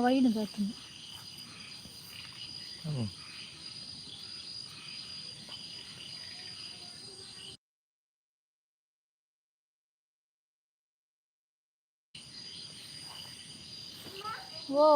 Wide ದಾತುಂಡು. ಓ.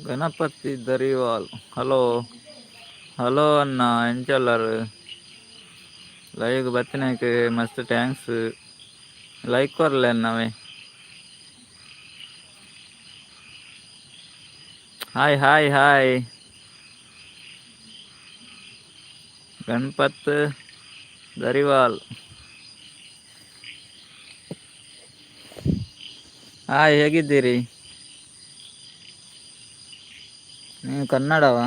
Ganapati ದರಿವಾಲ್, hello hello ಅಣ್ಣ, ಎಂಚಲ್ಲರ್? Live ಬತ್ತಿನಕ್ಕೆ ಮಸ್ತ್ thanks. Like ಕೊರ್ಲೆ ಅಣ್ಣವೇ. Hi hi hi. Ganpat Dariwal, hi, ಹೇಗಿದ್ದೀರಿ ನೀವು? ಕನ್ನಡವಾ?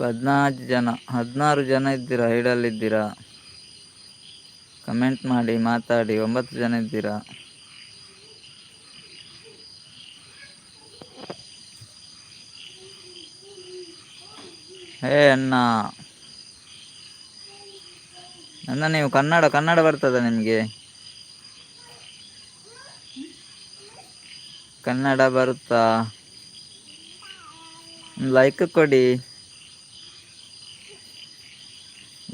14 ಜನ, 16 ಜನ ಇದ್ದೀರಾ, ಹೈಡಲ್ಲಿದ್ದೀರಾ. ಕಮೆಂಟ್ ಮಾಡಿ, ಮಾತಾಡಿ. ಒಂಬತ್ತು ಜನ ಇದ್ದೀರಾ. ಹೇ ಅಣ್ಣ, ಅಣ್ಣ, ನೀವು ಕನ್ನಡ, ಕನ್ನಡ ಬರ್ತದ ನಿಮಗೆ? ಕನ್ನಡ ಬರುತ್ತಾ? ಲೈಕ್ ಕೊಡಿ.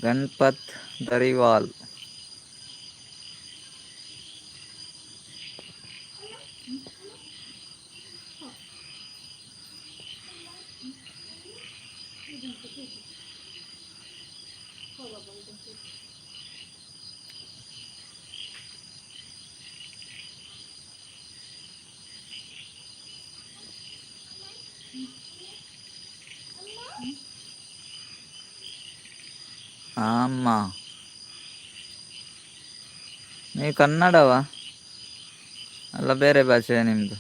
ಗಣಪತ್ ದರಿವಾಲ್. ಅಮ್ಮ, ನೀವು ಕನ್ನಡವಾ ಅಲ್ಲ ಬೇರೆ ಭಾಷೆ ನಿಮ್ಮದು?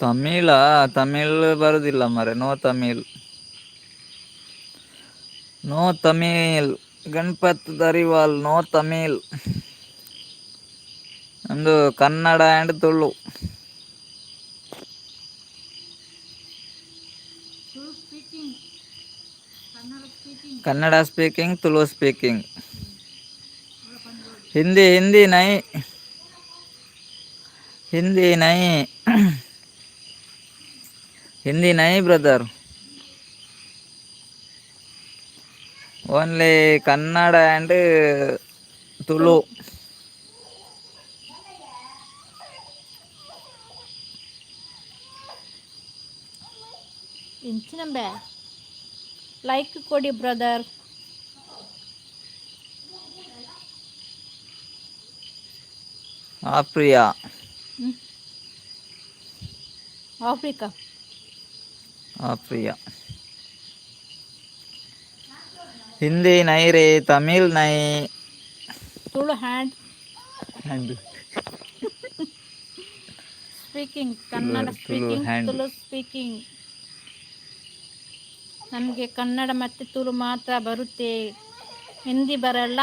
ತಮಿಳ? ತಮಿಳ್ ಬರುದಿಲ್ಲ ಮರೆ. No Tamil, no Tamil. Ganpat Dariwal, no Tamil. ನಮ್ಮದು Kannada and Tulu. Tulu speaking, Kannada speaking. Kannada speaking, Tulu speaking. Hindi, Hindi ನೈ, ಹಿಂದಿ ನೈ, ಹಿಂದಿ ನೈ brother. Only Kannada and Tulu. Tulu. ಎಂಚಿನಂಬೆ like ಕೊಡಿ ಬ್ರದರ್. ಆಪ್ರಿಯಾ. ಹ್ಞೂ, ಆಫ್ರಿಕಾ. ಆಪ್ರಿಯಾ. ಹಿಂದಿ ನೈ ರೇ, ತಮಿಳ್ ನೈ. Tulu hand. Hand. Speaking Kannada. Tulu. Speaking. Hand. Tulu speaking. ನಮಗೆ ಕನ್ನಡ ಮತ್ತು ತುಳು ಮಾತ್ರ ಬರುತ್ತೆ. ಹಿಂದಿ ಬರಲ್ಲ,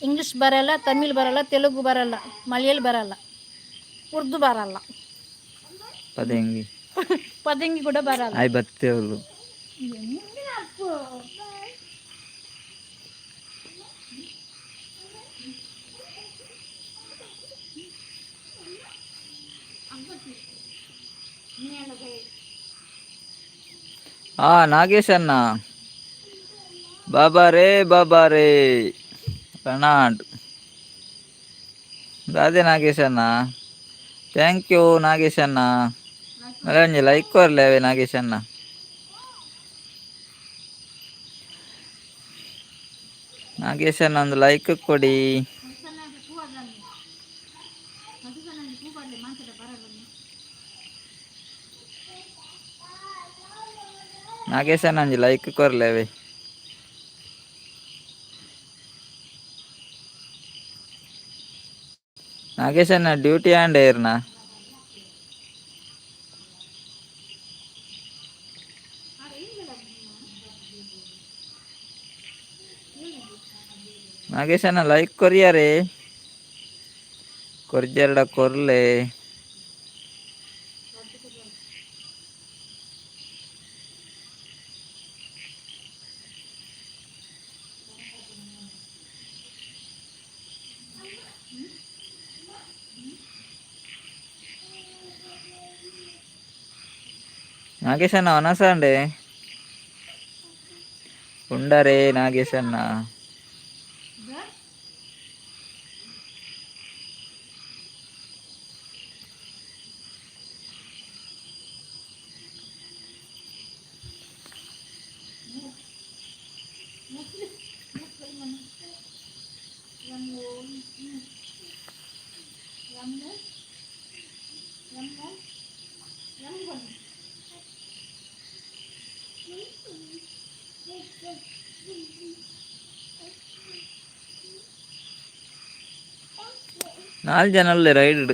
ಇಂಗ್ಲೀಷ್ ಬರಲ್ಲ, ತಮಿಳ್ ಬರಲ್ಲ, ತೆಲುಗು ಬರಲ್ಲ, ಮಲಯಾಳ ಬರಲ್ಲ, ಉರ್ದು ಬರಲ್ಲ. ಪದೆಂಗಿ. ಪದಂಗಿ ಕೂಡ ಬರಲ್ಲ. ಆಯ್ ಬತ್ತೇವಳು. ಆ ನಾಗೇಶ್ ಅಣ್ಣ, ಬಾಬಾ ರೇ ಬಾಬಾ ರೇ ಕರ್ನಾಡ್ ದಾದೆ ನಾಗೇಶ್ ಅಣ್ಣ? Thank you Nagesh ಅಣ್ಣ. ಒಂಜಿ ಲೈಕ್ ಕೊರ್ಲೆ ಅವೇ ನಾಗೇಶ್ ಅಣ್ಣ. ನಾಗೇಶ್ ಅಣ್ಣ, ಒಂದು ಲೈಕ್ ಕೊಡಿ. ನಾಗೇಶ್ ಅಣ್ಣ, ಒಂಜಿ ಲೈಕ್ ಕೊರ್ಲೆ ಅವೇ. ನಾಗೇಶ್ ಅಣ್ಣ, ಡ್ಯೂಟಿ ಆಂಡ್ ಏರ್ನ? ನಾಗೇಶ್ ಅಣ್ಣ, ಲೈಕ್ ಕೊರಿಯಾರೆ? ಕೊರ್ಜೆರಡ ಕೊರ್ಲೆ. ನಾಗೇಶ್ ಅಣ್ಣ, ವನಸಾಂಡೆ ಉಂಡರೇ ನಾಗೇಶ್ ಅಣ್ಣ? ನಾಲ್ ಜನ ಅಲ್ಲೇ ರೈಡ್.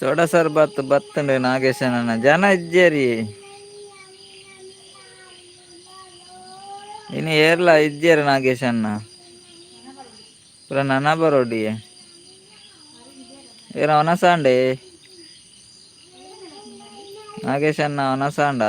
ಸೋಡಾ ಸರ್ಬತ್ ಬತ್ತಂಡೆ ನಾಗೇಶನ. ಜನ ಇಜ್ಜೇರಿ ಇನ್ನು ಏರ್ಲ ಇಜ್ಜೇರಿ ನಾಗೇಶಣ್ಣ. ಪುರ ನನ ಬರೋಡಿ ಏರ ವನಸಾಂಡೆ ನಾಗೇಶಣ್ಣ, ವನಸಾಂಡ?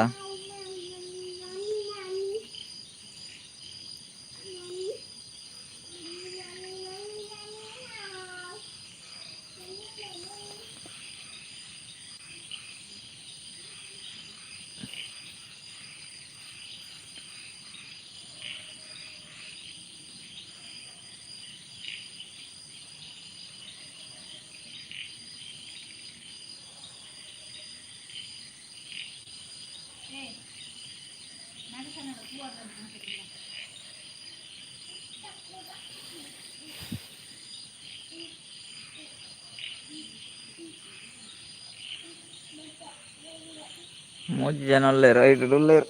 ಮೂಜಿ ಜನ ಉಲ್ಲೇರು ಐಟ್ ಉಲ್ಲೇರು.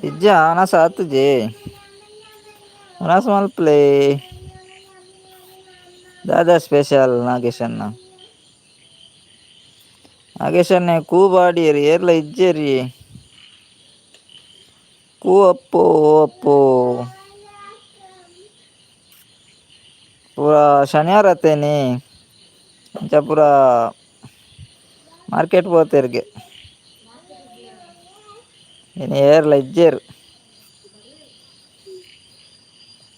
ಇಜ್ಜ ವನಸ ಆತುಜಿ ವನಸ ಮಲ್ಪಲೆ. ದಾದಾ ಸ್ಪೆಷಲ್ ನಾಗೇಶಣ್ಣ? ನಾಗೇಶಣ್ಣೆ ಕೂ ಬಾಡಿಯರ್ ಏರ್ಲ ಇಜ್ಜೇರಿ. ಕೂ ಅಪ್ಪು ಅಪ್ಪು ಪೂರ ಶನಿವಾರ ಅತ್ತೇನಿ ಅಂಚ ಪೂರ ಮಾರ್ಕೆಟ್ ಪೋತೆರ್ಗೆ ಇನಿ ಏರ್ಲ ಇಜ್ಜೇರು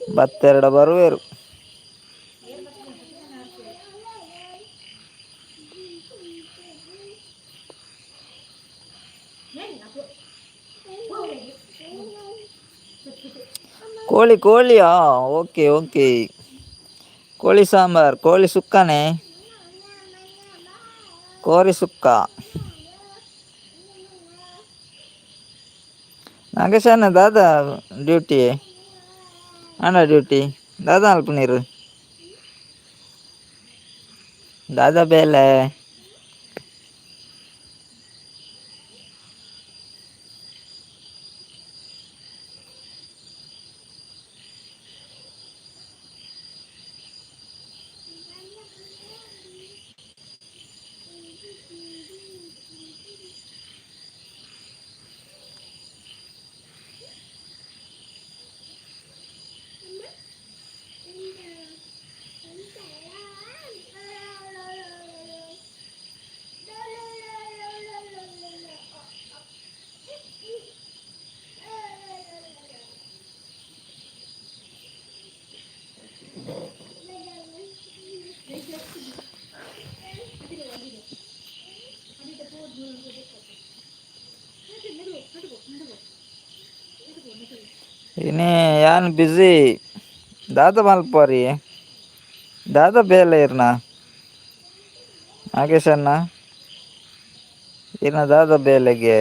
ಬತ್ತೆರಡ ಬರುವೆರು. ಕೋಳಿ ಕೋಳಿಯಾ? ಓಕೆ ಓಕೆ, ಕೋಳಿ ಸಾಂಬಾರ್, ಕೋಳಿ ಸುಕ್ಕನೆ, ಕೋರಿ ಸುಕ್ಕ. ನಾಗೇಶಣ್ಣ ದಾದಾ ಡ್ಯೂಟಿ ಅಣ್ಣ ಡ್ಯೂಟಿ ದಾದಾ ಅಲ್ಪ ನೀರು ದಾದಾ ಬೇಲೆ. ಇನಿ ಯಾನ್ ಬ್ಯುಸಿ ದಾದ ಮಲ್ಪುವರಿ ದಾದ ಬೇಲೆ ಇರ್ನ ನಾಗೇಶಣ್ಣ ಇರ್ನ ದಾದ ಬೇಲೆಗೆ?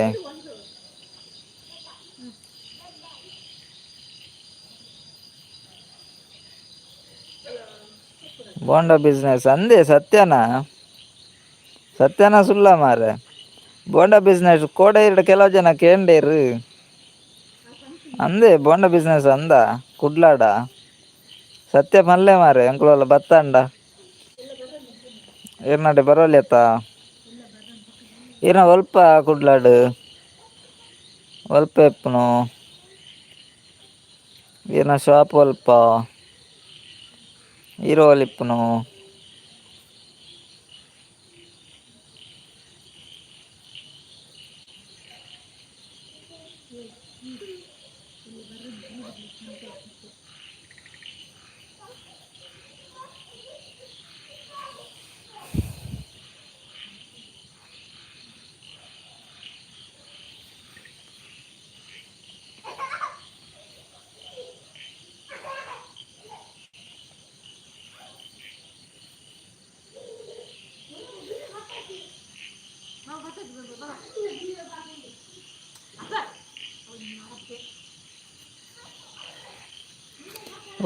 ಬೋಂಡ ಬಿಸ್ನೆಸ್ ಅಂದೆ ಸತ್ಯನಾ? ಸತ್ಯನಾ ಸುಳ್ಳ ಮಾರೆ? ಬೋಂಡ ಬಿಸ್ನೆಸ್ ಕೋಡೆ ಇರಡ ಕೆಲವು ಜನ ಕೇಂಡೇರು ಅಂದೆ ಬೋಂಡ ಬಿಸ್ನೆಸ್ ಅಂದ ಕುಡ್ಲಾಡ ಸತ್ಯ ಪನ್ಲೆ ಮಾರೆ. ಎಂಕುಲಲ್ಲ ಬತ್ತಂಡ ಇರ್ನಾಡೆ ಬರೋಲ್ಯತ್ತ ಇರ್ನ ಒಲ್ಪ ಕುಡ್ಲಾಡು ಒಲ್ಪ ಎಪ್ಪುನು ಇರ್ನ ಶಾಪ್ ಒಲ್ಪ ಈರ್ ಇಪ್ಪುನು.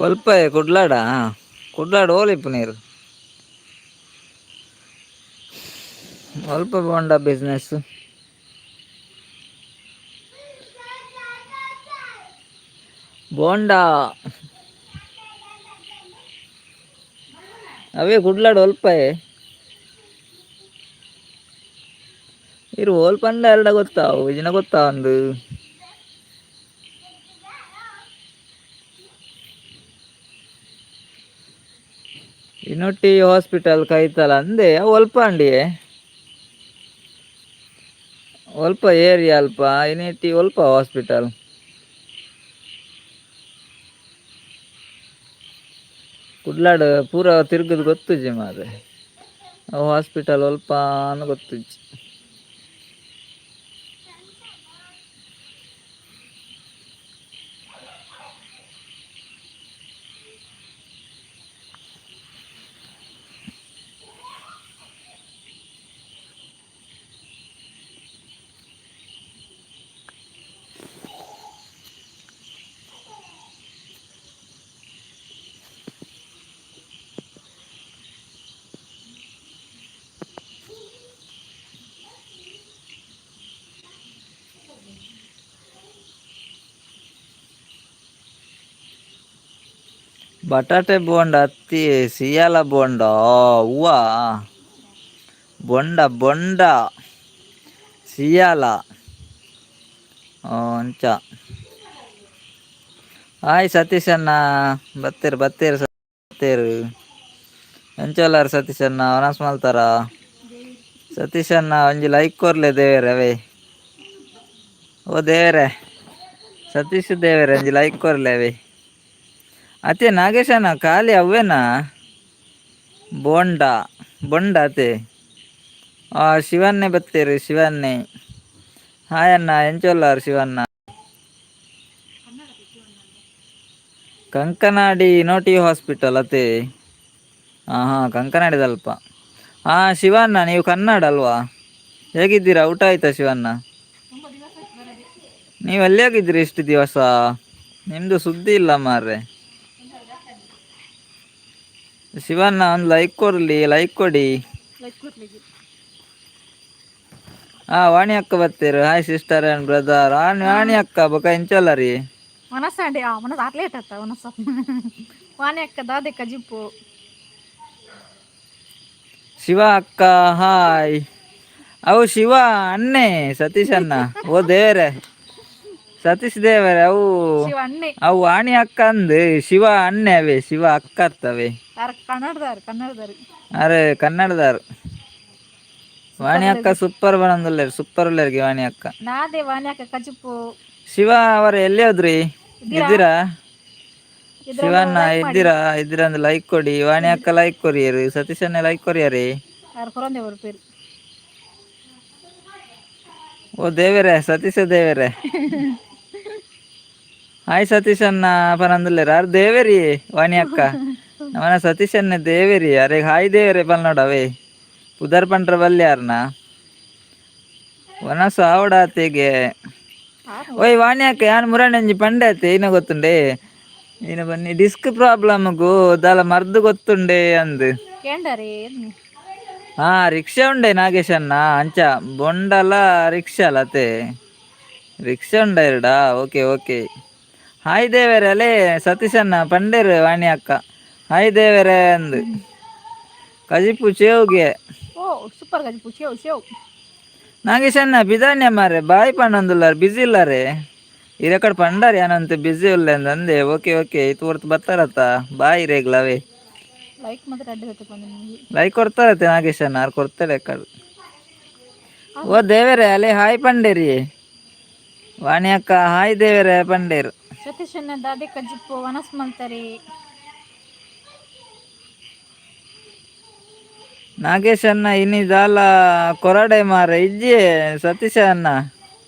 ಒಲ್ಪ ಕುಡ್ಲಾಡ ಕುಡ್ಲಾಡ ಓಲಿಪ್ಪು ನೀರು ಒಲ್ಪ ಬೋಂಡ ಬಿಸ್ನೆಸ್ ಬೋಂಡ ಅವೇ ಕುಡ್ಲಾಡ ಒಲ್ಪ ಇರು ಓಲ್ ಪಂಡ ಎರಡ ಗೊತ್ತಾವು ಇಜಿನ ಗೊತ್ತಾ ಒಂದು. ಇನ್ನೊಟ್ಟಿ ಹಾಸ್ಪಿಟಲ್ ಕೈತಲ ಅಂದೆ ಅವು ಒಲ್ಪ ಅಂಡಿಯೇ ಒಲ್ಪ ಏರಿಯಾ ಅಲ್ಪ ಇನಿಟ್ಟಿ ಒಲ್ಪ ಹಾಸ್ಪಿಟಲ್ ಕುಡ್ಲಾಡ್ ಪೂರ ತಿರುಗದು ಗೊತ್ತುಜ್ಜಿ ಮಾರ್ರೆ. ಅವು ಹಾಸ್ಪಿಟಲ್ ಒಲ್ಪ ಅನ್ನು ಗೊತ್ತುಜ್ಜಿ. ಬಟಾಟೆ ಬೋಂಡ ಅತ್ತಿ ಸಿಯಾಲ ಬೋಂಡ ಹೂವ ಬೊಂಡ ಬೊಂಡ ಸಿಯಾಲ ಅಂಚ. ಹಾಯ್ ಸತೀಶ್ ಅಣ್ಣ, ಬತ್ತೀರು ಬತ್ತೀರು ಬತ್ತೀರು. ಎಂಚೊಲ್ಲಾರು ಸತೀಶ್ ಅಣ್ಣ? ವನಸ್ ಮಲ್ತಾರ ಸತೀಶ್ ಅಣ್ಣ? ಒಂಜಿ ಲೈಕ್ ಕೊರ್ಲೆ ದೇವೆರೆ ಅವೇ. ಓ ದೇವರೇ, ಸತೀಶ್ ದೇವರೇ, ಒಂಜಿ ಲೈಕ್ ಕೊರ್ಲೆ ಅವೇ. ಅತ್ತೆ ನಾಗೇಶಣ್ಣ, ಖಾಲಿ ಅವೇನಾ? ಬೋಂಡ ಬೊಂಡ ಅತೆ. ಶಿವನ್ನೇ ಬತ್ತೀರು ಶಿವನ್ನೇ. ಹಾಯ್ ಅಣ್ಣ, ಎಂಚೊಲ್ಲಾರು ಶಿವಣ್ಣ? ಕಂಕನಾಡಿ ನೋಟಿ ಹಾಸ್ಪಿಟಲ್ ಅತೆ. ಹಾಂ ಹಾಂ, ಕಂಕನಾಡಿದಲ್ಪ. ಹಾಂ ಶಿವಣ್ಣ, ನೀವು ಕನ್ನಡ ಅಲ್ವಾ? ಹೇಗಿದ್ದೀರಾ? ಊಟ ಆಯ್ತಾ ಶಿವಣ್ಣ? ನೀವು ಎಲ್ಲಿ ಹೋಗಿದ್ರಿ ಇಷ್ಟು ದಿವಸ? ನಿಮ್ಮದು ಸುದ್ದಿ ಇಲ್ಲ ಮಾರ್ರೆ. ಶಿವಣ್ಣ, ಒಂದು ಲೈಕ್ ಕೊಡಲಿ, ಲೈಕ್ ಕೊಡಿ. ಲೈಕ್ ಕೊಡ್ಲಿಕ್ಕೆ. ಹಾ, ವಾಣಿ ಅಕ್ಕ ಬರ್ತೀರು. Hi sister and brother. ವಾಣಿ, ವಾಣಿ ಅಕ್ಕ, ಬೊಕ ಎಂಚಲ್ಲ ರೀ? ಮನಸ್ಸಂడి ಆ ಮನಸ್ಸು ಆಟ್ಲೇಟ್ ಆತ ಮನಸ್ಸು. ವಾಣಿ ಅಕ್ಕ, ದಾದೆ ಕಜಿಪು? ಶಿವ ಅಕ್ಕ ಹಾಯ್. ಅವು ಶಿವ ಅಣ್ಣೆ ಸತೀಶ್ ಅಣ್ಣ. ಓ ದೇವರೇ, ಸತೀಶ್ ದೇವರೇ, ಅವು ಶಿವ ಅಣ್ಣೆ. ಅವು ವಾಣಿ ಅಕ್ಕ ಅಂದ್ ಶಿವ ಅಣ್ಣೆ ಅವೇ, ಶಿವ ಅಕ್ಕ ಅತ್ತವೆ. ಯಾರು? ಕನ್ನಡದಾರು, ಕನ್ನಡದಾರು. ಅರೆ, ಕನ್ನಡದಾರು. ವಾಣಿ ಅಕ್ಕ ಸೂಪರ್ ಬರಂದುಲ್ಲೇರು, ಸೂಪರ್ ಉಲ್ಲೇರ್ಗೆ ವಾಣಿ ಅಕ್ಕ. ನಾದೇ ವಾಣಿ ಅಕ್ಕ ಕಜಿಪು? ಶಿವ ಅವರ ಎಲ್ಲಿ ಹೋದ್ರಿ? ಇದ್ದೀರಾ ಶಿವಣ್ಣ? ಇದ್ದೀರಾ? ಇದ್ದೀರಾ ಅಂದ್ರೆ ಲೈಕ್ ಕೊಡಿ. ವಾಣಿ ಅಕ್ಕ ಲೈಕ್ ಕೊರಿಯರು, ಸತೀಶ್ ಅಣ್ಣ ಲೈಕ್ ಕೊರಿಯರಿ. ಯಾರು ಕೊರಂದೆ ಬರ್ಪೇರು. ಓ ದೇವರೇ, ಸತೀಶ ದೇವರೇ, ಹಾಯ್ ಸತೀಶ್ ಅಣ್ಣ ಪನಂದುಲ್ಲೇರು. ಆರ್ ದೇವೇರಿ ವಾಣಿ ಅಕ್ಕ, ನಮನ ಸತೀಶ್ ಅಣ್ಣ ದೇವೇರಿ. ಅರೆ ಹಾಯ್ ದೇವರೇ ಪಲ್ನೋಡವೇ, ಪುದರ್ ಪಂಡ್ರ ಬಲ್ಯಾರ್ನ ವನಸು ಆವಡಾತೆಗೆ. ಓಯ್ ವಾಣಿ ಅಕ್ಕ, ಯಾನ್ ಮುರಾಣಂಜಿ ಪಂಡೆ ಆತೆ ಏನ ಗೊತ್ತುಂಡೆ? ಏನ ಬನ್ನಿ ಡಿಸ್ಕ್ ಪ್ರಾಬ್ಲಮ್ಗು ದಾಲ ಮರ್ದು ಗೊತ್ತುಂಡೆ ಅಂದ್. ಕೇಂಡಾರಿ. ಹಾ, ರಿಕ್ಷಾ ಉಂಡೆ ನಾಗೇಶ್ ಅಣ್ಣ. ಅಂಚ ಬೊಂಡಲ ರಿಕ್ಷಾ ಅಲ್ಲತೆ, ರಿಕ್ಷಾ ಉಂಡ ಎರಡಾ. Okay okay. Hi ದೇವರೇ. ಅಲೇ ಸತೀಶ್ ಅಣ್ಣ ಪಂಡೇರು ವಾಣಿ ಅಕ್ಕ ಹಾಯ್ ದೇವರೇ ಅಂದು. ಕಜಿಪು ಚೇವ್ಗೆ. ಓ ಸೂಪರ್ ಕಜಿಪು, ಶೇವ್ ಶೇವ್. ನಾಗೇಶ್ ಅಣ್ಣ ಬಿದಾನ್ಯ ಮಾರೆ, ಬಾಯ್ ಪಂಡೊಂದುಲ್ಲಾರ, ಬಿಸಿ ಇಲ್ಲಾರೆ. ಇರಕಡೆ ಪಂಡಾರ ಏನಂತ ಬಿಸಿ ಇಲ್ಲ ಅಂದೆ. ಓಕೆ ಓಕೆ, ಇತ್ತು ಹೊರ್ತು ಬರ್ತಾರತ್ತ, ಬಾಯ್ ರೇಗ್ಲವೇ. ಲೈಕ್ ಮಾತ್ರ ಅಡ್ಡ ಬಂದ ನಿಮಗೆ. ಲೈಕ್ ಕೊಡ್ತಾರತ್ತೆ ನಾಗೇಶ್ ಅಣ್ಣ, ಯಾರು ಕೊಡ್ತಾರೆ ಕಡೆ. ಓ ದೇವರೇ, ಅಲೆ ಹಾಯ್ ಪಂಡೇರಿ. ವಾಣಿ ಅಕ್ಕ ಹಾಯ್ ದೇವರೇ ಪಂಡೇರು. ಸತೀಶ್ ಅಣ್ಣ ದಾದೆ ಕಜಿಪು? ವನಸ್ ಮಲ್ತಾರೆ. ನಾಗೇಶ್ ಅಣ್ಣ ಇನಿ ದಾಲ ಕೊರಡೆ ಮಾರ ಇಜ್ಜಿ. ಸತೀಶ ಅಣ್ಣ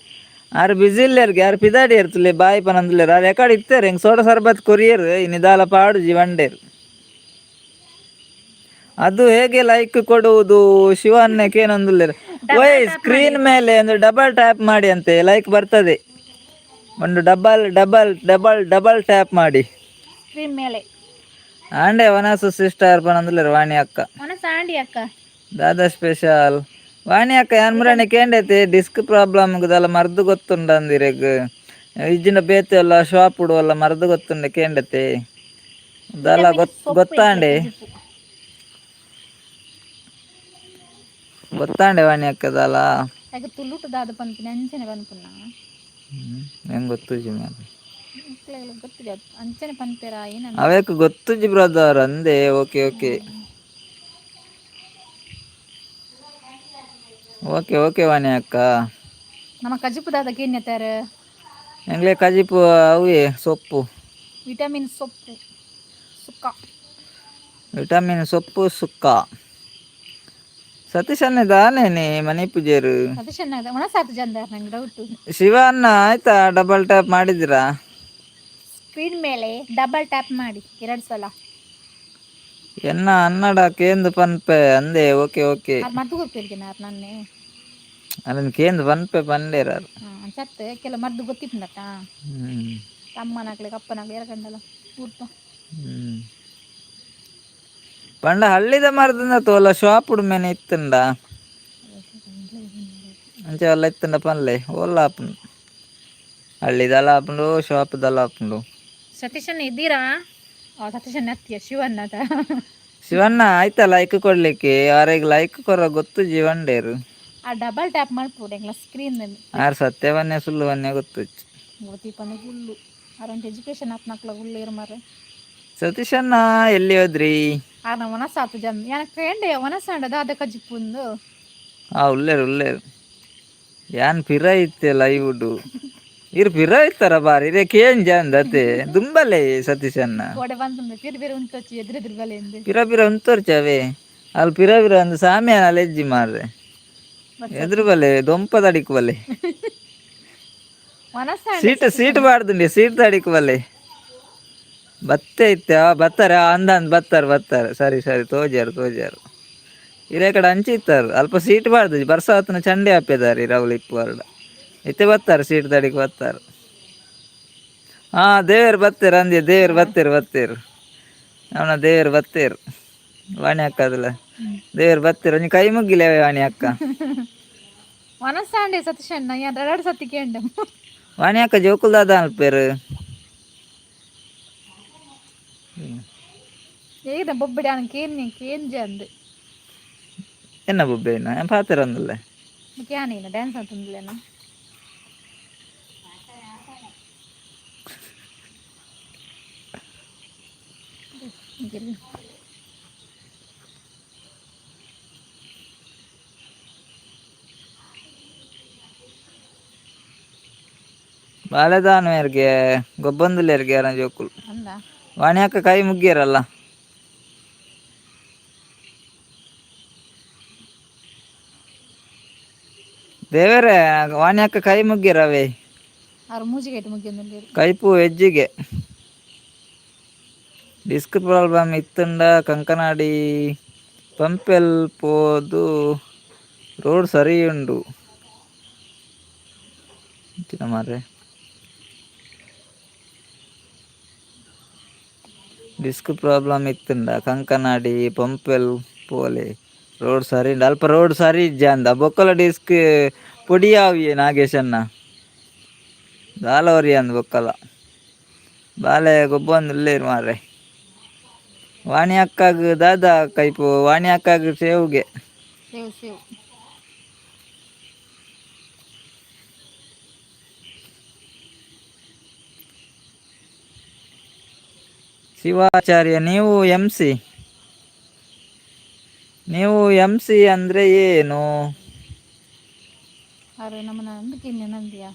ಆರು ಬಿಸಿ ಇಲ್ಲೇರ್ಗೆ, ಯಾರು ಪಿದಾಡಿ ಇರ್ತಲೆ, ಬಾಯ್ ಪನಂದುಲ್ಲೇರು. ಆರು ಎಕಡೆ ಇತ್ತಾರೆ ಹಿಂಗೆ ಸೋಡ ಸರ್ಬತ್ ಕೊರಿಯರ್ ಇನಿ ದಾಲ ಪಾಡುಜಿ ವಂಡೇರು. ಅದು ಹೇಗೆ ಲೈಕ್ ಕೊಡುವುದು? ಶಿವ ಅನ್ನಕ್ಕೆ ಏನೊಂದುಲ್ಲೇರು. ಓಯ್, ಸ್ಕ್ರೀನ್ ಮೇಲೆ ಒಂದು ಡಬಲ್ ಟ್ಯಾಪ್ ಮಾಡಿ ಅಂತೆ, ಲೈಕ್ ಬರ್ತದೆ. ಒಂದು double double double double tap ಮಾಡಿ. ಸ್ಕ್ರೀನ್ ಮೇಲೆ. ಆಂಡೆ ವನಸು ಸಿಸ್ಟರ್ ಪನಂದುಲ್ಲೇರು ವಾಣಿ ಅಕ್ಕ. ಮನಸ್ಸು ಆಂಡಿ ಅಕ್ಕ. ದಾದಾ ಸ್ಪೆಷಲ್ ವಾಣಿ ಅಕ್ಕ? ಯಾನ್ ಮುರಾಣಿ ಕೇಂಡೈತಿ ಡಿಸ್ಕ್ ಪ್ರಾಬ್ಲಮ್ ದಲ್ಲ ಮರ್ದು ಗೊತ್ತುಂಡ ಅಂದಿರೆಗ್. ಇಜ್ಜಿನ ಬೇತೆ ಅಲ್ಲ ಶಾಪ್ ಉಡುವಲ್ಲ ಮರ್ದು ಗೊತ್ತುಂಡೆ ಕೇಂಡತೆ ದಲ್ಲ ಗೊತ್ತಾಂಡೆ. ಗೊತ್ತಾಂಡೆ ವಾಣಿ ಅಕ್ಕ ದಲ್ಲ? ಯಾಕೆ ತುಳುಟು ದಾದ ಪನ್ಪಿನ ಅಂಚನೆ ಪನ್ಪುನ. ಹೆಂಗ್ ಗೊತ್ತುಜಿ ಮಾರ್ರೆ. ಗೊತ್ತಿದೆ ಅಂಚನೆ ಪನ್ಪೇರ ಏನ? ಅವೇಕ್ ಗೊತ್ತುಜಿ ಬ್ರದರ್ ಅಂದೆ. Okay okay okay okay ವಾಣಿ ಅಕ್ಕ. ನಮ್ಮ ಕಜಿಪು ದಾದ ಕೇನ್ಯತ್ತಾರ? ಎಂಗ್ಲೆ ಕಜಿಪು ಅವೇ ಸೊಪ್ಪು. ವಿಟಮಿನ್ ಸೊಪ್ಪು ಸುಕ್ಕ. ವಿಟಮಿನ್ ಸೊಪ್ಪು ಸುಕ್ಕ. ಸತೀಶ್ ಅಣ್ಣ ದಾನೇನೆ ಮನೆ ಪೂಜೆರು? ಸತೀಶ್ ಅಣ್ಣ ಒಣಸಾತು ಜಂದಾರ್, ನಂಗೆ ಡೌಟ್. ಶಿವ ಅಣ್ಣ ಆಯ್ತಾ? ಡಬಲ್ ಟ್ಯಾಪ್ ಮಾಡಿದ್ದೀರಾ? ಸ್ಕ್ರೀನ್ ಮೇಲೆ ಡಬಲ್ ಟ್ಯಾಪ್ ಮಾಡಿ ಎರಡು ಸಲ. ಎನ್ನ ಅನ್ನಡ ಕೇಂದು ಪನ್ಪೆ ಅಂದೆ. Okay okay. ಅದು ಮದ್ದು ಗೊತ್ತಿರ್ತೀನಿ ಯಾರು ನನ್ನೇ. ಅದನ್ನ ಕೇಂದು ಪನ್ಪೆ ಪಂಡೇರಾರು. ಹಾಂ, ಚತ್ ಕೆಲ ಮದ್ದು ಗೊತ್ತಿತ್ತಂದಕ್ಕ. ತಮ್ಮನಾಗ್ಲಿ ಅಪ್ಪನಾಗ್ಲಿ ಎರಕಂಡಲ್ಲ ಊಟ. ಪಂಡ ಹಳ್ಳಿದ ಮರದಿಂದ ತೋಲ ಶಾಪ್ ಮೇನೆ ಇತ್ತಂಡ ಅಂಚೆ ಎಲ್ಲ ಇತ್ತಂಡ ಪನ್ಲೆ ಓಲ್ಲ ಆಪುಂಡು, ಹಳ್ಳಿದಲ್ಲ ಆಪುಂಡು, ಶಾಪ್ದಲ್ಲ ಆಪುಂಡು. ಸತೀಶನ್ ಇದ್ದೀರಾ? ಸತೀಶನ್ ಅತ್ತಿಯ ಶಿವಣ್ಣದ. ಶಿವಣ್ಣ ಆಯ್ತಾ ಲೈಕ್ ಕೊಡ್ಲಿಕ್ಕೆ? ಯಾರಿಗೆ ಲೈಕ್ ಕೊರ ಗೊತ್ತು ಜೀವಂಡೇರು. ಆ ಡಬಲ್ ಟ್ಯಾಪ್ ಮಾಡ್ಬೋದು ಎಂಗ್ಲ ಸ್ಕ್ರೀನ್. ಆರ್ ಸತ್ಯವನ್ನೇ ಸುಳ್ಳುವನ್ನೇ ಗೊತ್ತು. ಗೊತ್ತಿಪ್ಪಂದು ಹುಲ್ಲು ಅರಂತ ಎಜುಕೇಶನ್ ಆತ್ನಕ್ಲ ಹುಲ್ಲು ಮಾರ್ರೆ. ಸತೀಶಣ್ಣ ಎಲ್ಲಿ ಹೋದ್ರಿ? ಆರ್ನ ವನಸಾತು ಜನ್ ಯಾನ ಕೇಂಡೆ ವನಸಾಂಡದ ಅದ ಕಜಿಪುಂದು. ಹಾ, ಉಲ್ಲೇರು ಉಲ್ಲೇರು. ಯಾನ್ ಪಿರ ಇತ್ತೆ ಲೈವುಡು. ಇರ್ ಪಿರ ಇತ್ತಾರ ಬಾರಿ ಇರೇ ಕೇಂಜ ಅಂದತೆ ದುಂಬಲೆ ಸತೀಶಣ್ಣ. ಕೋಡೆ ಬಂತಂದ್ರೆ ಪಿರ ಪಿರ ಉಂತೊಚ್ಚಿ ಎದುರೆದುರು ಬಲೆ ಎಂದು. ಪಿರ ಪಿರ ಉಂತೊರ್ಚವೇ ಅಲ್ಲಿ ಪಿರ ಪಿರ ಒಂದು ಸಾಮ್ಯಾನ ಲೆಜ್ಜಿ ಮಾರ್ರೆ, ಎದುರು ಬಲೆ ದೊಂಪದ ಅಡಿಕ್ ಬಲೆ. ವನಸಾಂಡ. ಸೀಟ್ ಸೀಟ್ ಬಾರ್ದುಂಡಿ, ಸೀಟ್ ತಡಿಕ್ ಬಲೆ. ಬತ್ತೆ ಇತ್ತೆ ಬತ್ತಾರೆ ಅಂದಂದ್ ಬತ್ತಾರೆ ಬತ್ತಾರೆ. ಸರಿ ಸರಿ, ತೋಜಾರು ತೋಜಾರು. ಇರೇ ಕಡೆ ಅಂಚಿ ಇತ್ತಾರೆ ಅಲ್ಪ ಸೀಟ್ ಬಾರ್ದು ಬರ್ಸಾತನ ಚಂಡೆ ಆಪೆದಾರಿ ರೌಲ್ ಇಪ್ಪು ವರ್ಡ ಇತ್ತೆ ಬತ್ತಾರೆ, ಸೀಟ್ ತಡಿಕ್ ಬತ್ತಾರೆ. ಹಾ, ದೇವರು ಬತ್ತೇರು ಅಂದೆ, ದೇವರು ಬತ್ತೇರು ಬತ್ತೇರು. ಅವನ ದೇವರು ಬತ್ತೇರು. ವಾಣಿ ಅಕ್ಕ ಅದಲ್ಲ, ದೇವರು ಬತ್ತೇರು. ಒಂಜಿ ಕೈ ಮುಗ್ಗಿಲೆ ವಾಣಿ ಅಕ್ಕ. ವನಸಾಂಡೆ ಸತೀಶಣ್ಣ, ಯಾನ್ ಎರಡು ಸತಿ ಕೇಂಡೆ. ವಾಣಿ ಅಕ್ಕ ಜೋಕುಲ್ದಾದ ಅಲ್ಪೇರು. ಏನ ಬೊಬ್ಬಡಿ ಅನ ಕೇನ್ ಕೇಂಜ ಅಂದು. ಎನ್ನ ಬೊಬ್ಬೆನ ಪಾತೆರಂದಲ್ಲ. ಯಾನೇನ ಡ್ಯಾನ್ಸ್ ಅಂತಂದಿಲ್ಲೇನ? ಬಾಳೆದಾನು ಎರ್ಗೆ ಗೊಬ್ಬಂದುಲ್ಲೆರ್ಗೆ ಯಾರ ಜೋಕುಲು. ಅಂದ. ವಾಣಿ ಅಕ್ಕ ಕೈ ಮುಗ್ಗಿಯರಲ್ಲ. ದೇವರೇ, ವಾಣಿ ಅಕ್ಕ ಕೈ ಮುಗ್ಗಿರವೇ. ಅವ್ರ ಮೂಜಿಗೇಟು ಮುಗಿಯೊಂದು. ಕೈಪು ವೆಜ್ಜಿಗೆ ಡಿಸ್ಕ್ ಪ್ರಾಬ್ಲಮ್ ಇತ್ತಂಡ ಕಂಕನಾಡಿ ಪಂಪೆಲ್ ಪೋದು ರೋಡ್ ಸರಿ ಉಂಡು ಮಾರ್ರೆ. ಡಿಸ್ಕ್ ಪ್ರಾಬ್ಲಮ್ ಇತ್ತಂಡ ಕಂಕನಾಡಿ ಪಂಪೆಲ್ ಪೋಲೆ, ರೋಡ್ ಸರಿ ಉಂಡು. ಅಲ್ಪ ರೋಡ್ ಸರಿ ಇಜ್ಜ ಅಂದ ಬೊಕ್ಕಲ ಡಿಸ್ಕ್ ಪೊಡಿ ಆವಿಯೆ ನಾಗೇಶಣ್ಣ ದಾಲವರಿ ಅಂದ್ ಬೊಕ್ಕಲ. ಬಾಲೆ ಗೊಬ್ಬೊಂದು ಉಲ್ಲೇರು ಮಾರ್ರೆ. ವಾಣಿ ಅಕ್ಕಾಗ ದಾದಾ ಕೈಪು? ವಾಣಿ ಅಕ್ಕಾಗ ಸೇವುಗೆ. Save save. ಶಿವಾಚಾರ್ಯ, ನೀವು ಎಂ ಸಿ, ನೀವು ಎಂ ಸಿ ಅಂದ್ರೆ ಏನು? ಅರೆ ನಮ್ಮನ್ನ ಅಂದಕ್ಕೆ ನಂದಿಯಾ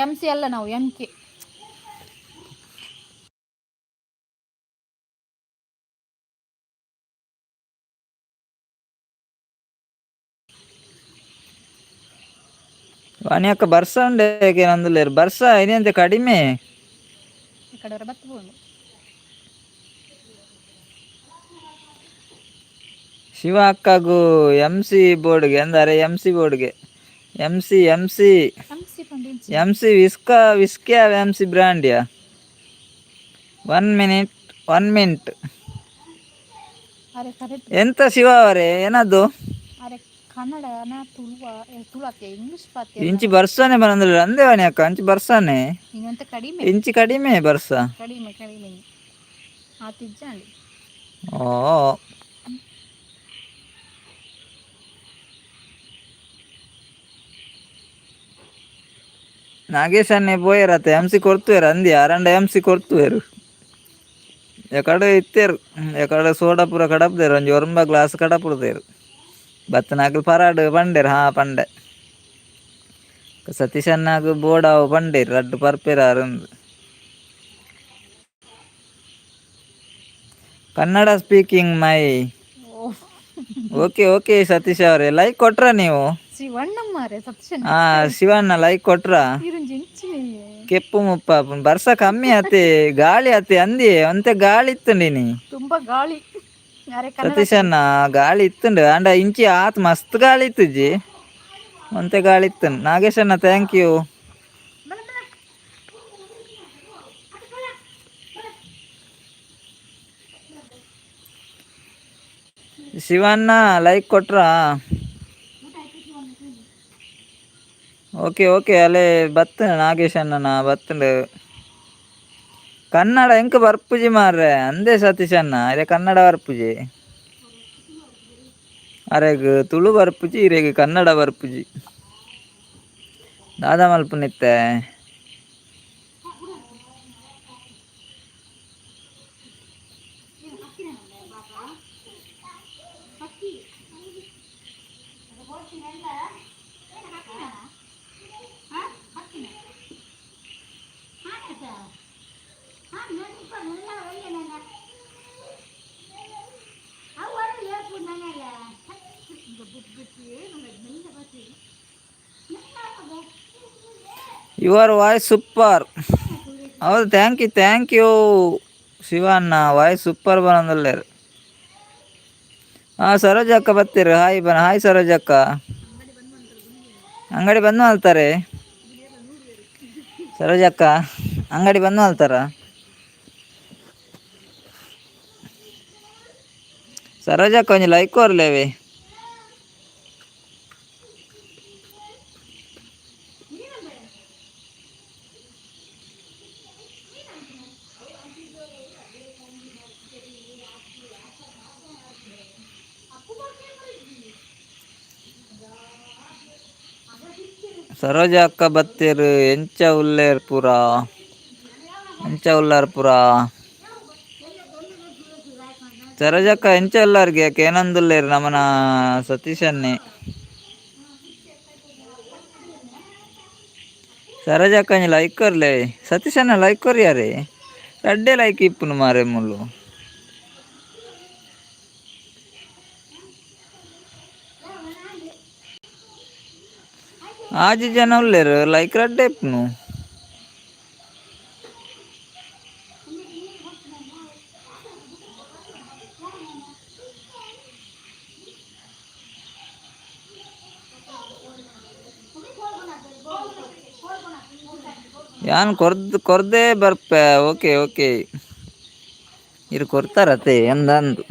ಎಂ ಸಿ ಅಲ್ಲ, ನಾವು ಎಂ ಕೆ. ವಾಣಿ ಅಕ್ಕ ಬರ್ಸ ಉಂಡೆ ನಂದುಲ್ಲೇರು ಬರ್ಸ ಇನ್ನೆಂತ ಕಡಿಮೆ. ಈ ಕಡೆ ಬತ್ತು. ಶಿವ ಅಕ್ಕಗೂ ಎಂ ಸಿ ಬೋರ್ಡ್ಗೆ ಅಂದರೆ ಎಂ ಸಿ ಬೋರ್ಡ್ಗೆ M C M C. M C ಪಂಡ? M C whisky whisky M C ಬ್ರ್ಯಾಂಡ್ಯಾ? One minute, one minute. ಅರೆ ಕರೆಕ್ಟ್. ಎಂತ ಶಿವ ಅವರೇ, ಏನದು? ಅರೆ ಕನ್ನಡ ನಾ ತುಳುವ ತುಳು ಅತ್ತೆ ಇಂಗ್ಲಿಷ್ ಪಾತೆ. ಇಂಚಿ ಬರ್ಸಾನೆ ಬರಂದಿಲ್ಲ ಅಂದೆ ವಾಣಿ ಅಕ್ಕ, ಅಂಚಿ ಬರ್ಸಾನೆ. ಇನ್ನೊಂತ ಕಡಿಮೆ. ಇಂಚಿ ಕಡಿಮೆ ಬರ್ಸ. ಕಡಿಮೆ ಕಡಿಮೆ ಆತಿಜ್ಜಾಂಡಿ. ಓ, ನಾಗೇಶ್ ಅನ್ನೆ ಪೋಯರತ್ತೆ ಎಂ ಸಿ ಕೊಡ್ತುವೆರು ಅಂದಿ ಅರಂಡ ಎಂ ಸಿ ಕೊಡ್ತುವೆರು. ಎಕಡೆ ಇತ್ತೇರು ಎಕಡೆ ಸೋಡಾ ಪೂರ ಕಡಪುದೇರು, ಒಂಜಿ ಒರಂಬ ಗ್ಲಾಸ್ ಕಡಪುಡ್ದೇರು. ಬತ್ತನಾಕಲ್ ಪರಾಡು ಪಂಡೇರು. ಹಾ ಪಂಡೆ, ಸತೀಶ್ ಅಣ್ಣಗ್ ಬೋಡಾವು ಪಂಡೇರು, ರಡ್ಡು ಪರ್ಪೇರು ಅರಂದು. Kannada speaking my. ಓ. ಓಕೆ ಓಕೆ ಸತೀಶ್ ಅವರೇ, ಲೈಕ್ ಕೊಟ್ರಾ ನೀವು? ಶಿವಣ್ಣ ಮಾರೆ ಸತೀಶಣ್ಣ. ಹಾ ಶಿವಣ್ಣ, ಲೈಕ್ ಕೊಟ್ರಾ? ಇರುಂಜಿ ಇಂಚಿನಿ. ಕೆಪ್ಪು ಮುಪ್ಪ ಬರ್ಸ ಕಮ್ಮಿ ಆತೆ, ಗಾಳಿ ಆತೆ ಅಂದಿ ಅಂತೆ ಗಾಳಿ ಇತ್ತುಂಡಿನಿ. ತುಂಬಾ ಗಾಳಿ ಅರೆ ಕನ್ನಡ. ಸತೀಶಣ್ಣ, ಗಾಳಿ ಇತ್ತುಂಡು ಅಂಡ ಇಂಚಿ ಆತ್ ಮಸ್ತ್ ಗಾಳಿ ಇತ್ತುಜಿ, ಒಂತೆ ಗಾಳಿ ಇತ್ತು. ನಾಗೇಶಣ್ಣ, thank you. Shivanna, like ಕೊಟ್ರಾ? ಓಕೆ ಓಕೆ, ಅಲ್ಲೇ ಬತ್ತು ನಾಗೇಶಣ್ಣನ ಬತ್ತುಂಡು. ಕನ್ನಡ ಎಂಕ್ ಬರ್ಪುಜಿ ಮಾರ್ರೆ ಅಂದೇ ಸತೀಶಣ್ಣ ಇರೆ ಕನ್ನಡ ಬರ್ಪುಜಿ. ಅರೆಗ್ ತುಳು ಬರ್ಪುಜಿ, ಇರೆಗ್ ಕನ್ನಡ ಬರ್ಪುಜಿ. ದಾದ ಮಲ್ಪುನಿತ್ತೆ? Your voice super. ಹೌದು, thank you, thank you Shivanna. Voice super ಬರೋದಲ್ಲೇರು. ಹಾಂ, ಸರೋಜಕ್ಕ ಬರ್ತೀರಿ? ಹಾಯ್ ಬನ, ಹಾಯ್ ಸರೋಜಕ್ಕ. ಅಂಗಡಿ ಬಂದು ಮಲ್ತಾರೆ ಸರೋಜಕ್ಕ? ಅಂಗಡಿ ಬಂದು ಮಲ್ತಾರ ಸರೋಜಕ್ಕ? ಒಂಜಿ ಲೈಕ್ ಕೊರ್ಲೇವೆ. ಸರೋಜ ಅಕ್ಕ ಬತ್ತೆರ್. ಎಂಚ ಉಲ್ಲೇರ್ ಪೂರ? ಎಂಚ ಉಲ್ಲಾರ್ ಪೂರ? ಸರೋಜಕ್ಕ, ಎಂಚ ಉಲ್ಲಾರ್ಗೆ? ಕೇನೊಂದುಲ್ಲೇರ್ ನಮನ ಸತೀಶನ್ನೇ. ಸರೋಜಕ್ಕ, ಒಂಜಿ ಲೈಕ್ ಕೊರ್ಲೆ. ಸತೀಶನ್ನ, ಲೈಕ್ ಕೊರಿಯಾರೆ. ರಡ್ಡೆ ಲೈಕ್ ಇಪ್ಪುನು ಮಾರೆ ಮುಲ್ಲು. ಆಜಿ ಜನ ಉಲ್ಲೇರ್, ಲೈಕ್ ರಡ್ಡೆ ಇಪ್ಪುನು. ಯಾನ್ ಕೊರ್ದ್ ಕೊರ್ದೇ ಬರ್ಪೆ. ಓಕೆ ಓಕೆ, ಇರು ಕೊರ್ತಾರತೆ ಎಂದಂದು.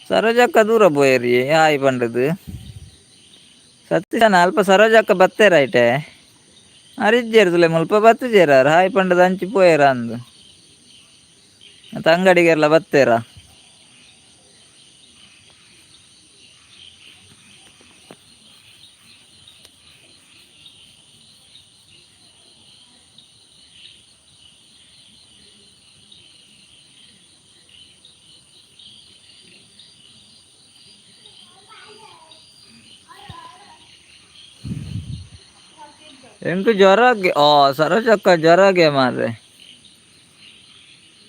ಸರೋಜಕ್ಕ ದೂರ ಪೋಯರಿ ಹಾಯ್ ಪಂಡದು. ಸತ್ಯನ ಅಲ್ಪ ಸರೋಜಕ್ಕ ಬತ್ತೇರ ಐಟೆ ಅರಿಜ್ಜೇರ್ ಮುಲ್ಪ ಬತ್ತುಜೇರ. ಹಾಯ್ ಪಂಡದ ಅಂಚಿ ಪೋಯರ ಅಂದು. ಮತ್ತೆ ಅಂಗಡಿಗೆಲ್ಲ ಬತ್ತೇರ? ಎಂಕ್ ಜ್ವರಗೆ. ಓ ಸರೋಜಕ್ಕ, ಜ್ವರಗೆ ಮಾರ್ರೆ.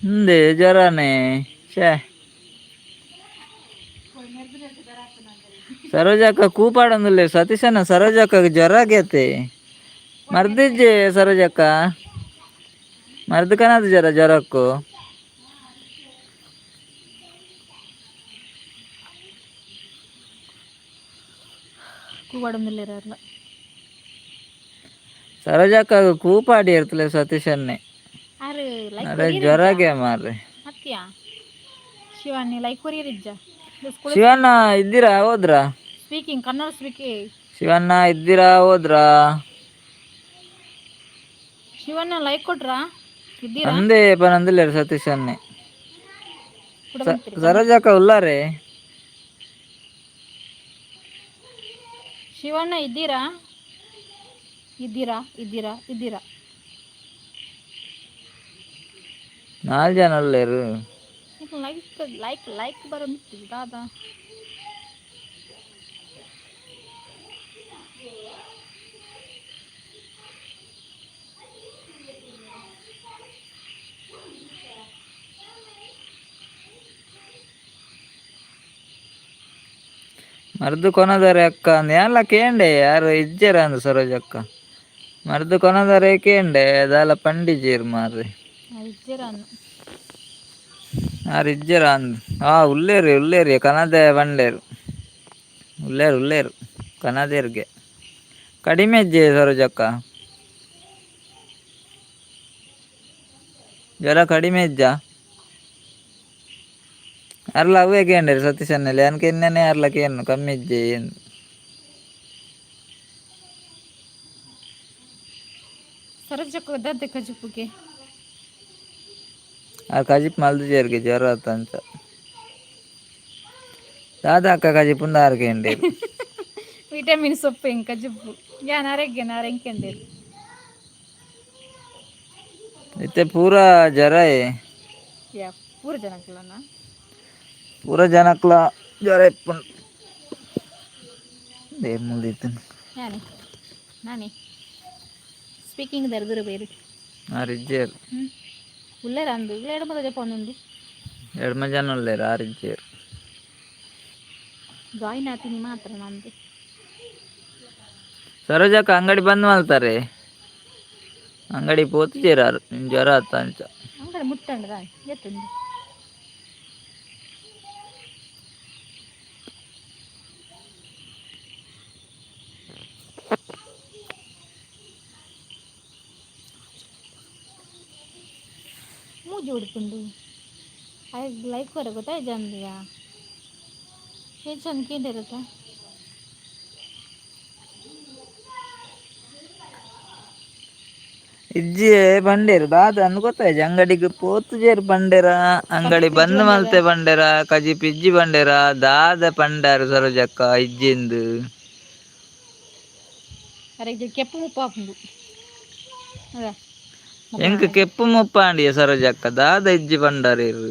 ಹಿಂದೆ ಜ್ವರನೇ. ಛೇ, ಸರೋಜಕ್ಕ ಕೂಪಾಡೊಂದುಲ್ಲೆ. ಸತೀಶನ, ಸರೋಜಕ್ಕ ಜ್ವರ ಆಗೈತೆ. ಮರ್ದಿಜ್ಜೆ ಸರೋಜಕ್ಕ? ಮರ್ದು ಕನದು ಜ್ವರ ಜ್ವರಕ್ಕೂ. ಕೂಪಾಡೊಂದುಲ್ಲೆರ್. ಸರೋಜಕ್ಕ ಕೂಪಾಡಿ ಇರ್ತಲೆ ಸತೀಶನ್ನೇ. ಆರ್ ಲೈಕ್ ಅರೆ, ಜ್ವರಗೆ ಮಾರ್ರೆ. ಅತ್ಯಾ ಶಿವಾನಿ, ಲೈಕ್ ಕೊರಿಯರಿಜ್ಜ? ಶಿವಣ್ಣ ಇದ್ದೀರಾ, ಹೋದ್ರಾ? Speaking Kannada speaking. ಶಿವಣ್ಣ ಇದ್ದೀರಾ, ಹೋದ್ರಾ? ಶಿವಣ್ಣ, ಲೈಕ್ ಕೊಟ್ರಾ? ಇದ್ದೀರಾ? ಅಂದೇ ಪನಂದಿಲ್ಲೇರು ಸತೀಶನ್ನೇ. ಕೂಡ ಬಂತೀರಿ. ಸರೋಜಕ್ಕ ಉಲ್ಲಾರೆ? ಶಿವಣ್ಣ ಇದ್ದೀರಾ? ಇದ್ದೀರಾ, ಇದ್ದೀರಾ, ಇದ್ದೀರಾ? ನಾಲ್ ಜನ ಉಲ್ಲೇರು. Like like like ಬರೋದು ದಾದಾ. ಮರ್ದು ಕೊನದಾರೆ ಅಕ್ಕ ಅಂದ್ ಎಲ್ಲ ಕೇಂಡೆ. ಯಾರು ಇಜ್ಜೆರ ಅಂದ್. ಸರೋಜಕ್ಕ, ಮರ್ದು ಕೊನದಾರೆ ಕೇಂಡೆ. ದಾಲ ಪಂಡಿಜೇರ್ ಮಾರ್ರೆ. ಇಜ್ಜೆರಾನ್. ಆರ್ ಇಜ್ಜೆರ ಅಂದ್. ಆ ಉಲ್ಲೇರು ಉಲ್ಲೇರಿ, ಕನದೆ ಬಂಡೇರು. ಉಲ್ಲೇರು ಉಲ್ಲೇರು, ಕನದೇರ್ಗೆ ಕಡಿಮೆ ಇಜ್ಜೆ. ಸರೋಜಕ್ಕ, ಜ್ವರ ಕಡಿಮೆ ಇಜ್ಜ? ಅರ್ಲ ಅವೇ ಕೇಂಡೇರು ಸತೀಶನ್ನೆಲ್ಲ. ಅನ್ಕೆ ಇನ್ನೇನೆ ಅರ್ಲ ಕೇನು ಕಮ್ಮಿ ಇಜ್ಜೆ ಏನು? ಸರೋಜಕ್ಕ ದಾದೆ ಕಜಿಪುಗೆ? ಆ ಕಜಿಪ್ ಮಲ್ದು ಜೇರಿಗೆ ಜ್ವರ ಆತಂಚ. ದಾದ ಅಕ್ಕ ಕಜಿಪುಂದ ಆರ್ಕೆಂಡೆ? ವಿಟಮಿನ್ ಸೊಪ್ಪು ಹೆಂಗೆ ಕಜಿಪು ಯಾನ್ ಆರೋಗ್ಯ ನಾರೆಂಕೆಂದೇರು. ಇತ್ತೆ ಪೂರಾ ಜ್ವರ. ಯಾ ಪೂರ ಜನಕ್ಲನ? ಪೂರ ಜನಕ್ಲ ಜ್ವರ ಇಪ್ಪುಂಡು. ಮುಲ್ದಿತ್ತು. ಯಾನೆ ನಾನೇ ಸ್ಪೀಕಿಂಗ್ ದರ್ದುರ ಬೇರು. ಆರು ಇಜ್ಜೇರು. ಹ್ಞೂ ಉಳ್ಳೇರ ಅಂದು ಇಲ್ಲ ಎಡಮದ ಜಪ ಒಂದುಂಡು. ಎಡ್ಮ ಜನ ಉಲ್ಲೇರು, ಆರು ಇಜ್ಜೇರು. ಜಾಯಿನ್ ಆತೀನಿ ಮಾತ್ರ ನಂದು. ಸರೋಜಕ್ಕ ಅಂಗಡಿ ಬಂದ್ ಮಲ್ತಾರೆ. ಅಂಗಡಿ ಪೋತು ಜೇರಾರು ಜ್ವರ ಆತ ಅಂಚ. ಅಂಗಡಿ ಮುಟ್ಟಂಡ ಎತ್ತುಂಡು. ಮೂಜಿ ಉಡುಪುಂಡು ಅಯ್ಯ ಲೈಕ್ ಕೊರ ಗೊತ್ತಾಯ್ ಜಂದಿಯ ಏನ್ ಚಂದ ಕೇಂದಿರುತ್ತಾ? ಇಜ್ಜಿ ಬಂಡೇರು ದಾದ ಅಂದ್ ಗೊತ್ತಾಯ್ತು. ಅಂಗಡಿಗೆ ಪೋತು ಜೇರು ಬಂಡೇರ, ಅಂಗಡಿ ಬಂದ್ ಮಲ್ತೆ ಬಂಡೇರ, ಕಜಿ ಪಿಜ್ಜಿ ಬಂಡೇರ, ದಾದ ಪಂಡಾರು ಸರೋಜಕ್ಕ ಇಜ್ಜಿಂದು. ಅರೆ ಕೆಪ್ಪು ಮುಪ್ಪಾಪುಂಡು ಅದ. ಎಂಕ್ ಕೆಪ್ಪು ಮುಪ್ಪಾಂಡಿಯ ಸರೋಜಕ್ಕ, ದಾದ ಇಜ್ಜಿ ಬಂಡಾರೇರು.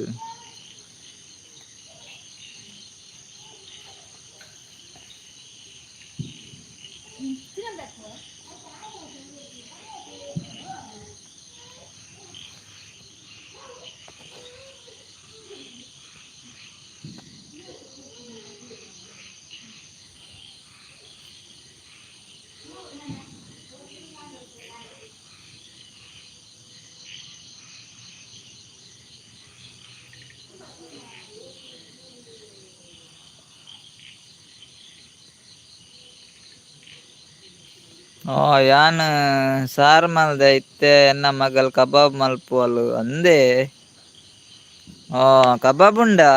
ಓ ಯಾನ್ ಸಾರ್ ಮಲ್ದೆ ಇತ್ತೆ ಎನ್ನ ಮಗಲ್ ಕಬಾಬ್ ಮಲ್ಪುವಲು ಅಂದೇ. ಓ ಕಬಾಬ್ ಉಂಡಾ?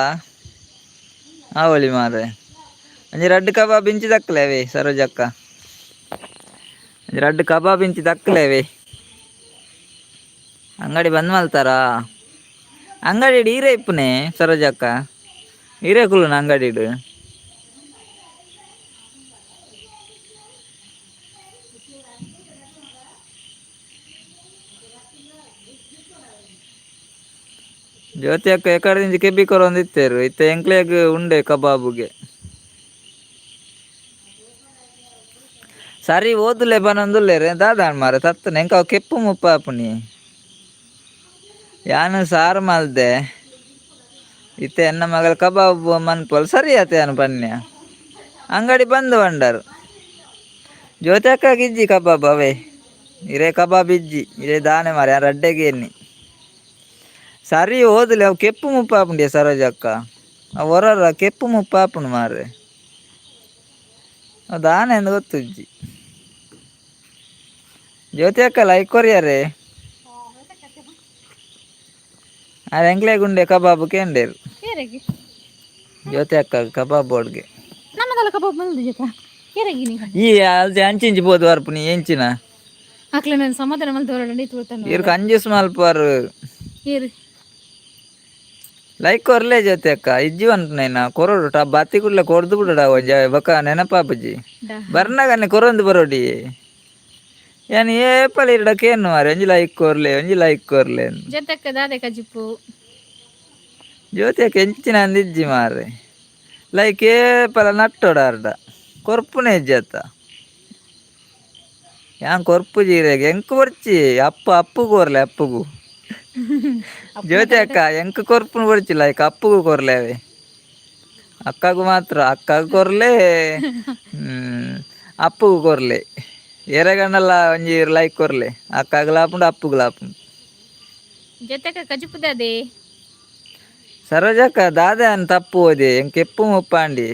ಆವೊಲಿ ಮಾರೆ. ಒಂಜಿ ರಡ್ಡ್ ಕಬಾಬ್ ಇಂಚಿ ದಕ್ಕಲೇವೆ ಸರೋಜಕ್ಕ. ಒಂಜಿ ರಡ್ಡ್ ಕಬಾಬ್ ಇಂಚಿ ದಕ್ಕಲೇವೆ. ಅಂಗಡಿ ಬಂದ್ ಮಲ್ತಾರಾ? ಅಂಗಡಿ ಈರೆ ಇಪ್ಪುನೆ ಸರೋಜಕ್ಕ, ಈರೆ ಕುಲ್ಲುನ ಅಂಗಡಿಡ್. ಜ್ಯೋತಿ ಅಕ್ಕ ಎಕಡೆದಿಂಚಿ ಕೆಬಿ ಕೊರೊಂದು ಇತ್ತೆರ್ ಇತ್ತೆ ಎಂಕ್ಲೆಗ್ ಉಂಡೆ ಕಬಾಬುಗೆ. ಸರಿ ಓದುಲೆ ಪನೊಂದುಲ್ಲೆರ್ ದಾದಾಂಡ್ ಮಾರ್ರೆ ತತ್ತನೆ ಎಂಕ್ ಅವು ಕೆಪ್ಪು ಮುಪ್ಪಾಪುನಿ. ಯಾನ್ ಸಾರ್ ಮಲ್ದೆ ಇತ್ತೆ ಎನ್ನ ಮಗಲ್ ಕಬಾಬ್ ಮನ್ಪುವಲ್ ಸರಿ ಆತೆ ಯಾನ್ ಪನ್ಯ ಅಂಗಡಿ ಬಂದ್ ಪಂಡರ್. ಜ್ಯೋತಿ ಅಕ್ಕಗ್ ಇಜ್ಜಿ ಕಬಾಬ್ ಅವೇ. ಇರೆ ಕಬಾಬ್ ಇಜ್ಜಿ ಇರೆ ದಾನೆ ಮಾರ್ರೆ ಯಾನ್ ರಡ್ಡೆಗೆ ಎನ್ನಿ. ಸರಿ ಓದುಲೆ ಅವು ಕೆಪ್ಪು ಮುಪ್ಪಾಪುಂಡೆ ಸರೋಜಕ್ಕ. ಅವು ಒರೊರ ಕೆಪ್ಪು ಮುಪ್ಪಾಪುಂಡು ಮಾರ್ರೆ. ಅವು ದಾನೆ ಅಂದ್ ಗೊತ್ತುಜ್ಜಿ. ಜ್ಯೋತಿ ಅಕ್ಕ ಲೈಕ್ ಕೊರಿಯರೆ. ಆರ್ ಎಂಕ್ಲೆಗ್ ಉಂಡೆ ಕಬಾಬ್ ಕೇಂಡೇರು. ಏರೆಗೆ? ಜ್ಯೋತಿ ಅಕ್ಕ ಕಬಾಬ್ ಬೋರ್ಡ್ಗೆ. ನಮ್ಮದಲ್ಲ ಕಬಾಬ್ ಮಲ್ದು ಜೊತೆ ಏರೆಗೆ ನೀ? ಈ ಅಲ್ತೆ ಅಂಚಿಂಚಿ ಪೋದು ಬರ್ಪುನಿ ಎಂಚಿನ. ಅಕ್ಲೆ ನಾನು ಸಮಾಧಾನ ಮಲ್ತು ಹೊರಡಂడి ತೋಳ್ತಾನೆ. ಇರ್ ಕಂಜೂಸ್ ಮಲ್ಪುವರು. ಏರು? ಲೈಕ್ ಕೊರ್ಲೆ ಜ್ಯೋತಿ ಅಕ್ಕ. ಇಜ್ಜಿ ಪನ್ಪುನೈನ ಕೊರೊಡು ಟಾ ಬತ್ತಿ ಕೂಡ್ಲೆ ಕೊರ್ದು ಬುಡಡ ಒಂಜಿ ಬೊಕ ನೆನಪಾಪುಜಿ. ಬರ್ನಗನೆ ಕೊರೊಂದು ಬರೋಡಿ. ಯಾನ್ ಏಪಲ ಇರ್ಡ ಕೇನು ಮಾರ್ರೆ ಒಂಜಿ ಲೈಕ್ ಕೊರ್ಲೆ ಒಂಜಿ ಲೈಕ್ ಕೊರ್ಲೆ ಅಂದ್. ಜೊತೆಕ್ಕ ದಾದೆ ಕಜಿಪು? ಜ್ಯೋತಿ ಅಕ್ಕ ಎಂಚಿನ ಅಂದ್ ಇಜ್ಜಿ ಮಾರ್ರೆ. ಲೈಕ್ ಏಪಲ ನಟ್ಟೊಡು ಅರ್ಡ ಕೊರ್ಪುನೆ ಇಜ್ಜಿ ಅತ್ತ. ಯಾನ್ ಕೊರ್ಪುಜಿ ಇರೆಗ್ ಎಂಕ್ ಬೊರ್ಚಿ ಅಪ್ಪು ಅಪ್ಪುಗು ಕೊರ್ಲೆ ಅಪ್ಪುಗು. ಜ್ಯೋತಿ ಅಕ್ಕ ಎಂಕ್ ಕೊರ್ಪುನು ಬೊರ್ಚಿ ಲೈಕ್ ಅಪ್ಪುಗು ಕೊರ್ಲೆ ಅವೇ. ಅಕ್ಕಗು ಮಾತ್ರ ಅಕ್ಕಗ್ ಕೊರ್ಲೆ ಅಪ್ಪುಗು ಕೊರ್ಲೆ. ಏರೆಗಂಡಲ ಒಂಜಿ ಲೈಕ್ ಕೊರ್ಲೆ ಅಕ್ಕಗ್ ಆಪುಂಡು ಅಪ್ಪುಗುಲ ಆಪುಂಡು. ಜೊತೆಕ್ಕ ಕಜಿಪು ದಾದೆ? ಸರೋಜಕ್ಕ ದಾದೆ ಅನ್ ತಪ್ಪು ಓದಿ ಎಂಕ್ ಕೆಪ್ಪು ಮುಪ್ಪಾಂಡಿ.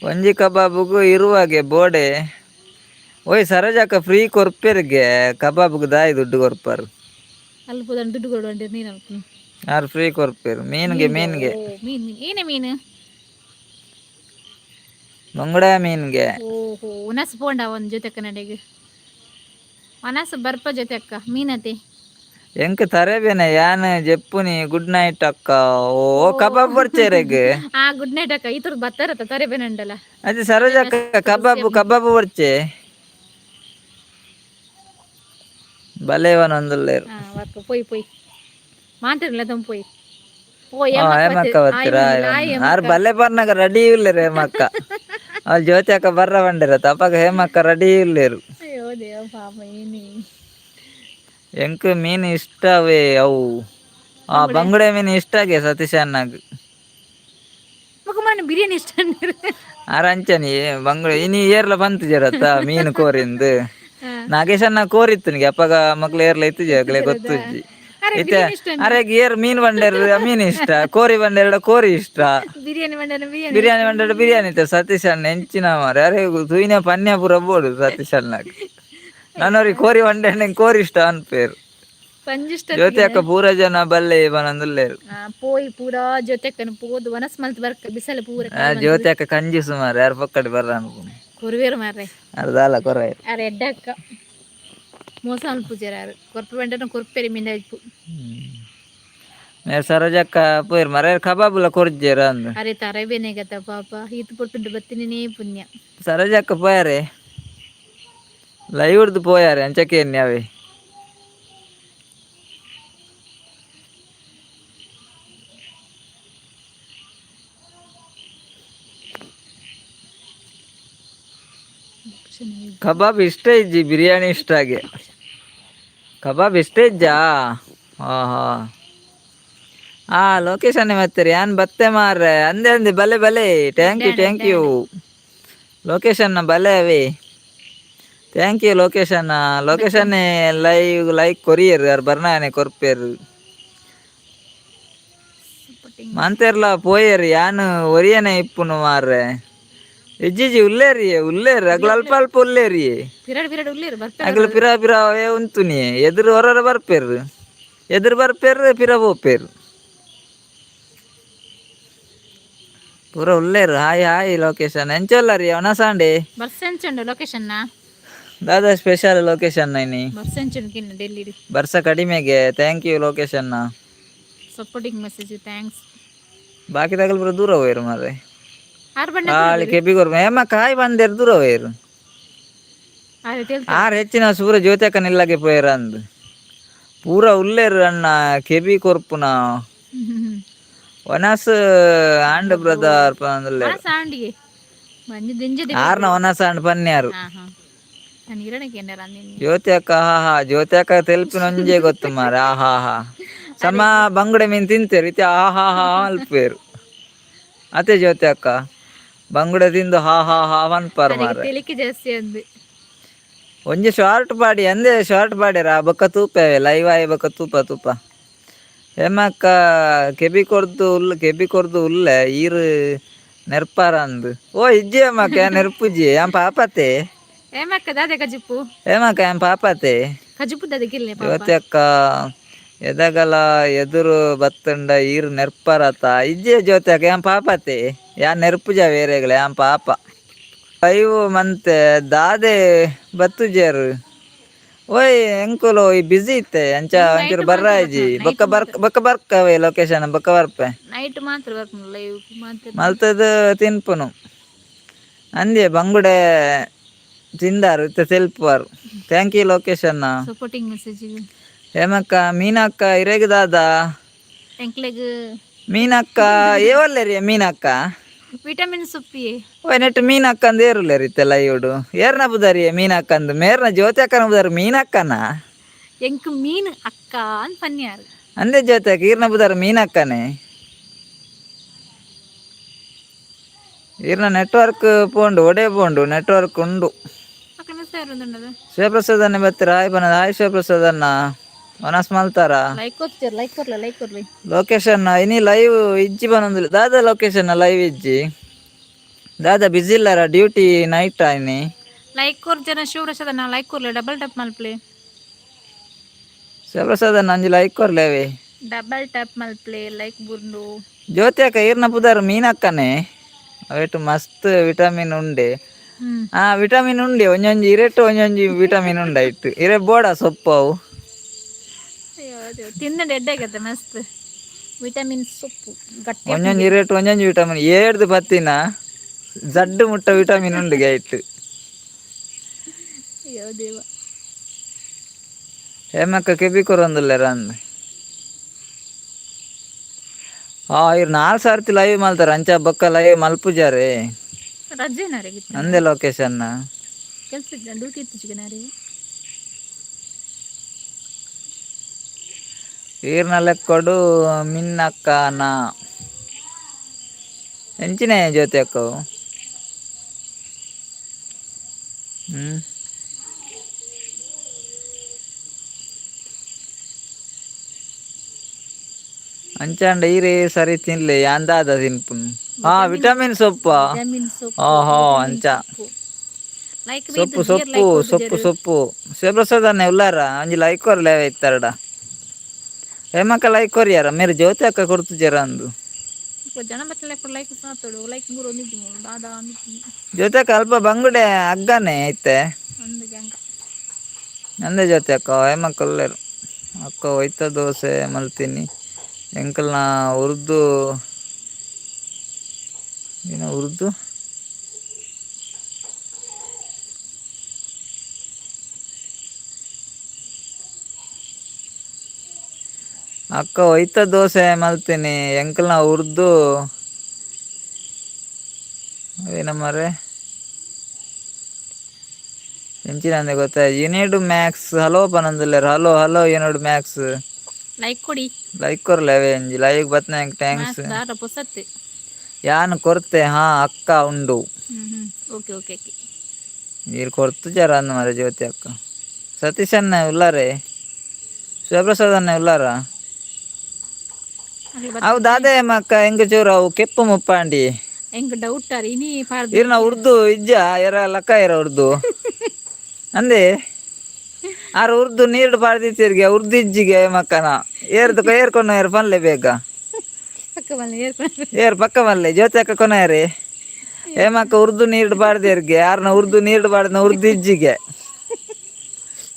ಒಂಜಿ ಕಬಾಬುಗು ಇರುವಾಗೆ ಬೋಡೆ. ಓಯ್ ಸರೋಜಕ್ಕ ಫ್ರೀ ಕೊರ್ಪೆರ್ಗೆ ಕಬಾಬುಗು ದಾಯಿ ದುಡ್ಡು ಕೊರ್ಪರು. ಅಲ್ಲಿ ಪೋದನ್ ದುಡ್ಡು ಕೊಡು ಅಂಡಿ ನೀನು ಅಲ್ಪುನು. ಆರ್ ಫ್ರೀ ಕೊರ್ಪೆರು ಮೀನ್ಗೆ ಮೀನ್ಗೆ. ಓ ಮೀನ್ ಮೀನ್ ಏನೇ ಮೀನು? ಬಂಗುಡೆ ಮೀನ್ಗೆ. ಓಹೋ ಉನಸ್ ಪೋಂಡ ಒಂದು ಜೊತೆ ಕನ್ನಡಿಗೆ. ಮನಸ್ಸು ಬರ್ಪ ಜೊತೆ ಅಕ್ಕ ಮೀನತೆ. ಎಂಕ್ ತರಬೇನೆ ಯಾನ್ ಜೆಪ್ಪುನಿ. ಗುಡ್ ನೈಟ್ ಅಕ್ಕ. ಓ, ಕಬಾಬ್ ಬರ್ಚೇರೆಗ್. ಆ, ಗುಡ್ ನೈಟ್ ಅಕ್ಕ. ಈ ತುರ್ದು ಬತ್ತಾರತ್ತ ತರಬೇನೆ ಉಂಡಲ್ಲ. ಅದೇ ಸರೋಜ ಅಕ್ಕ, ಕಬಾಬ್ ಕಬಾಬ್ ಬರ್ಚೆ. ಬಲೇವನ ಒಂದುಲ್ಲೇರು. ಹಾ, ವರ್ಕ ಪೋಯ್ ಪೋಯ್ ಮಾತಾಡಲ್ಲ ತಮ್ಮ ಪೋಯ್. ಓ. ಹೇಮಕ್ಕ ಬರ್ತೀರಾ? ಆರ್ ಬಲ್ಲೆ ಬರ್ನಾಗ ರೆಡಿ ಇಲ್ಲೇರು ಹೇಮಕ್ಕ. ಅವ್ಳು ಜ್ಯೋತಿ ಅಕ್ಕ ಬರ್ರ ಬಂಡಿರ ತಪ್ಪಾಗ ಹೇಮಕ್ಕ ರೆಡಿ ಇಲ್ಲೇರು. ಅಯ್ಯೋ ದೇವ, ಪಾಪ ಏನಿ. ಎಂಕ್ ಮೀನು ಇಷ್ಟವೇ ಅವು. ಆ ಬಂಗುಡೆ ಮೀನು ಇಷ್ಟ ಆಗಿ ಸತೀಶ್ ಅಣ್ಣಗ್. ಮಗ ಮನೆ ಬಿರಿಯಾನಿ ಇಷ್ಟ ಅಂದಿರು. ಆರ್ ಅಂಚನಿ ಬಂಗುಡೆ ಇನಿ ಏರ್ಲ ಬಂತು ಜರತ್ತ ಮೀನು ಕೋರಿಂದು. ನಾಗೇಶ್ ಅಣ್ಣ ಕೋರಿತ್ತು ನಿಗೆ ಅಪ್ಪಗ ಮಕ್ಳು ಏರ್ಲ ಇತ್ತು ಜಗಲೆ ಗೊತ್ತುಜ್ಜಿ. ಅರೆ. ಇತ್ತೆ. ಬಿರಿಯಾನಿ ಇಷ್ಟ. ಅರೆ, ಏರ್ ಮೀನು ಬಂಡೇರ್ ಮೀನು ಇಷ್ಟ, ಕೋರಿ ಬಂಡೆರಡ ಕೋರಿ ಇಷ್ಟ. ಬಿರಿಯಾನಿ ಮಂಡನ ಬಿರಿಯಾನಿ. ಬಿರಿಯಾನಿ ಬಂಡೆರಡ ಬಿರಿಯಾನಿ ಇತ್ತು. ಸತೀಶ್ ಅಣ್ಣ ಎಂಚಿನ ಮಾರೆ. ಅರೆ, ತೂಯಿನ ಪನ್ಯ ಪೂರ ಬೋಡು ಸತೀಶ್ ಅಣ್ಣಗ್. ನಾನು ಅವ್ರಿಗೆ ಕೋರಿ ಬಂಡೆ ಕೋರಿ ಇಷ್ಟ ಅನ್ಪೇರು. ಪಂಜಿಷ್ಟ. ಜ್ಯೋತಿ ಅಕ್ಕ, ಪೂರ ಜನ ಬಲ್ಲೆ ಬನಂದುಲ್ಲೇರು. ಪೋಯ್ ಪೂರಾ ಜೊತೆ ಪೋದು ವನಸ್ ಮಲ್ತ್ ಬರ್ಕ ಬಿಸಲ ಪೂರ. ಆ, ಜ್ಯೋತಿ ಅಕ್ಕ ಕಂಜಿ ಸುಮಾರು ಯಾರು ಪಕ್ಕಡಿ ಬರ್ರ ಅನ್ಕೊಂಡು. ಕೊರುವೇರು ಮಾರ್ರೆ. ಅರ್ಧಾಲ ಕೊರ. ಅರೆ, ಎಡ್ಡಕ್ಕ ಮೋಸ ಪೂಜಾರ ಕೊರ್ಪು ಬಂಡನ ಕೊರ್ಪೆರಿ ಮಿಂದ ಇಪ್ಪು. ಸರೋಜಕ್ಕ ಪೋಯಿರ್ ಮರ ಕಬಾಬುಲ ಕೊರ್ಜೇರ ಅಂದ್. ಅರೆ, ತರಬೇನೆ ಗತ ಪಾಪ. ಈತು ಪೊಟ್ಟುಂಡು ಬತ್ತಿನೇ ಪುಣ್ಯ. ಸರೋಜಕ್ಕ ಪೋಯಾರೆ, ಲೈವ್ ಹಿಡ್ದು ಪೋಯಾರೆ ಅಂಚಕ್ಕೆ ಅವೇ. ಕಬಾಬ್ ಇಷ್ಟ ಇಜ್ಜಿ, ಬಿರಿಯಾನಿ ಇಷ್ಟ ಆಗಿ. ಕಬಾಬ್ ಇಷ್ಟ ಇಜ್ಜಾ? ಹಾ ಹಾ ಆ ಲೊಕೇಶನ್ ಮತ್ತೆ ಯಾನ್ ಬತ್ತೆ ಮಾರ್ರೆ. ಅಂದೆ ಅಂದೆ, ಬಲೆ ಬಲೆ. Thank you, thank you location. ಬಲೆ ಅವೇ. Thank you location. Location live like courier ಯಾರು ಬರ್ನಾನೆ ಕೊರ್ಪೇರು. ಮಂತೆರ್ಲ ಪೋಯರ್. ಯಾನ್ ಒರಿಯನೆ ಇಪ್ಪುನು ಮಾರ್ರೆ. ಇಜ್ಜಿಜಿ, ಉಲ್ಲೇರಿ ಉಲ್ಲೇರಿ. ಅಗ್ಲ ಅಲ್ಪ ಅಲ್ಪ ಉಲ್ಲೇರಿ. ಪಿರಡ್ ಪಿರಡ್ ಉಲ್ಲೇರು ಬರ್ತಾರೆ. ಅಗಲ ಪಿರ ಪಿರ ಅವೇ ಉಂತುನಿ. ಎದುರು ಹೊರರ ಬರ್ಪೇರು, ಎದುರು ಬರ್ಪೇರು, ಪಿರ ಪೋಪೇರು. ಪೂರ ಉಲ್ಲೇರು. Hi hi location. ಎಂಚೊಲ್ಲರಿ ಅವನ ಸಾಂಡೆ? ಬಸ್ ಎಂಚುಂಡು ಲೊಕೇಶನ್ ನಾ? ದಾದಾ ಸ್ಪೆಷಲ್ ಲೊಕೇಶನ್ ನೈನಿ? ಬಸ್ ಎಂಚುಂಡು ಕಿನ್ನ ಡೆಲ್ಲಿ. ಬರ್ಸ ಕಡಿಮೆಗೆ. Thank you location. Supporting message thanks. ಬಾಕಿ ತಗಲ್ ಪೂರ ದೂರ ಹೋಯ್ರು ಮಾರ್ರೆ. ಆರು ಬಣ್ಣ. ಆಳಿ ಕೆಬಿಗೋರ್ ಹೇಮ ಕಾಯಿ ಬಂದೇರು, ದೂರ ಹೋಯ್ರು. ಅರೆ ತೆಲ್ತ. ಆರ್ ಹೆಚ್ಚಿನ ಸೂರ ಜ್ಯೋತಿಯಕ್ಕ ನಿಲ್ಲಗೆ ಪೋಯರ ಅಂದ್. ಪೂರ ಉಲ್ಲೇರು ಅಣ್ಣ ಕೆಬಿ ಕೊರ್ಪುನ. ಒನಸ್ ಆಂಡ್ ಬ್ರದರ್ ಪಂದುಲ್ಲೇರು. ಸಾಂಡಿಗೆ ಮಂಜು ದಿಂಜ. ಆರ್ನ ಒನಸ್ ಆಂಡ್ ಪನ್ಯಾರು. ಹಾ ಹಾ, ನಾನು ಇರಣಕ್ಕೆ ಏನಾರ ಅಂದಿನಿ. ಜ್ಯೋತಿ ಅಕ್ಕ, ಹಾ ಹಾ. ಜ್ಯೋತಿ ಅಕ್ಕ ತೆಲ್ಪಿನ ಒಂಜೆ ಗೊತ್ತು ಮಾರ. ಆ ಹಾ ಹಾ ಸಮ ಬಂಗುಡೆ ಮೀನ್ ತಿಂತೇರು ಇತ್ತೆ. ಆ ಹಾ ಹಾ ಅಲ್ಪೇರು ಅದೇ. ಜ್ಯೋತಿ ಅಕ್ಕ ಬಂಗುಡೆ ತಿಂದು ಹಾ ಹಾ ಹಾ ಅನ್ಪಾರ್ ಮಾರ್ರೆ. ತೆಲಿಕೆ ಜಾಸ್ತಿ ಅಂದು. ಒಂಜಿ ಶಾರ್ಟ್ ಬಾಡಿ ಅಂದೆ. ಶಾರ್ಟ್ ಬಾಡಿರ ಬೊಕ್ಕ ತೂಪೆ ಲೈವ್ ಆಯಿ ಬೊಕ್ಕ ತೂಪ ತೂಪ. ಹೇಮಕ್ಕ ಕೆಬಿ ಕೊರ್ದು ಉಲ್ಲ, ಕೆಬಿ ಕೊರ್ದು ಉಲ್ಲೆ ಈರು ನೆರ್ಪಾರ ಅಂದು. ಓ ಇಜ್ಜಿ ಹೇಮಕ್ಕ, ನೆರ್ಪುಜಿ ಯಾನ್ ಪಾಪತೆ. ಏಮಕ್ಕ ದಾದೆ ಕಜಿಪ್ಪು? ಹೇಮಕ್ಕ, ಯಾನ್ ಪಾಪತೆ. ಕಜಿಪ್ಪು ದಾದೆ ಕಿಲ್ಲೆ ಪಾಪ. ಜ್ಯೋತಿ ಅಕ್ಕ, ಎದಗಲ ಎದುರು ಬತ್ತಂಡ ಈರು ನೆರ್ಪರತ. ಇಜ್ಜೆ ಜ್ಯೋತಿ ಅಕ್ಕ, ಯಾನ್ ಪಾಪತೆ. ಯಾನ್ ನೆರ್ಪುಜ ಬೇರೆಗಳ, ಯಾನ್ ಪಾಪ. ಲೈವ್ ಮಂತೆ ದಾದೆ ಬತ್ತುಜೇರು? ಓಯ್ ಎಂಕುಲು ಈ ಬಿಸಿ ಇತ್ತೆ ಅಂಚ ಒಂಚೂರು ಬರ್ರಾಜಿ. ಬೊಕ್ಕ ಬರ್ಕ, ಬೊಕ್ಕ ಬರ್ಕವೆ ಲೊಕೇಶನ್ ಬೊಕ್ಕ ಬರ್ಪೆ. ನೈಟ್ ಮಾತ್ರ ಬರ್ಪುಂಡು ಲೈವ್ ಮಾತ್ರ. ಮಲ್ತದ ತಿನ್ಪುನು ಅಂದೆ. ಬಂಗುಡೆ ತಿಂದಾರು ಇತ್ತೆ ತೆಲ್ಪುವಾರು. Thank you location. Supporting message. ಹೇಮಕ್ಕ, ಮೀನಕ್ಕ ಇರೆಗ್ ದಾದ? ಎಂಕ್ಲೆಗ್. ಮೀನಕ್ಕ ಏವಲ್ಲೇರಿ ಮೀನಕ್ಕ? ವಿಟಮಿನ್ ಸುಪ್ಪಿ. ಓಯ್ ನೆಟ್ ಮೀನಕ್ಕ ಅಂದ್ ಏರುಲ್ಲೇರಿ ಇತ್ತೆಲ್ಲ ಇವುಡು. ಏರ್ನ ಬುದಾರಿ ಮೀನಕ್ಕ ಅಂದ್? ಮೇರ್ನ ಜ್ಯೋತಿ ಅಕ್ಕನ ಬುದಾರು ಮೀನಕ್ಕನ. ಎಂಕ್ ಮೀನ್ ಅಕ್ಕ ಅಂತ ಪನ್ಯಾರು. ಅಂದೆ ಜ್ಯೋತಿ ಅಕ್ಕ, ಈರ್ನ ಬುದಾರು ಮೀನಕ್ಕನೆ. ಈರ್ನ ನೆಟ್ವರ್ಕ್ ಪೋಂಡು, ಒಡೆ ಪೋಂಡು ನೆಟ್ವರ್ಕ್ ಉಂಡು. ಅಕ್ಕ ಮಿಸ್ ಯಾರು? ಶಿವಪ್ರಸಾದ್ ಅನ್ನ ಬತ್ತೀರ? ಹಾಯ್ ಬನ್ನದ. ಹಾಯ್ ಶಿವಪ್ರಸಾದ್ ಅನ್ನ. ಮನಸ್ ಮಲ್ತಾರ? ಲೈಕ್ ಕೊರ್ತಾರೆ, ಲೈಕ್ ಕೊರ್ಲ, ಲೈಕ್ ಕೊರ್ಲಿ. ಲೊಕೇಶನ್ ಇನಿ ಲೈವ್ ಇಜ್ಜಿ ಬನ್ನೊಂದಿಲ್ಲ ದಾದಾ ಲೊಕೇಶನ್? ಲೈವ್ ಇಜ್ಜಿ ದಾದಾ? ಬಿಸಿ ಇಲ್ಲಾರ? ಡ್ಯೂಟಿ ನೈಟ್ ಇನಿ. ಲೈಕ್ ಕೊರ್ ಜನ. ಶಿವಪ್ರಸಾದ್ ಅನ್ನ ಲೈಕ್ ಕೊರ್ಲೆ, ಡಬಲ್ ಟ್ಯಾಪ್ ಮಲ್ಪ್ಲೆ. ಶಿವಪ್ರಸಾದ್ ಅನ್ನ ಅಂಜಿ ಲೈಕ್ ಕೊರ್ಲೇವೆ. ಡಬಲ್ ಟ್ಯಾಪ್ ಮಲ್ಪ್ಲೆ, ಲೈಕ್ ಬುರ್ಂಡು. ಜ್ಯೋತಿ ಅಕ್ಕ, ಈರ್ನ ಪುದರ್ ಮೀನಕ್ಕನೆ. ಅವೇಟು ಮಸ್ತ್ ವಿಟಮಿನ್ ಉಂಡೆ. ಹ್ಮ್. ಆ ವಿಟಮಿನ್ ಉಂಡೆ ಒಂಜೊಂಜಿ ಇರೆಟ್ ಒಂಜೊಂಜಿ ವಿಟಮಿನ್ ಉಂಡಾಯ್ತು ಇರೆ ಬೋಡ ಸೊಪ್ಪು ಅವು. ಅಯ್ಯೋ ದೇವ್ರೆ, ತಿಂದ ಎಡ್ಡೆ ಮಸ್ತ್ ವಿಟಮಿನ್ ಸೊಪ್ಪು ಗಟ್ಟಿ. ಒಂಜೊಂಜಿ ಇರೆಟ್ ಒಂಜೊಂಜಿ ವಿಟಮಿನ್ ಏಡ್ದು ಪತ್ತಿನ ಜಡ್ಡು ಮುಟ್ಟ ವಿಟಮಿನ್ ಉಂಡು ಗೈಟ್. ಅಯ್ಯೋ ದೇವ. ಹೇಮಕ್ಕ ಕೆಬಿ ಕೊರೊಂದುಲ್ಲೆರ ಅಂದ್. ಆ ಇರ್ ನಾಲ್ ಸರ್ತಿ ಲೈವ್ ಮಲ್ತಾರ ಅಂಚ ಬೊಕ್ಕ ಲೈವ್ ಮಲ್ಪುಜಾರೆ. ರಜೆನಾರೆ? ಅಂದೆ ಲೊಕೇಶನ್. ಕೆಲಸ ಡ್ಯೂಟಿ ಇತ್ತು ಚಿಕನಾರಿ. ಈರ್ನ ಲೆಕ್ಕೊಡು ಮಿನ್ನಕ್ಕ ನಾ ಎಂಚಿನ ಜ್ಯೋತಿ ಅಕ್ಕವು. ಹ್ಮ್ ಅಂಚಾಂಡ ಈರೇ ಸರಿ ತಿನ್ಲೆ ಯಾಂದಾದ ತಿನ್ಪುನ್. ಹಾ, ವಿಟಮಿನ್ ಸೊಪ್ಪ. ವಿಟಮಿನ್ ಸೊಪ್ಪು. ಆಹಾ, ಅಂಚ. ಲೈಕ್. ಸೊಪ್ಪು ಸೊಪ್ಪು ಸೊಪ್ಪು ಸೊಪ್ಪು. ಶಿವಪ್ರಸಾದ್ ಅಣ್ಣ ಉಲ್ಲಾರ? ಒಂಜಿ ಲೈಕ್ ಕೊರ್ಲೆ ಇತ್ತಾರಡ. ಹೇಮಕ್ಕ ಲೈಕ್ ಕೊರಿಯಾರ ಮೇರೆ ಜ್ಯೋತಿ ಅಕ್ಕ ಕೊಡ್ತುಜಾರ ಅಂದು. ಜನ ಬತ್ತಲೆ ಲೈಕ್ ಸಾತೋಡು ಲೈಕ್ ಮೂರು ಒಂದಿದ್ದು ಮೂರು ದಾದಾ ಒಂದಿದ್ದು. ಜ್ಯೋತಿ ಅಕ್ಕ ಅಲ್ಪ ಬಂಗುಡೆ ಅಗ್ಗನೆ ಐತೆ. ಒಂದು ಗಂಗ. ನಂದೇ ಜ್ಯೋತಿ ಅಕ್ಕ. ಹೇಮಕ್ಕ ಉಲ್ಲೇರು ಅಕ್ಕ. ಒಯ್ತ ದೋಸೆ ಮಲ್ತೀನಿ ಎಂಕಲ್ನ ಉರ್ದು ಏನ ಉರ್ದು. ಅಕ್ಕ ಒಯ್ತ ದೋಸೆ ಮಲ್ತೀನಿ ಎಂಕಲ್ನ ಉರ್ದು ಏನ ಮಾರ್ರೆ ಎಂಚಿನ ಅಂದೆ ಗೊತ್ತಾ. ಯುನಿಡ್ ಮ್ಯಾಕ್ಸ್ ಹಲೋ ಪನೊಂದುಲ್ಲೆರ್. ಹಲೋ ಹಲೋ ಯುನಿಡ್ ಮ್ಯಾಕ್ಸ್. ಲೈಕ್ ಕೊಡಿ. ಲೈಕ್ ಕೊರ್ಲೆ ಅವೇ ಒಂಜಿ ಲೈಕ್ ಬತ್ನ thanks. ದಾದ ಪೊಸತ್ತೆ. ಯಾನ್ ಕೊರ್ತೆ. ಹಾ ಅಕ್ಕ ಉಂಡು. ಹ್ಮ್ ಹ್ಮ್ okay okay okay. ನೀರು ಕೊರ್ತು ಜರ ಅಂದ್ ಮಾರ್ರೆ. ಜ್ಯೋತಿ ಅಕ್ಕ, ಸತೀಶ್ ಅಣ್ಣ ಉಲ್ಲಾರೆ? ಶಿವಪ್ರಸಾದ್ ಅಣ್ಣ ಉಲ್ಲಾರ? ಅವು ದಾದೆ ಮಕ್ಕ ಎಂಗ ಚೂರು ಅವು ಕೆಪ್ಪು ಮುಪ್ಪಾಂಡಿ. ಎಂಕ್ ಡೌಟ್ ಆರ್ ಇನಿ ಪಾರ್ದು. ಇರ್ನ ಉರ್ದು ಇಜ್ಜ ಎರ ಲಕ್ಕ ಎರ ಉರ್ದು ಅಂದೆ. ಆರ್ ಉರ್ದು ನೀರು ಪಾಡ್ದಿತ್ತೀರ್ಗೆ ಉರ್ದು ಇಜ್ಜಿಗೆ ಮಕ್ಕನ ಏರ್ದು ಏರ್ಕೊಂಡು ಏರ್ ಪನ್ಲೆ ಬೇಗ. ಪಕ್ಕ ಬಲ್ಲ ಏರ್ಕೊಂಡು. ಏರ್ ಪಕ್ಕ ಮಲ್ಲೆ. ಜ್ಯೋತಿ ಅಕ್ಕ ಕೊನೆಯರಿ ಹೇಮಕ್ಕ ಉರ್ದು ನೀರು ಪಾಡ್ದೇರ್ಗೆ ಯಾರನ್ನ ಉರ್ದು ನೀರು ಪಾಡ್ದ ಉರ್ದು ಇಜ್ಜಿಗೆ.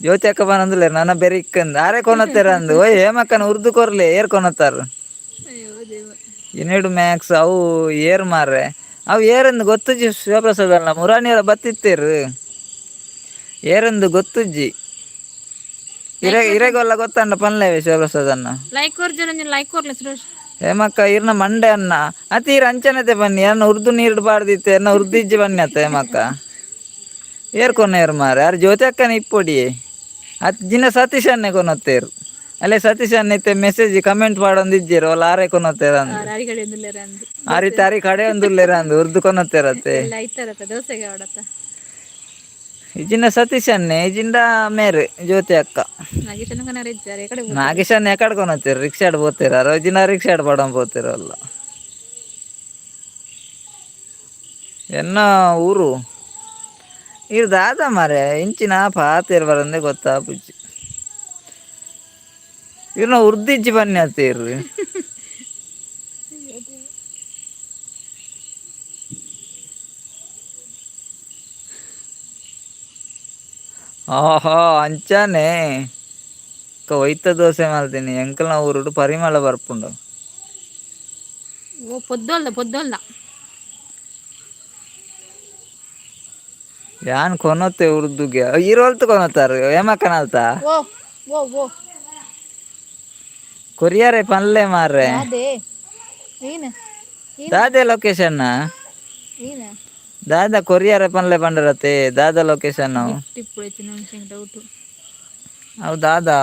ಜ್ಯೋತಿ ಅಕ್ಕ ಬನಂದುಲ್ಲೆ ನನ್ನ ಬೆರಿಕ್ಕಂದು ಆರೆ ಕೊನತ್ತಾರ ಅಂದು. ಓಯ್ ಹೇಮಕ್ಕನ ಉರ್ದು ಕೊರ್ಲೆ ಏರ್ ಕೊನತ್ತಾರ. ಅಯ್ಯೋ ದೇವ. ಯುನಿಡ್ ಮ್ಯಾಕ್ಸ್ ಅವು ಏರ್ ಮಾರ್ರೆ. ಅವು ಏರಂದು ಗೊತ್ತುಜ್ಜಿ ಶಿವಪ್ರಸಾದ್ ಅಲ್ಲ ಮುರಾನಿಯರ ಬತ್ತಿತ್ತೇರು ಏರಂದು ಗೊತ್ತುಜ್ಜಿ. ಇರೆ ಇರೆಗೊಲ್ಲ ಗೊತ್ತಂಡ ಪನ್ಲೇವೆ ಶಿವಪ್ರಸಾದ್ ಅನ್ನ. ಲೈಕ್ ಕೊರ್ ಜನ ಲೈಕ್ ಕೊರ್ಲೆ ಸುರೇಶ್. ಹೇಮಕ್ಕ ಇರ್ನ ಮಂಡೆ ಅನ್ನ ಅತಿ ಇರ್ ಅಂಚನತೆ ಬನ್ನಿ ಅನ್ನ ಉರ್ದು ನೀರು ಬಾರ್ದಿತ್ತೆ ಅನ್ನ ಉರ್ದು ಇಜ್ಜಿ ಬನ್ನಿ ಅತ್ತ. ಹೇಮಕ್ಕ ಏರ್ ಕೊನ ಏರ್ ಮಾರೆ ಯಾರು ಜ್ಯೋತಿ ಅಕ್ಕನ ಇಪ್ಪೊಡಿ ಅತ್ ಜಿನ ಸತೀಶ್ ಅನ್ನೆ ಕೊನತ್ತೇರು. ಅಲ್ಲೇ ಸತೀಶ್ ಅನ್ನ ಇತ್ತೆ ಮೆಸೇಜ್ ಕಮೆಂಟ್ ಪಾಡೊಂದು ಇಜ್ಜಿರು ಅಲ್ಲ ಆರೆ ಕೊನತ್ತೇರ ಅಂದು. ಅರಿಗಡೆ ಒಂದುಲ್ಲೆರ ಅಂದು. ಆ ರೀತಿ ಅರಿ ಕಡೆ ಒಂದುಲ್ಲೇರ ಅಂದು ಉರ್ದು ಕೊನತ್ತೇರತ್ತೆ. ಎಲ್ಲ ಐತಾರತ್ತ ದೋಸೆಗೆ ಅವಡತ್ತ. ಇಜಿನ ಸತೀಶ್ ಅನ್ನೆ ಇಜಿಂದ ಮೇರೆ ಜ್ಯೋತಿ ಅಕ್ಕ. ನಾಗೇಶನ ಕನರ ಇದ್ದಾರೆ ಕಡೆ. ನಾಗೇಶ್ ಅನ್ನ ಎಕಡೆ ಕೊನತ್ತೀರಿ? ರಿಕ್ಷಾಡ್ ಪೋತೀರ? ರೋಜಿನ ರಿಕ್ಷಾಡ್ ಪಡಂ ಪೋತಿರಲ್ಲ ಎನ್ನ ಊರು ಇರ್ ದಾದ ಮಾರೆ ಇಂಚಿನ ಪಾತೇರ್ ಬರಂದೆ ಗೊತ್ತಾಪುಜಿ. ಇರ್ನ ಉರ್ದಿಜ್ಜಿ ಬನ್ನಿ ಅತ್ತೀರ್. ಆಹಾ ಅಂಚಾನೆ ಒಯ್ತ ದೋಸೆ ಮಲ್ತೀನಿ ಎಂಕಲ್ನ ಊರುಡು ಪರಿಮಳ ಬರ್ಪುಂಡು. ಓ ಪೊದ್ದೊಲ್ದ ಪೊದ್ದೊಲ್ದ. ಯಾನ್ ಕೊನತ್ತೆ ಉರ್ದುಗೆ ಈರೋಲ್ತು ಕೊನತ್ತಾರು ಹೇಮಕ್ಕನಲ್ತ. ಓ ಓ ಓ. ಕೊರಿಯಾರೆ ಪನ್ಲೆ ಮಾರ್ರೆ. ಅದೇ ಏನ? ದಾದೆ ಲೊಕೇಶನ್? ಏನ? ದಾದಾ ಕೊರಿಯರ್ ಪನ್ಲೆ ಪಂಡರತೆ ದಾದಾ ಲೊಕೇಶನ್? ಟಿಪ್ಪು ಡೌಟು. ಅವು ದಾದಾ.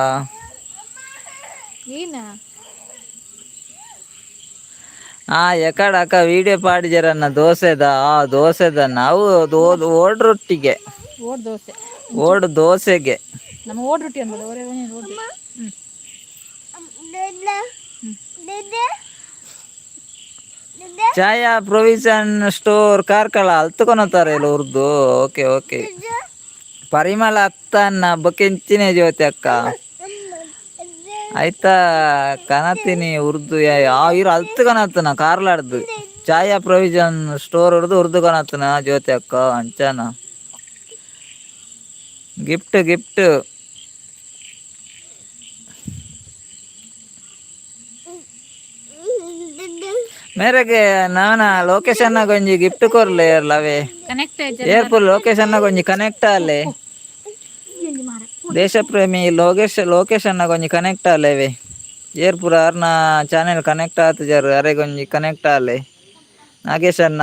ಏನ? ಆ ಎಕಡ ಅಕ್ಕ ವಿಡಿಯೋ ಪಾಡಿಜರನ್ನ ದೋಸೆದ ಆ ದೋಸೆದ ನಾವು ಓಡ್ ರೊಟ್ಟಿಗೆ. ಓಡ್ ದೋಸೆ. ಓಡ್ ದೋಸೆಗೆ. ನಮ್ಮ ಓಡ್ ರೊಟ್ಟಿ ಅನ್ಬೋದು ಅವರೇ ಓಡ್. ಹ್ಮ್. ಛಾಯಾ ಪ್ರೊವಿಷನ್ ಸ್ಟೋರ್ ಕಾರ್ಕಳ ಅಲ್ತುಕೊನತಾರೆ ಇಲ್ಲ ಉರ್ದು. ಓಕೆ ಓಕೆ ಪರಿಮಳ ಅತ್ತನ್ನ ಬೊಕೆಂಚಿನ ಜ್ಯೋತಿ ಅಕ್ಕ ಆಯ್ತಾ ಕನತೀನಿ ಉರ್ದು. ಆ ಇರು ಅಲ್ತು ಕನತ್ತನ ಕಾರ್ಲಾಡ್ದು. Chhaya provision store ಹಿಡ್ದು ಉರ್ದು ಕಾಣತ್ತನ ಜ್ಯೋತಿ ಅಕ್ಕ ಅಂಚನ. ಗಿಫ್ಟ್ ಗಿಫ್ಟ್ ಮೇರೆಗೆ ನಾನ ಲೊಕೇಶನ್ ಒಂಜಿ ಗಿಫ್ಟ್ ಕೊರ್ಲೆ ಲವೇ. Connect. Airport location ಒಂಜಿ ಕನೆಕ್ಟ್ ಆಲೆ. ದೇಶಪ್ರೇಮಿ ಲೋಕೇಶ್, ಲೊಕೇಶನ್ ಒಂಜಿ ಕನೆಕ್ಟ್ ಆಲೆವೆ. ಏರ್ಪುರ ಅರ್ನ ಚಾನೆಲ್ ಕನೆಕ್ಟ್ ಆತುಜಾರು, ಅರೆಗೊಂಜಿ ಕನೆಕ್ಟ್ ಆಲೆ. ನಾಗೇಶಣ್ಣ,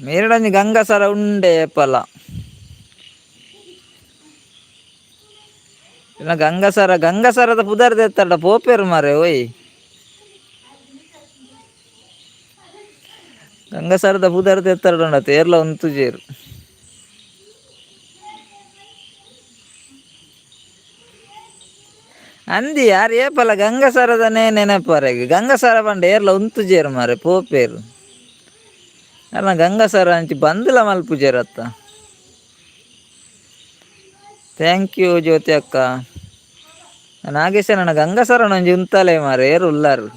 ಮೇರಡೊಂಜಿ ಗಂಗಸರ ಉಂಡೆ ಏಪಲ. ಇಲ್ಲ ಗಂಗಸರ, ಗಂಗಸರದ ಪುದರ್ ದೆತ್ತಡ ಪೋಪೆರು ಮಾರೆ. ಓಯ್, ಗಂಗಸರದ ಪುದರ್ ದೆತ್ತಡ ಏರ್ಲ ಉಂತುಜೇರು. ಅಂದಿ ಯಾರು ಏಪಲ ಗಂಗಸರದನೇ ನೆನಪರೆಗೆ. ಗಂಗಸರ ಪಂಡ ಏರ್ಲ ಉಂತುಜೇರು ಮಾರೆ, ಪೋಪೇರು. ಅಲ್ಲ, ಗಂಗಸರ ಅಂಚಿ ಬಂದ್ಲ ಮಲ್ಪುಜೇರತ್ತ. Thank you ಜ್ಯೋತಿ ಅಕ್ಕ. ನಾಗೇಶ, ನನ್ನ ಗಂಗಸರನ ಒಂಜಿ ಉಂತಲೆ ಮಾರೆ. ಏರು ಉಲ್ಲಾರು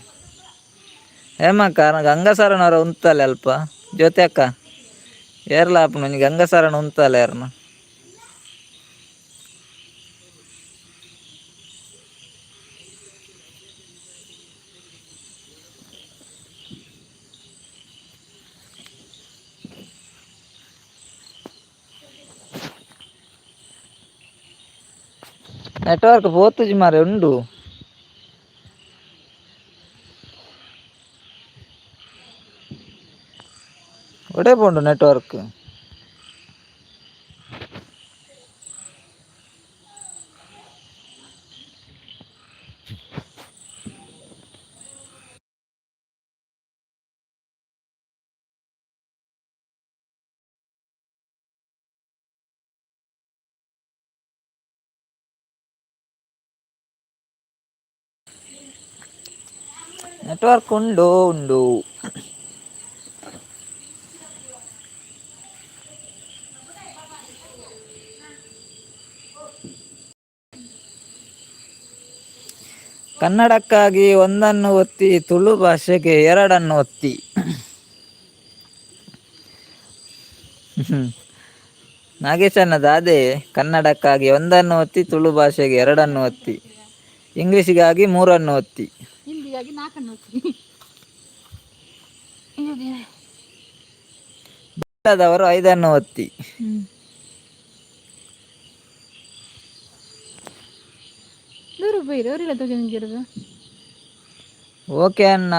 ಹೇಮಕ್ಕ, ಗಂಗಸರನವರ ಉಂತಲೆ ಅಲ್ಪ. ಜ್ಯೋತಿ ಅಕ್ಕ, ಏರ್ಲ ಆಪುಂಡು ಒಂಜಿ ಗಂಗಸರನ ಉಂತಲೆ ಯಾರನ. ನೆಟ್ವರ್ಕ್ ಪೋತುಜಿ ಮಾರೆ, ಉಂಡು. ಒಡೆ ಪೋಂಡು ನೆಟ್ವರ್ಕ್? ನೆಟ್ವರ್ಕ್ ಉಂಡು ಉಂಡು. ಕನ್ನಡಕ್ಕಾಗಿ ಒಂದನ್ನು ಒತ್ತಿ, ತುಳು ಭಾಷೆಗೆ ಎರಡನ್ನು ಒತ್ತಿ. ನಾಗೇಶನ ದಾದೆ, ಕನ್ನಡಕ್ಕಾಗಿ ಒಂದನ್ನು ಒತ್ತಿ, ತುಳು ಭಾಷೆಗೆ ಎರಡನ್ನು ಒತ್ತಿ, ಇಂಗ್ಲಿಷಿಗಾಗಿ ಮೂರನ್ನು ಒತ್ತಿ. ಹಿಂದಿಗಾಗಿ ನಾಲ್ಕನ್ನು ಒತ್ತಿ. ಬೆಟ್ಟದವರು ಐದನ್ನು ಒತ್ತಿ. ದೂರ ಬೈರು ಅವರಿಲ್ಲ ತೋಜಂಗಿರೋದು. ಓಕೆ ಅಣ್ಣ,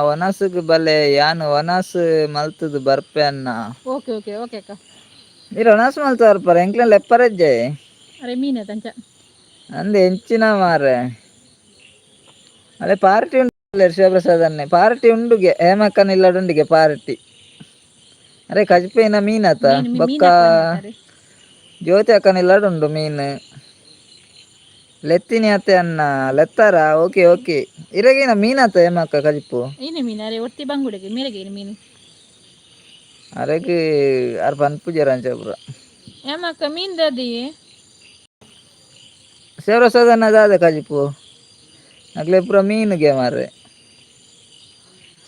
ವನಸುಗ್ ಬಲೆ, ಯಾನ್ ವನಸ್ ಮಲ್ತುದು ಬರ್ಪೆ ಅಣ್ಣ. Okay okay okay ಅಕ್ಕ. ನೀರು ವನಸ್ ಮಲ್ತು ಬರ್ಪಾರ, ಎಂಕ್ಲೆನ್ ಲೆಪ್ಪರೆಜ್ಜೆ. ಅರೆ ಮೀನ ತಂಚ. ಅಂದೆ ಎಂಚಿನ ಮಾರೆ, ಅದೇ ಪಾರ್ಟಿ ಉಂಟು. ಶಿವಪ್ರಸಾದ್ ಅನ್ನೆ ಪಾರ್ಟಿ ಉಂಡುಗೆ, ಹೇಮಕ್ಕನ ಇಲ್ಲಡುಂಡಿಗೆ ಪಾರ್ಟಿ. ಅರೆ ಕಜ್ಪೇನ ಮೀನತ ಬೊಕ್ಕ ಜ್ಯೋತಿ ಅಕ್ಕನ ಇಲ್ಲಡುಂಡು ಮೀನು. ಲೆತ್ತಿನಿ ಅತ್ತೆ ಅನ್ನ ಲೆತ್ತಾರ. ಓಕೆ ಓಕೆ, ಇರಗೇನ ಮೀನತ ಹೇಮಕ್ಕ ಕಜಿಪು? ಏನೇ ಮೀನು? ಅರೆ ಒತ್ತಿ ಬಂಗುಡೆಗೆ ಮೇರೆಗೆ ಏನು ಮೀನು? ಅರೆಗ್ ಅರ್ ಪನ್ಪುಜೆರ್ ಅಂಚ ಪೂರ. ಏಮಕ್ಕ, ಮೀನು ದಾದಿ? ಶಿವಪ್ರಸಾದ್ ಅನ್ನ ದಾದ ಕಜಿಪು? ಅಗ್ಲೆ ಪೂರ ಮೀನುಗೆ ಮಾರ್ರೆ.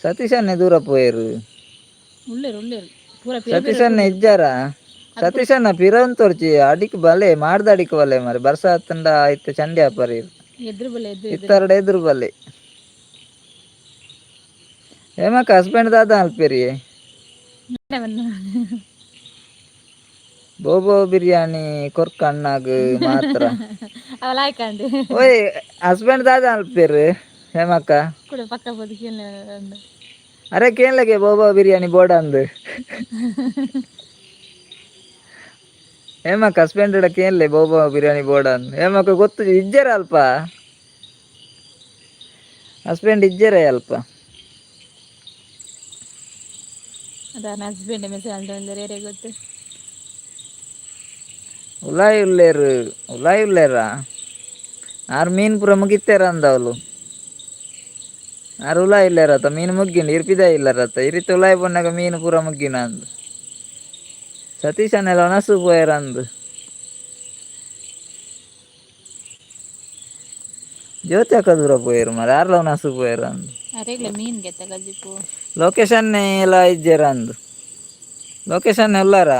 ಸತೀಶ್ ಅನ್ನೆ ದೂರ ಪೋಯೆರು. ಉಳ್ಳೇರು ಉಳ್ಳೇರು ಪೂರ. ಸತೀಶ್ ಅಣ್ಣ ಇಜ್ಜಾರ? ಸತೀಶ್ ಅಣ್ಣ ಪಿರನ್ ತೋರ್ಚಿ ಅಡಿಕ್ ಬಲೆ ಮಾಡ್ದ, ಅಡಿಕ್ ಬಲೆ ಮಾರೆ. ಬರ್ಸ ಆತಂಡ ಇತ್ತೆ ಚಂಡಿ ಆಪರಿ. ಎದ್ರು ಬಲೆ ಎದ್ರು. ಇತ್ತರಡ ಎದುರು ಬಲೆ. ಹೇಮಕ್ಕ, ಹಸ್ಬೆಂಡ್ ದಾದ ಅಲ್ಪೇರಿ? ಬೋಬೋ ಬಿರಿಯಾನಿ ಕೊರ್ಕ ಅಣ್ಣಾಗ್ ಮಾತ್ರ. ಅವಳ ಆಯ್ಕಂಡು. ಓಯ್, ಹಸ್ಬೆಂಡ್ ದಾದ ಅಲ್ಪೇರು ಹೇಮಕ್ಕ? ಕೂಡ ಪಕ್ಕ ಬದುಕಿ. ಅರೆ ಕೇನ್ಲಗೆ ಬೋಬೋ ಬಿರಿಯಾನಿ ಬೋಡ ಅಂದು. ಹೇಮಕ್ಕ, ಹಸ್ಬೆಂಡ್ ಕೇನ್ಲೆ ಬೋಬೋ ಬಿರಿಯಾನಿ ಬೋಡ ಅಂದು. ಹೇಮಕ್ಕ ಗೊತ್ತು ಇಜ್ಜರ ಅಲ್ಪ? ಹಸ್ಬೆಂಡ್ ಇಜ್ಜರೇ ಅಲ್ಪ? ಅದಾನ ಹಸ್ಬೆಂಡ್ ಮೆಸೇಜ್ ಅಂದ್ರೆ ಯಾರಿಗೆ ಗೊತ್ತು. ಉಲಾಯಿ ಉಲ್ಲೇರು, ಉಲಾಯಿ ಉಲ್ಲೇರಾ? ಆರ್ ಮೀನ್ ಪೂರ ಮುಗಿತ್ತೇರ ಅಂದವಲು. ಆರ್ ಉಲಾಯಿ ಇಲ್ಲೇರತ್ತ, ಮೀನು ಮುಗ್ಗಿನ ಇರ್ಪಿದ ಇಲ್ಲರತ್ತ. ಇರಿತ ಉಲಾಯಿ ಪೊನ್ನಾಗ ಮೀನು ಪೂರ ಮುಗ್ಗಿನ ಅಂದು. ಸತೀಶನೆಲ್ಲ ಒಣಸು ಪೋಯರ ಅಂದು. ಜ್ಯೋತಿ ಅಕ್ಕ ದೂರ ಪೋಯರು ಮಾರೆ, ಆರ್ಲ ಒಣಸು ಪೋಯರ ಅಂದು. ಅರೆಗ್ಲ ಮೀನ್ ಗೆತ್ತ ಕಜಿಪು. ಲೊಕೇಶನ್ ಎಲ್ಲ ಇಜ್ಜೆರ ಅಂದು. ಲೊಕೇಶನ್ ಉಲ್ಲಾರ?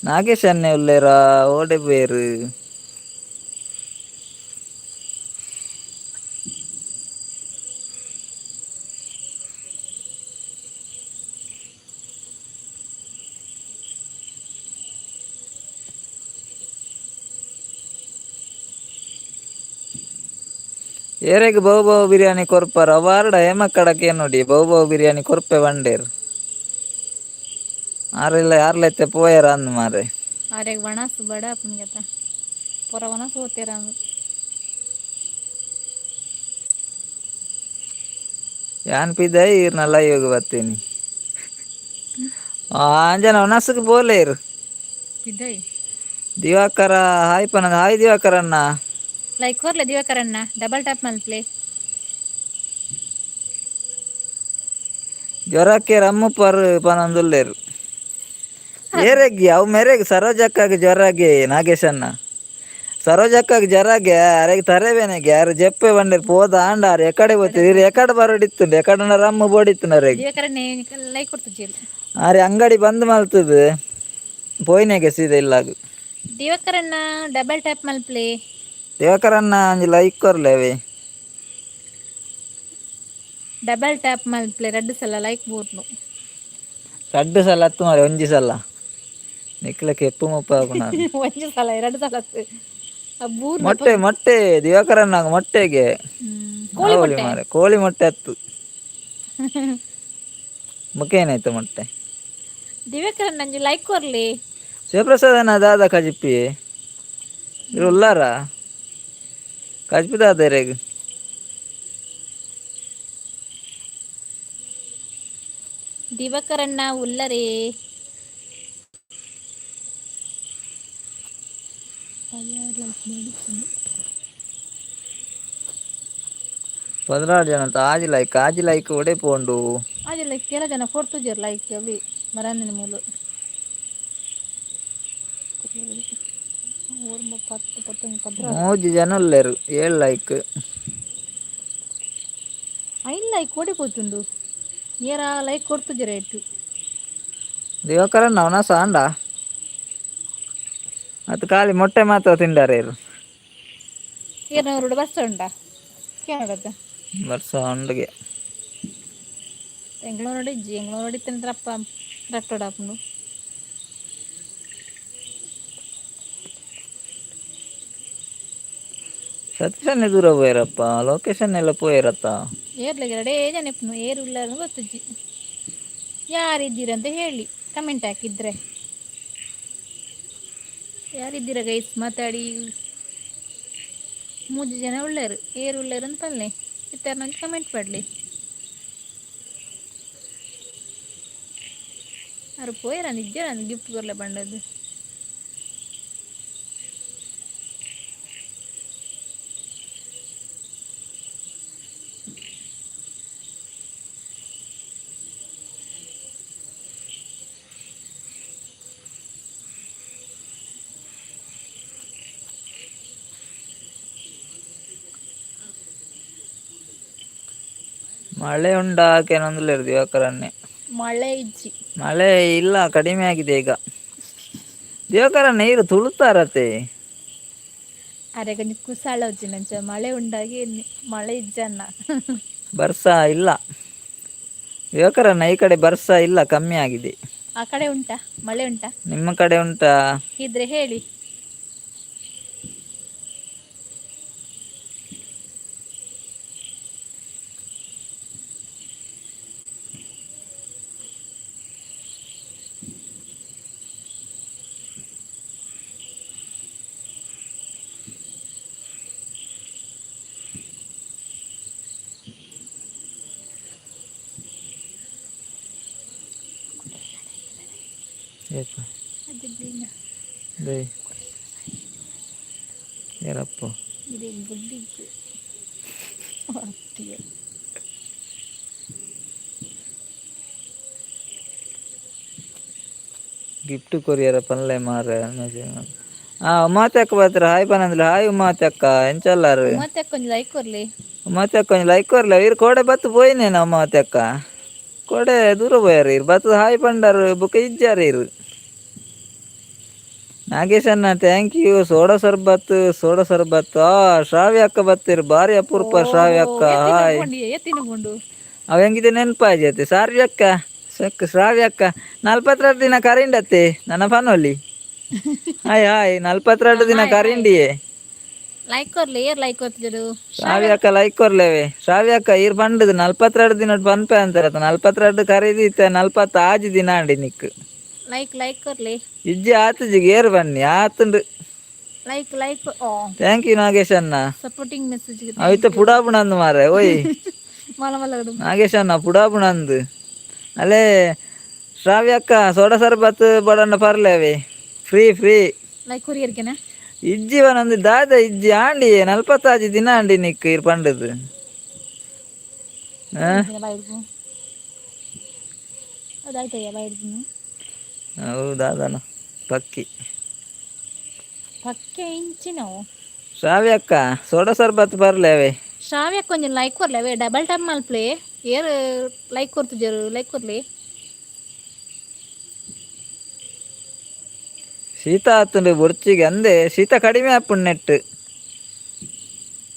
ನಾಗೇಶ್ ಅನ್ನೆ ಉಲ್ಲೇರಾ? ಓಡೆ ಪೋಯೆರ್? ಏರೆಗ್ ಬಹು ಬಹು ಬಿರಿಯಾನಿ ಕೊರ್ಪರ್ ಅವಾರ್ಡ ಹೇಮಕ್ಕಡಕ್ಕೆ ನೋಡಿ ಬಹು ಬಹು ಬಿರಿಯಾನಿ ಕೊರ್ಪೆ ಬಂಡೇರ್ ಆರಿಲ್ಲ ಯಾರ್ಲ ಇತ್ತೆ ಪೋಯರ ಅಂದ್ ಮಾರೆ. ಅರೆಗ್ ವಣಸ್ ಬಡ ಆಪುನ್ಗೆತ ಪೂರ ವನಸ್ ಓತೆರ. ಯಾನ್ ಪಿದೈ ಈರ್ನ ಲೈವ್ ಗ್ ಬತ್ತೀನಿ. ಅಂಜನ ವನಸುಗ್ ಪೋಲೇರ್. ಪಿದೈ. ದಿವಾಕರ ಹಾಯ್ ಪನ. ಹಾಯ್ ದಿವಾಕರ ಅಣ್ಣ. ಲೈಕ್ ಕೊರ್ಲೆ ದಿವಾಕರಣ್ಣ, ಡಬಲ್ ಟ್ಯಾಪ್ ಮಲ್ಪ್ಲೆ. ಜ್ವರಕ್ಕೆ ರಮ್ಮು ಪರ್ ಪನೊಂದುಲ್ಲೆರ್. ಏರೆಗ್ಗಿ ಅವು ಮೆರೆಗ್ ಸರೋಜಕ್ಕಾಗ ಜ್ವರಗೆ. ನಾಗೇಶಣ್ಣ, ಸರೋಜಕ್ಕಾಗ ಜ್ವರಗೆ. ಅರೆಗ್ ತರೆಬೇನೆಗೆ. ಅರೆ ಜೆಪ್ಪೆ ಬಂಡೇರ್ ಪೋದ ಆಂಡ ಆರ್ ಎಕಡೆ ಪೋತಿರ್? ಇರ್ ಎಕಡೆ ಬರೋಡಿತ್ತುಂಡು. ಎಕಡನ ರಮ್ಮು ಬೋಡಿತ್ತುಂಡು ಅರೆಗ್. ದಿವಾಕರಣ್ಣೆ ಲೈಕ್ ಕೊಡ್ತುಜೆರ್. ಆರೆ ಅಂಗಡಿ ಬಂದ್ ಮಲ್ತದು ಪೋಯಿನೆಗೆ ಸೀದಾ ಇಲ್ಲಾಗ. ದಿವಾಕರಣ್ಣ, ಡಬಲ್ ಟ್ಯಾಪ್ ಮಲ್ಪ್ಲೆ. ದಿವಾಕರಣ್ಣ, ಒಂಜಿ ಲೈಕ್ ಕೊರ್ಲೆವೆ. ಡಬಲ್ ಟ್ಯಾಪ್ ಮಲ್ಪ್ಲೆ, ರಡ್ಡ್ ಸಲ ಲೈಕ್ ಬೋರ್ನು. ರಡ್ಡ್ ಸಲ ಅತ್ತು ಮಾರೆ, ಒಂಜಿ ಸಲ. ನಿಕ್ಲೆ ಕೆಪ್ಪು ಮುಪ್ಪ ಆಪುನ. ಒಂಜಿ ಸಲ, ಎರಡು ಸಲ ಆ ಬೂರ್ನ. ಮೊಟ್ಟೆ ಮೊಟ್ಟೆ ದಿವಾಕರಣ್ಣ, ಮೊಟ್ಟೆಗೆ. ಕೋಳಿ ಆವೊಲಿ. ಮೊಟ್ಟೆ. ಮಾರೆ, ಕೋಳಿ ಮೊಟ್ಟೆ ಅತ್ತು. ಬೊಕ ಏನಾಯ್ತು ಮೊಟ್ಟೆ? ದಿವಾಕರಣ್ಣ, ಒಂಜಿ ಲೈಕ್ ಕೊರ್ಲಿ. ಶಿವಪ್ರಸಾದನ ದಾದ ಕಜಿಪಿ ಇರು ಉಲ್ಲಾರ? ಕಜಿಪಿ ದಾದ ಇರೆಗ್? ದಿವಾಕರಣ್ಣ ಉಲ್ಲರೇ? 16 ಜನ ಅಂತ. ಆಜಿ ಲೈಕ್, ಆಜಿ ಲೈಕ್. ಒಡೆ ಪೋಂಡು? ಅದೇ ಲೈಕ್ ಕೆಲ ಜನ ಕೊಡ್ತುಜೆರ್ ಲೈಕ್. ಅವಿ ಬರಂದಿನ ಮೂಲು 10 11 12. ಮೂಜಿ ಜನ ಉಲ್ಲೆರ್, ಏಳ್ ಲೈಕ್. ಐನ್ ಲೈಕ್ ಓಡೆ ಪೋತುಂಡು? ಏರಾ ಲೈಕ್ ಕೊಡ್ತುಜೆರ್ ಏಟ್. ದಿವಾಕರಣ್ಣ, ಅವನ ಸಾಂಡ ಅದು ಖಾಲಿ ಮೊಟ್ಟೆ ಮಾತ್ರ ತಿಂಡಾರೆ ಇರು. ಏರ್ನವರೋಡು ಬರ್ಸ ಉಂಡಾ ಕೇನಡದ? ಬರ್ಸ ಉಂಡುಗೆ. ಎಂಗ್ಲೋನೋಡು ಇಜ್ಜಿ. ಎಂಗ್ಲೋನೋಡು ಇತ್ತಿನ ಅಪ್ಪ ರಟ್ಟೋಡಾಪುಂಡು. ಸತೀಶನ್ನೇ ದೂರ ಪೋಯರಪ್ಪ? ಲೊಕೇಶನ್ ಎಲ್ಲ ಪೋಯರತ್ತ? ಏರ್ಲೆಗ್ ಎರಡೇ ಜನ ಇಪ್ಪುನು. ಏರ್ ಉಲ್ಲಾರ ಗೊತ್ತುಜ್ಜಿ. ಯಾರಿದ್ದೀರಂತ ಹೇಳಿ ಕಮೆಂಟ್ ಹಾಕಿದ್ರೆ. ಯಾರಿದ್ದೀರ ಗೈಸ್, ಮಾತಾಡಿ. ಮೂಜಿ ಜನ ಉಳ್ಳೇರು. ಏರು ಉಳ್ಳೇರು ಅಂತ ಪಲ್ಲೆ ಇತ್ತಾರ ಕಮೆಂಟ್ ಮಾಡಲಿ. ಅರು ಪೋಯರ ನಿಜ ಗಿಫ್ಟ್ ಕೊರ್ಲೆ ಬಂಡದ್ದು. ಮಳೆ ಉಂಡಾ ಕೇನೊಂದುಲ್ಲೆರ್ ದಿವಾಕರನ್ನೇ. ಮಳೆ ಇಜ್ಜಿ. ಮಳೆ ಇಲ್ಲ, ಕಡಿಮೆ ಆಗಿದೆ ಈಗ. ದಿವಾಕರಣ್ಣ, ನೀರು ತುಳುತಾರತೆ. ಅರೆ, ಕೊಂಚ ಕುಸಾಳ ನಂಚ ಮಳೆ ಉಂಡಾಗಿ ಮಳೆ ಇಜ್ಜನ್ನ. ಬರ್ಸ ಇಲ್ಲ ದಿವಾಕರಣ್ಣ, ಈ ಕಡೆ ಬರ್ಸ ಇಲ್ಲ, ಕಮ್ಮಿ ಆಗಿದೆ. ಆ ಕಡೆ ಉಂಟಾ? ಮಳೆ ಉಂಟಾ? ನಿಮ್ಮ ಕಡೆ ಉಂಟಾ? ಇದ್ರೆ ಹೇಳಿ. ಏಪ? ದೈ ಏರಪ್ಪ? ಇದು ಬುದ್ಧಿಗೆ. ಗಿಫ್ಟ್ ಕೊರಿಯರ ಪನ್ಲೆ ಮಾರೆ. ಮೆಸೇಜ್. ಹಾ, ಉಮಾತೆ ಅಕ್ಕ ಬರ್ತಾರೆ. ಹಾಯ್ ಪನಂದ್ಲ. ಹಾಯ್ ಉಮಾತೆ ಅಕ್ಕ, ಎಂಚಲ್ಲಾರು? ಮತ್ತೆ ಕೊಂಚ ಲೈಕ್ ಕೊರ್ಲಿ. ಉಮಾತೆ ಅಕ್ಕ, ಒಂಜಿ ಲೈಕ್ ಕೊರ್ಲೆ. ಇರ್ ಕೋಡೆ ಬತ್ತು ಪೋಯಿನೇನ ಉಮಾತೆ ಅಕ್ಕ? ಕೋಡೆ ದೂರ ಪೋಯಾರ ಇರ್. ಬತ್ತದ ಹಾಯ್ ಪಂಡಾರು, ಬುಕ್ಕ ಇಜ್ಜಾರ ಇರು. ನಾಗೇಶಣ್ಣ, thank you. Soda sharbat, soda sharbat. ಆ ಶ್ರಾವ್ಯ ಅಕ್ಕ ಬತ್ತೀರ್, ಬಾರಿ ಅಪರೂಪ. ಶ್ರಾವ್ಯ ಅಕ್ಕ, ಹಾಯ್. ಎತ್ತಿನ ಅವ ಹೆಂಗಿದೆ ನೆನಪಾಜತೆ. ಸಾರ್ವಿ ಅಕ್ಕ ಸಕ್. ಶ್ರಾವ್ಯ ಅಕ್ಕ, 42 ದಿನ ಕರಿಂಡತ್ತೆ ನನ್ನ ಫಾನೋಲಿ. ಹಾಯ್ ಹಾಯ್, 42 ದಿನ ಕರಿಂಡಿಯೇ. Like ಕೊರ್ಲಿ, hair like ಕೊರ್ತಿದ್ರು? ಶ್ರಾವ್ಯ ಅಕ್ಕ, ಲೈಕ್ ಕೊರ್ಲೇವೆ. ಶ್ರಾವ್ಯ ಅಕ್ಕ, ಈರ್ ಪಂಡದು 42 ದಿನ ಪನ್ಪೆ ಅಂತಾರತ್ತ. 42 ಖರೀದಿ ಇತ್ತ, 46 ದಿನ ಅಂಡಿ ನಿಕ್. ಲೈಕ್ ಲೈಕ್ ಕೊರ್ಲಿ. ಇಜ್ಜಿ ಆತುಜಿಗೆ ಏರ್ ಬನ್ನಿ ಆತುಂಡು. Like like O. Thank you Nagesh ಅಣ್ಣ. Supporting message. ಅವಿತ ಪುಡಾಪುಣಂದು ಮಾರೆ ಓಯ್. ಮಲ ಮಲ. ನಾಗೇಶ್ ಅಣ್ಣ ಪುಡಾಪುಣಂದು. ಅಲ್ಲೇ ಶ್ರಾವ್ಯ ಅಕ್ಕ, ಸೋಡಾ ಸರ್ಬತ್ ಬಡಣ್ಣ ಪರ್ಲೇವೆ, free free. Like ಕೊರಿಯರ್ಗೆನಾ? ಇಜ್ಜಿ ವನಂದು ದಾದ ಇಜ್ಜಿ ಆಂಡಿ, 46 ದಿನ ಆಂಡಿ ನಿಕ್ ಇರ್ ಪಂಡದು. ಹಾ. ಬಾಯ್ದು ಅದಾಯ್ತಯ್ಯ, ಬಾಯ್ದು. ಹೌದಾದನ ಪಕ್ಕಿ. ಪಕ್ಕೆ ಇಂಚಿನವು. ಶ್ರಾವ್ಯ ಅಕ್ಕ, ಸೋಡಾ ಸರ್ಬತ್ ಬರ್ಲೇವೆ. ಶ್ರಾವ್ಯ, ಕೊಂಚ ಲೈಕ್ ಕೊರ್ಲೆ. ಡಬಲ್ ಟ್ಯಾಪ್ ಮಲ್ಪ್ಲೆ. ಏರ್ ಲೈಕ್ ಕೊರ್ತಿಜರು? ಲೈಕ್ ಕೊರ್ಲಿ. ಶೀತ ಆತುಂಡು ಬೊರ್ಚಿಗೆ ಅಂದೆ, ಶೀತ ಕಡಿಮೆ ಆಪುಂಡು ನೆಟ್.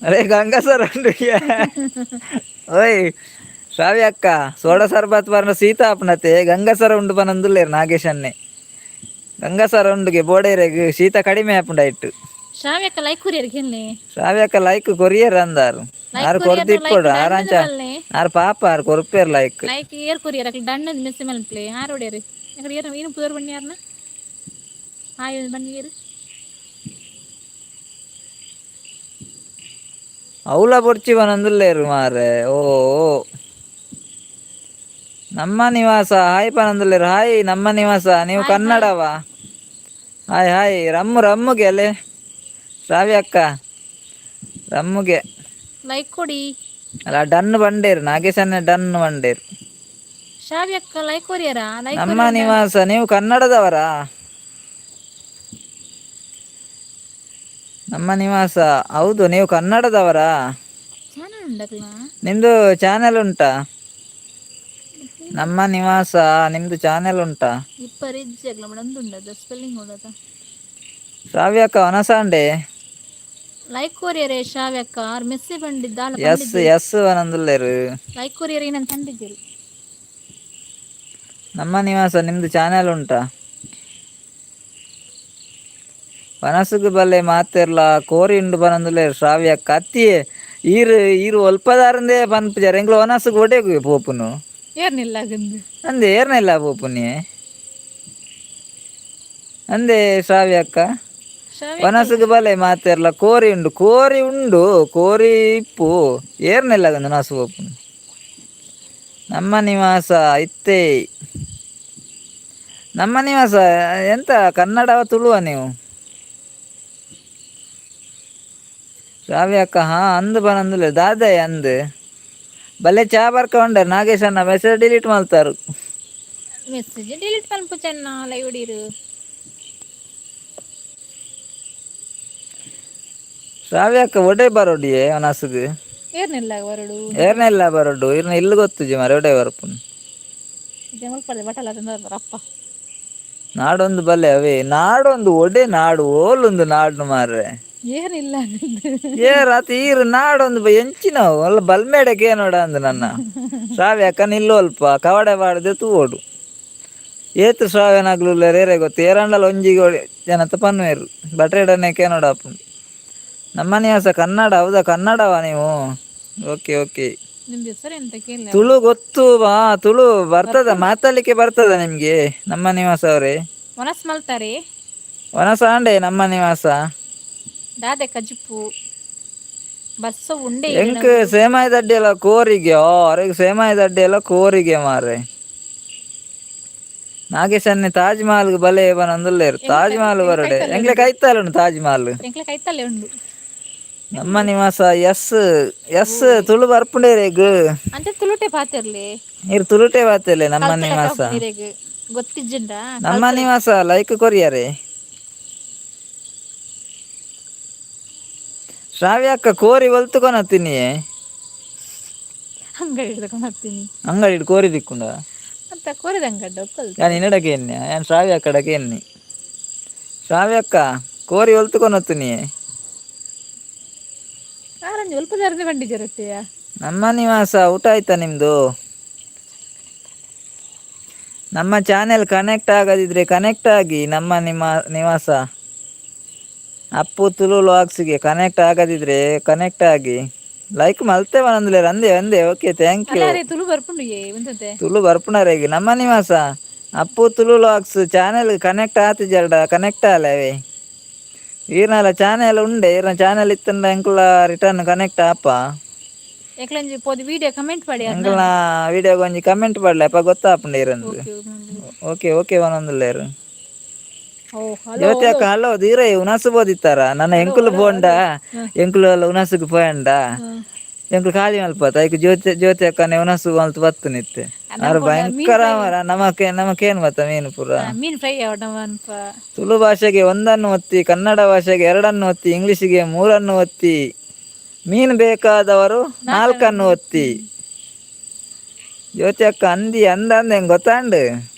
ಅರೇ ಗಂಗಾಸರ್ ಉಂಡು. ಓಯ್ ಶ್ರಾವ್ಯ ಅಕ್ಕ, ಸೋಡಾ ಸರ್ಬತ್ ಬರ್ನ ಶೀತ ಆಪುಣತೆ. ಗಂಗಾಸರ ಉಂಡು ಪನಂದುಲ್ಲೇರು ನಾಗೇಶನ್ನೆ. ಗಂಗಾಸರ ಉಂಡುಗೆ ಬೋಡೇರೆಗ್ ಶೀತ ಕಡಿಮೆ ಆಪುಂಡು ಐಟ್. ಶ್ರಾವ್ಯಕ್ಕ ಲೈಕ್ ಕೊರಿಯರ್ ಕೆನ್ನೆ. ಶ್ರಾವ್ಯ ಅಕ್ಕ ಲೈಕ್ ಕೊರಿಯರ್ ಅಂದಾರು. ಆರು ಕೊರ್ದಿಪ್ಪಡು ಆರಾಂಚ. ಆರು ಪಾಪ, ಆರು ಕೊರ್ಪೇರ್ like. Like air courier? ಅಕ್ಲೆ done message ಮಲ್ಪ್ಲೆ. ಆರು ಹೊಡೆಯರು ಅಕಡೆ ಏರ್ ಏನು ಪುದರ್ ಬನ್ನಿ ಯಾರನ್ನ. ಹಾಯ್ ಬನ್ನಿ ಏರು. ಅವಲ ಬೊರ್ಚಿ ಪನಂದುಲ್ಲೇರು ಮಾರೆ. ಓ ಓ. ನಮ್ಮ ನಿವಾಸ ಹಾಯ್ ಪನಂದುಲ್ಲೇರು. ಹಾಯ್ ನಮ್ಮ ನಿವಾಸ, ನೀವು ಕನ್ನಡವಾ? Hi hi. ರಮ್ಮು ರಮ್ಮುಗೆ ಅಲ್ಲೇ ಶ್ರಾವ್ಯ ಅಕ್ಕ, ರಮ್ಮುಗೆ. ಲೈಕ್ ಕೊಡಿ. ಅಲ್ಲ, ಡನ್ ಬಂಡೇರು ನಾಗೇಶನ್ನೇ, ಡನ್ ಬಂಡೇರು. ಶ್ರಾವ್ಯಕ್ಕ ಲೈಕ್ ಕೊರಿಯರಾ? ಲೈಕ್. ನಮ್ಮ ನಿವಾಸ, ನೀವು ಕನ್ನಡದವರಾ? ನಮ್ಮ ನಿವಾಸ, ಹೌದು, ನೀವು ಕನ್ನಡದವರಾ? ಚಾನಲ್ ಉಂಡಕ್ಲ. ನಿಮ್ದು ಚಾನೆಲ್ ಉಂಟಾ? ನಮ್ಮ ನಿವಾಸ, ನಿಮ್ದು ಚಾನೆಲ್ ಉಂಟಾ? ಇಪ್ಪರ್ ಇಜ್ಜಗ್ಲ ಉಂಡದ ಸ್ಪೆಲ್ಲಿಂಗ್ ಉಂಡದ. ಶ್ರಾವ್ಯಕ್ಕ, ವನಸಾಂಡೆ. ಲೈಕ್ ಕೊರಿಯರೇ ಶ್ರಾವ್ಯಕ್ಕ. ಆರ್ ಮೆಸ್ಸೆ ಬಂಡಿದ್ದಾಲ. ಎಸ್ ಎಸ್ ವನಂದುಲ್ಲೇರು. ಲೈಕ್ ಕೊರಿಯರ್ ಏನಂತ ತಂದಿದ್ದೀರಿ? ನಮ್ಮ ನಿವಾಸ, ನಿಮ್ದು ಚಾನೆಲ್ ಉಂಟಾ? ವನಸುಗು ಬಲ್ಲೆ ಮಾತೆರ್ಲ ಕೋರಿ ಉಂಡು ಪನಂದುಲ್ಲೇರು ಶ್ರಾವ್ಯಕ್ಕ. ಅತ್ತಿಯೇ ಈರು ಈರು ಒಲ್ಪದಾರಂದೇ ಪನ್ಪುಜಾರ. ಎಂಕ್ಲ ವನಸುಗು ಒಡೆಗು ಪೋಪುನು? ಏರ್ನಿಲ್ಲ ಆಗಂದು. ಅಂದೆ ಏರ್ನಿಲ್ಲ ಪೋಪುನಿ ಅಂದೆ ಶ್ರಾವ್ಯಕ್ಕ. ಶ್ರಾವ್ಯ. ವನಸುಗು ಬಲೆ ಮಾತೆರ್ಲ ಕೋರಿ ಉಂಡು, ಕೋರಿ ಉಂಡು, ಕೋರಿ ಇಪ್ಪು. ಏರ್ನಿಲ್ಲ ಗಂದು ನಸು ಪೋಪುನು. ನಮ್ಮ ನಿವಾಸ ಇತ್ತೇ. ನಮ್ಮ ನಿವಾಸ, ಎಂತ ಕನ್ನಡವ ತುಳುವ ನೀವು? ಶ್ರಾವ್ಯ ಅಕ್ಕ ಹಾ ಅಂದು ಬನಂದುಲೆ ದಾದಯ್ ಅಂದು. ಬಲ್ಲೆ ಚಾ ಬರ್ಕೊಂಡೆ ನಾಗೇಶ್ ಅಣ್ಣ ಮೆಸೇಜ್ ಡಿಲೀಟ್ ಮಾಡ್ತಾರು. ಮೆಸೇಜ್ ಡಿಲೀಟ್ ಮಲ್ಪು ಚೆನ್ನ ಲೈವ್ ಹಿಡೀರು. ಶ್ರಾವ್ಯ ಅಕ್ಕ, ಒಡೆ ಬರೋಡಿಯೇ ವನಸುಗು? ಏರ್ನಿಲ್ಲ ಬರಡು. ಏರ್ನೆಲ್ಲ ಬರೋಡು ಇರ್ನ ಇಲ್ಲಿ ಗೊತ್ತುಜಿ ಮಾರೆ ಒಡೆ ಬರ್ಪುನು. ಮಲ್ಪದೆ ಬಟಲ ಅಪ್ಪ. ನಾಡೊಂದು ಬಲ್ಲೆ ಅವೇ ನಾಡೊಂದು ಒಡೆ ನಾಡು ಓಲೊಂದು ನಾಡು ಮಾರ್ರೆ. ಏನಿಲ್ಲ. ಏ ರಾತಿ ಈರು ನಾಡೊಂದು ಎಂಚಿನ ಅಲ್ಲ ಬಲ್ಮೇಡಕ್ಕೆ ನೋಡ ಅಂದು ನನ್ನ. ಶ್ರಾವ್ಯ ಅಕ್ಕ ನಿಲ್ಲು ಅಲ್ಪ ಕವಡೆ ಬಾಡದೆ ತೂವೋಡು. ಏತು ಶ್ರಾವ್ಯನಾಗ್ಲು ರೇರೆ ಗೊತ್ತು. ಏರಂಡಲ ಒಂಜಿಗೆ ಜನತ ಪನ್ವೇರು ಬಟ್ರೇಡನೆ ನೋಡ ಅಪ್ಪು. ನಮ್ಮ ನಿವಾಸ ಕನ್ನಡ, ಹೌದಾ? ಕನ್ನಡವಾ ನೀವು? Okay okay. ನಿಮ್ದು ಹೆಸರು ಎಂತ ಕೇಳಿ. ತುಳು ಗೊತ್ತು ಬಾ? ತುಳು ಬರ್ತದ? ಮಾತಾಡ್ಲಿಕ್ಕೆ ಬರ್ತದ ನಿಮ್ಗೆ ನಮ್ಮ ನಿವಾಸ ಅವರೇ? ವನಸ್ ಮಲ್ತಾರೆ. ವನಸಾಂಡೆ ನಮ್ಮ ನಿವಾಸ. ದಾದೆ ಕಜಿಪು ಬರ್ಸ ಉಂಡೆ. ಎಂಕ್ ಸೇಮಾಯಿ ದಡ್ಡಿ ಎಲ್ಲ ಕೋರಿಗೆ. ಓ ಅರೆಗ್ ಸೇಮಾಯಿ ದಡ್ಡಿ ಎಲ್ಲ ಕೋರಿಗೆ ಮಾರೆ. ನಾಗೇಶನ್ನೆ ತಾಜ್ ಮಹಲ್ ಬಲೆ ಬನಂದುಲ್ಲೇರು. ತಾಜ್ ಮಹಲ್ ಬರಡೆ ಎಂಗ್ಲೆ ಕೈತಾಲ ಉಂಡು ತಾಜ್ ಮಹಲ್. ಎಂಕ್ಲೆ ಕೈತಲ್ಲೇ ಉಂಡು. ನಮ್ಮ ನಿವಾಸ ಎಸ್ ಎಸ್ ತುಳು ಬರ್ಪುಂಡೇರೆಗ್. ಅಂಚೆ ತುಳುಟೆ ಪಾತಿರ್ಲಿ. ನೀರು ತುಳುಟೆ ಬಾತಲೆ ನಮ್ಮ ನಿವಾಸ. ನೀರೆಗ್ ಗೊತ್ತಿಜ್ಜಿಂಡ. ನಮ್ಮ ನಿವಾಸ, ಲೈಕ್ ಕೊರಿಯರೆ. ಶ್ರಾವ್ಯ ಅಕ್ಕ ಕೋರಿ ಒಲ್ತುಕೊನತ್ತೀನಿ. ಅಂಗಡಿ ಹಿಡ್ಕೊಂಡು ಹೋಗ್ತೀನಿ. ಅಂಗಡಿ ಕೋರಿ ದಿಕ್ಕುಂಡ? ಅಂತ ಕೋರಿದ ಅಂಗಡ್ಡ ಒಕ್ಕಲ್. ಯಾನ್ ಇನ್ನಡಕ್ಕೆ ಎನ್ನೆ, ಯಾನ್ ಶ್ರಾವ್ಯ ಅಕ್ಕಡಕ್ಕೆ ಎನ್ನಿ. ಶ್ರಾವ್ಯ ಅಕ್ಕ, ಕೋರಿ ಒಲ್ತುಕೊನತ್ತೀನಿ. ಆರಂಜಿ ಒಲ್ಪ ಜರದೆ ಬಂಡಿ ಜರತ್ತೆಯ. ನಮ್ಮ ನಿವಾಸ, ಊಟ ಆಯ್ತಾ ನಿಮ್ಮದು? ನಮ್ಮ ಚಾನೆಲ್ ಕನೆಕ್ಟ್ ಆಗದಿದ್ರೆ ಕನೆಕ್ಟ್ ಆಗಿ. ನಮ್ಮ ನಿಮ್ಮ ನಿವಾಸ ಅಪ್ಪು ತುಳು ವ್ಲಾಗ್ಸ್ಗೆ ಕನೆಕ್ಟ್ ಆಗದಿದ್ರೆ ಕನೆಕ್ಟ್ ಆಗಿ. ಲೈಕ್ ಮಲ್ತೆ ಒಂದ್ಲೆ ಅಂದೆ ಅಂದೆ. Okay, thank you. ಅಲ್ಲ, ತುಳು ಬರ್ಪುಂಡು ಏ ಒಂದ್ಸತೆ. ತುಳು ಬರ್ಪುನರೇಗಿ. Namma Nivasa Appu Tulu vlogs channel connect ಆತಿಜಲ್ಡ ಕನೆಕ್ಟ್ ಆಲವೆ. ಈರ್ನಲ ಚಾನೆಲ್ ಉಂಡೆ, ಈರ್ನ ಚಾನೆಲ್ ಇತ್ತಂಡ ಎಂಕುಲ ರಿಟರ್ನ್ ಕನೆಕ್ಟ್ ಆಪ. ಎಕ್ಲಂಜಿ ಪೋದು ವಿಡಿಯೋ ಕಮೆಂಟ್ ಪಡಿ. ಎಂಕಲ್ನ ವಿಡಿಯೋಗೆ ಒಂಜಿ ಕಮೆಂಟ್ ಪಾಡ್ಲೆ ಅಪ್ಪ, ಗೊತ್ತಾಪುಂಡು ಈರಂದು. ಓಕೆ ಓಕೆ, ಒಂದೊಂದುಲ್ಲೇರು. Oh hello. ಜ್ಯೋತಿ ಅಕ್ಕ, ಹಲೋ. ಧೀರ ಉನಸು ಬೋದಿತ್ತಾರ ನನ್ನ ಎಂಕುಲು ಪೋಂಡ, ಎಂಕುಲು ಎಲ್ಲ ಉನಸುಗು ಪೋಯಂಡ, ಎಂಕುಲು ಖಾಲಿ ಮಲ್ಪತ್ತ. ಐಕ್ ಜ್ಯೋತಿ ಜ್ಯೋತಿ ಅಕ್ಕನೆ ಉನಸು ಮಲ್ತು ಬತ್ತು ನಿತ್ತೆ. ಆರು ಭಯಂಕರ ಮರ ನಮಕ್ಕೆ ನಮಕೇನು ಮತ್ತ ಮೀನು ಪೂರ. ಮೀನ್ ಫ್ರೈ ಅನ್ಪ. ತುಳು ಭಾಷೆಗೆ ಒಂದನ್ನು ಒತ್ತಿ, ಕನ್ನಡ ಭಾಷೆಗೆ ಎರಡನ್ನು ಒತ್ತಿ, ಇಂಗ್ಲಿಷಿಗೆ ಮೂರನ್ನು ಒತ್ತಿ, ಮೀನು ಬೇಕಾದವರು ನಾಲ್ಕನ್ನು ಒತ್ತಿ. ಜ್ಯೋತಿ ಅಕ್ಕ ಅಂದಿ ಅಂದ ಅಂದ ಹೆಂಗೆ ಗೊತ್ತಾಂಡು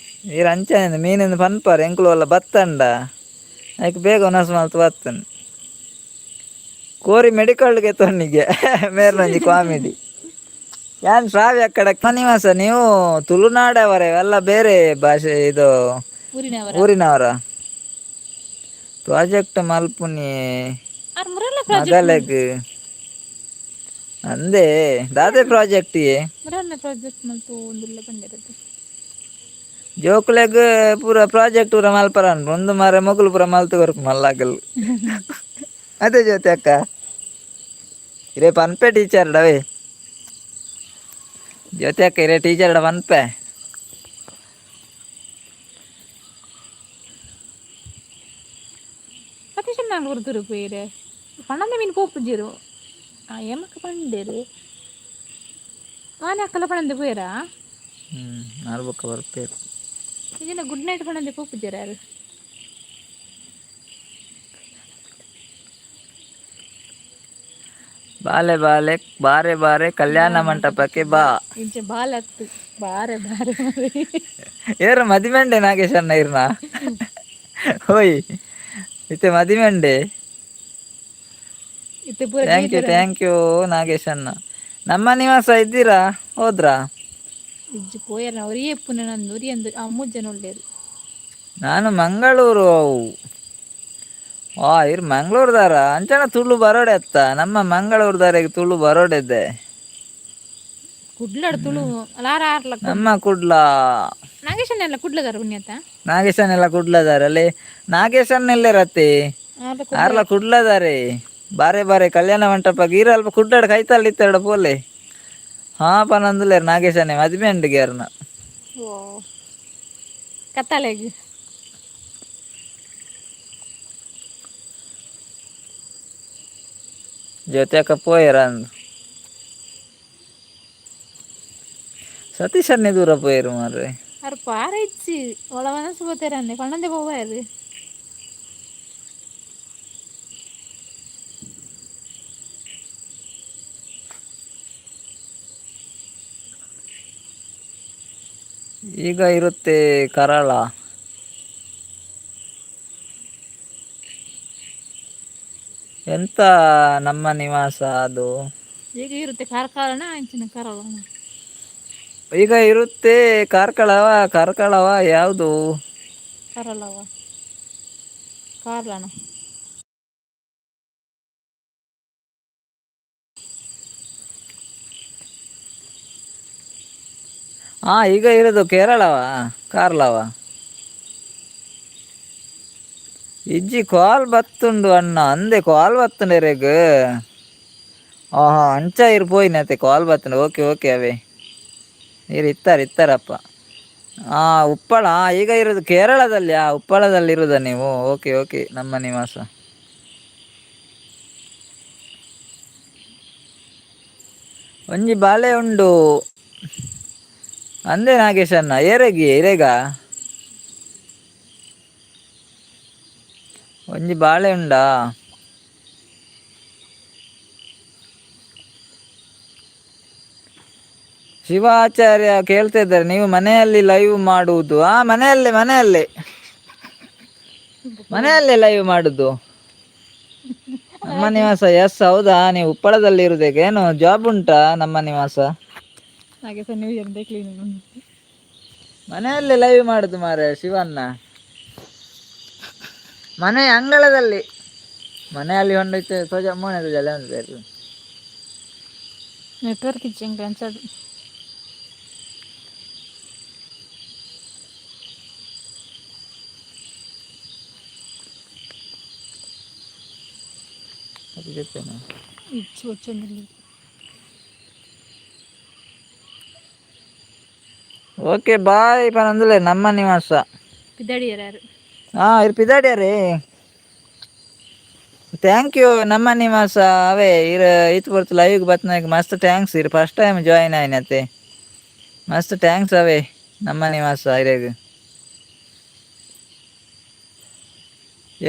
ಈರ್ ಅಂಚನೆ ಮೀನಿಂದ ಪನ್ಪಾರ. ಎಂಕುಲು ಅಲ್ಲ ಬತ್ತಂಡ ಐಕ್ ಬೇಗ ಉನಸು ಮಲ್ತು ಬತ್ತನ್. ಕೋರಿ ಮೆಡಿಕಲ್ಗೆ ತೊನ್ನಿಗೆ ಮೇರ್ನಂಜಿ ಕಾಮಿಡಿ. ಯಾನ್ ಶ್ರಾವ್ಯ ಅಕ್ಕಡ ನಿವಾಸ, ನೀವು ತುಳುನಾಡವರೇ ಅಲ್ಲ ಬೇರೆ ಭಾಷೆ ಇದು? ಊರಿನವರ. ಊರಿನವರ? ಪ್ರಾಜೆಕ್ಟ್ ಮಲ್ಪುನಿ. ಆರ್ ಮುರಲ್ಲ. ಮಗಲೆಗ್ ಅಂದೇ ದಾದೆ ಪ್ರಾಜೆಕ್ಟ್? ಮುರಲ್ಲ ಪ್ರಾಜೆಕ್ಟ್ ಮಲ್ತು ಒಂದುಲ್ಲ ಬಂದಿರತ್ತೆ. ಜೋಕುಲೆಗ್ ಪೂರ ಪ್ರಾಜೆಕ್ಟ್ ಪೂರ ಮಲ್ಪರ ಒಂದು ಮಾರೆ, ಮೊಗುಲು ಪೂರ ಮಲ್ತು ಕೊರ್ಪು ಮಲ್ಲಾಗಲ್. ಅದೇ ಜ್ಯೋತಿ ಅಕ್ಕ, ಇರೇ ಪನ್ಪೆ ಟೀಚರ್ ಡವೇ. ಜ್ಯೋತಿ ಅಕ್ಕ, ಇರೇ ಟೀಚರ್ ಡ ಪನ್ಪೆ. ಸತೀಶ್ ನಾಲ್ ಉರ್ದುರು ಪೇರೆ ಪಣ್ಣಂದ ಮೀನು ಪೋಪುಜೀರು ಏಮಕ್ಕ ಪಂಡೇರು ಆನೆ ಅಕ್ಕಲ ಪಣಂದೆ ಪೋಯರಾ? ಹ್ಮ್ ನಾಲ್ಬೊಕ್ಕ ಬರ್ಪೇರು. ಇದಿನ ಗುಡ್ ನೈಟ್ ಪಣಂದೆ ಪೋಪುಜೀರ ಯಾರು? ಬಾಲೆ ಬಾಲೆ ಬಾರೆ ಬಾರೆ ಕಲ್ಯಾಣ ಮಂಟಪಕ್ಕೆ ಬಾ. ಇಂಚೆ ಬಾಲತ್ತು ಬಾರೆ ಬಾರೆ ಬಾರೆ. ಏರ ಮದಿಮೆಂಡೆ ನಾಗೇಶ್ ಅಣ್ಣ ಇರ್ನ ಓಯ್ ಇತ್ತೆ ಮದಿಮೆಂಡೆ. ಇತ್ತೆ ಪೂರ. Thank you, thank you Nagesh ಅಣ್ಣ. ನಮ್ಮ ನಿವಾಸ ಇದ್ದೀರಾ, ಹೋದ್ರಾ? ಇಜ್ಜಿ, ಪೋಯರ್ ಒರಿಯೇ ಪುನ ನಂದು ಒರಿಯಂದು ಆ ಮೂರು ಜನ ಉಳ್ಳೇರು. ನಾನು ಮಂಗಳೂರು ಅವು. ಆ ಇರ್ ಮಂಗಳೂರುದಾರ ಅಂಚನ ತುಳು ಬರೋಡೆ ಅತ್ತ. ನಮ್ಮ ಮಂಗಳೂರುದಾರಿಗೆ ತುಳು ಬರೋಡೆದ್ದೆ. ಕುಡ್ಲಾಡ್ ತುಳು ಲಾರ ಆರ್ಲ. ನಮ್ಮ ಕುಡ್ಲ. ನಾಗೇಶನೆಲ್ಲ ಕುಡ್ಲದಾರ ಪುಣ್ಯತ. ನಾಗೇಶನೆಲ್ಲ ಕುಡ್ಲದಾರ ಅಲ್ಲಿ. ನಾಗೇಶನ್ನೆಲ್ಲ ರತಿ. ಆರ್ಲ. ಆರ್ಲ ಕುಡ್ಲದಾರೆ. ಬಾರೆ ಬಾರೆ ಕಲ್ಯಾಣ ಮಂಟಪ ಗೀರ ಅಲ್ಪ ಕುಡ್ಲಾಡ್ ಕೈತಲ್ಲಿ ಇತ್ತೆರಡು ಪೋಲೆ ಹಾ ಪನಂದುಲೇರ್. ನಾಗೇಶನೇ ಮದಿಮೆ ಉಂಡು ಅರ್ನ. ಓ ಕತ್ತಾಲೆಗ್. ಜ್ಯೋತಿ ಪೋಯರ ಅಂದು ಸತೀಶನ್ನೇ ದೂರ ಪೋಯರು ಮಾರ್ರೆ. ಅರ್ ಪಾರ ಇಚ್ಚಿ ಒಳ ಮನಸ್ಸು ಬೋತೇರನ್ನೆ ಪಣ್ಣಂದೆ ಪೋವಾರು. ಈಗ ಇರುತ್ತೆ ಕರಾಳ. ಎಂತ ನಮ್ಮ ನಿವಾಸ ಅದು? ಈಗ ಇರುತ್ತೆ ಕಾರ್ಕಳನ ಅಂಚಿನ ಕರಾಳನ. ಈಗ ಇರುತ್ತೆ ಕಾರ್ಕಳವ, ಕಾರ್ಕಳವ ಯಾವುದು? ಕರಳವ ಕಾರ್ಲನ. ಹಾ, ಈಗ ಇರೋದು ಕೇರಳವ ಕಾರ್ಲವ. ಇಜ್ಜಿ, ಕಾಲ್ ಬತ್ತುಂಡು ಅಣ್ಣ ಅಂದೆ. ಕಾಲ್ ಬತ್ತುಂಡು ಎರೆಗ್. ಆಹಾ, ಅಂಚ ಇರ್ ಪೋಯಿನತೆ ಕಾಲ್ ಬತ್ತುಂಡು. ಓಕೆ ಓಕೆ, ಅವೇ ಇರು ಇತ್ತಾರೆ ಇತ್ತಾರಪ್ಪ. ಹಾಂ, ಉಪ್ಪಳ ಈಗ ಇರೋದು ಕೇರಳದಲ್ಲಿ. ಆ ಉಪ್ಪಳದಲ್ಲಿ ಇರುವುದಾ ನೀವು? ಓಕೆ ಓಕೆ ನಮ್ಮ ನಿವಾಸ. ಒಂಜಿ ಬಾಲೆ ಉಂಡು ಅಂದೆ ನಾಗೇಶಣ್ಣ. ಏರೆಗಿ ಇರೇಗ ಒಂಜಿ ಬಾಳೆ ಉಂಡಾ? Shivacharya ಕೇಳ್ತಾ ಇದ್ದಾರೆ, ನೀವು ಮನೆಯಲ್ಲಿ ಲೈವ್ ಮಾಡುವುದು? ಆ ಮನೆಯಲ್ಲೇ, ಮನೆಯಲ್ಲೇ, ಮನೆಯಲ್ಲೇ ಲೈವ್ ಮಾಡುದು. ನಮ್ಮ ನಿವಾಸ ಎಸ್. ಹೌದಾ, ನೀವು ಉಪ್ಪಳದಲ್ಲಿ ಇರುವುದಕ್ಕೆ ಏನು ಜಾಬ್ ಉಂಟಾ? ನಮ್ಮ ನಿವಾಸ. ಹಾಗೆ sir, new year clean. ಮನೆಯಲ್ಲಿ ಲೈವ್ ಮಾಡುದು ಮಾರೆ ಶಿವಣ್ಣ. ಮನೆ ಅಂಗಳದಲ್ಲಿ, ಮನೆಯಲ್ಲಿ ಹೊಂಡೈತೆ ತೋಜ ಮೋನೆ ತೋಜಲ್ಲ ಒಂದು. ನೆಟ್ವರ್ಕ್ ಇಜ್ಜಂಗೆ ಅನ್ಸದು. ಅದು ಜೊತೆನಾ? ಇಚ್ಚು వచ్చిಂది. ಓಕೆ ಬಾಯ್ ಪನಂದುಲೆ ನಮ್ಮ ನಿವಾಸ. ಪಿದಡಿಯರಾರು. ಹಾ, ಇರ್ ಪಿದಾಡ್ಯಾರೇ. Thank you ನಮ್ಮ ನಿವಾಸ. ಅವೇ ಇರ್ ಇತ್ತು ಬರ್ತು ಲೈವ್ಗೆ ಬತ್ನಾಗ ಮಸ್ತ್ thanks. ಇರ್ first time join ಆಯ್ನತೆ, ಮಸ್ತ್ thanks ಅವೇ ನಮ್ಮ ನಿವಾಸ ಇರೇಗ್.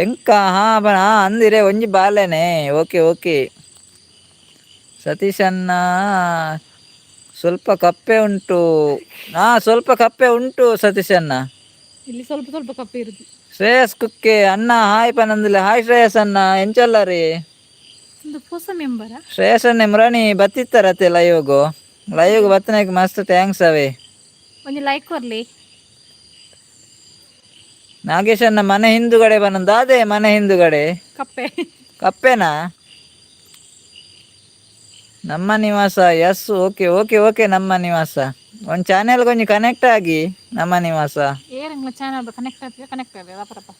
ಎಂಕ ಹಾ ಬ ಹಾ ಅಂದಿರೆ ಒಂಜಿ ಬಾಲೆನೆ. ಓಕೆ ಓಕೆ ಸತೀಶ್ ಅಣ್ಣ, ಸ್ವಲ್ಪ ಕಪ್ಪೆ ಉಂಟು. ಹಾ, ಸ್ವಲ್ಪ ಕಪ್ಪೆ ಉಂಟು ಸತೀಶ್ ಅಣ್ಣ. ಇಲ್ಲಿ ಸ್ವಲ್ಪ ಸ್ವಲ್ಪ ಕಪ್ಪೆ ಇರುದು. ಶ್ರೇಯಸ್ ಕುಕ್ಕೆ ಅಣ್ಣ ಹಾಯ್ ಪನಂದಿಲ್ಲ. ಹಾಯ್ ಶ್ರೇಯಸ್ ಅಣ್ಣ, ಎಂಚಲ್ಲ ರೀ? ಒಂದು ಹೊಸ ಮೆಂಬರಾ? ಶ್ರೇಯಸ್ ಅಣ್ಣ ಮುರಾಣಿ ಬತ್ತಿತ್ತಾರತ್ತೆ ಲೈವ್ಗು. ಲೈವ್ಗೆ ಬತ್ತನಾಗ ಮಸ್ತ್ thanks ಅವೇ. ಒಂದು ಲೈಕ್ ಬರ್ಲಿ. ನಾಗೇಶ್ ಅಣ್ಣ ಮನೆ ಹಿಂದುಗಡೆ ಬಂದ, ಅದೇ ಮನೆ ಹಿಂದುಗಡೆ. ಕಪ್ಪೆ. ಕಪ್ಪೆನಾ? ನಮ್ಮ ನಿವಾಸ yes. Okay okay okay ನಮ್ಮ ನಿವಾಸ ಒಂದು ಚಾನೆಲ್ಗೆ ಒಂಜಿ ಕನೆಕ್ಟ್ ಆಗಿ ನಮ್ಮ ನಿವಾಸ. ಏರಂಗ್ಲ ಚಾನಲ್ ಕನೆಕ್ಟ್ ಆಗ್ತದೆ, ಕನೆಕ್ಟ್ ಆಗ್ತದೆ ಅಪರಪ್ಪ.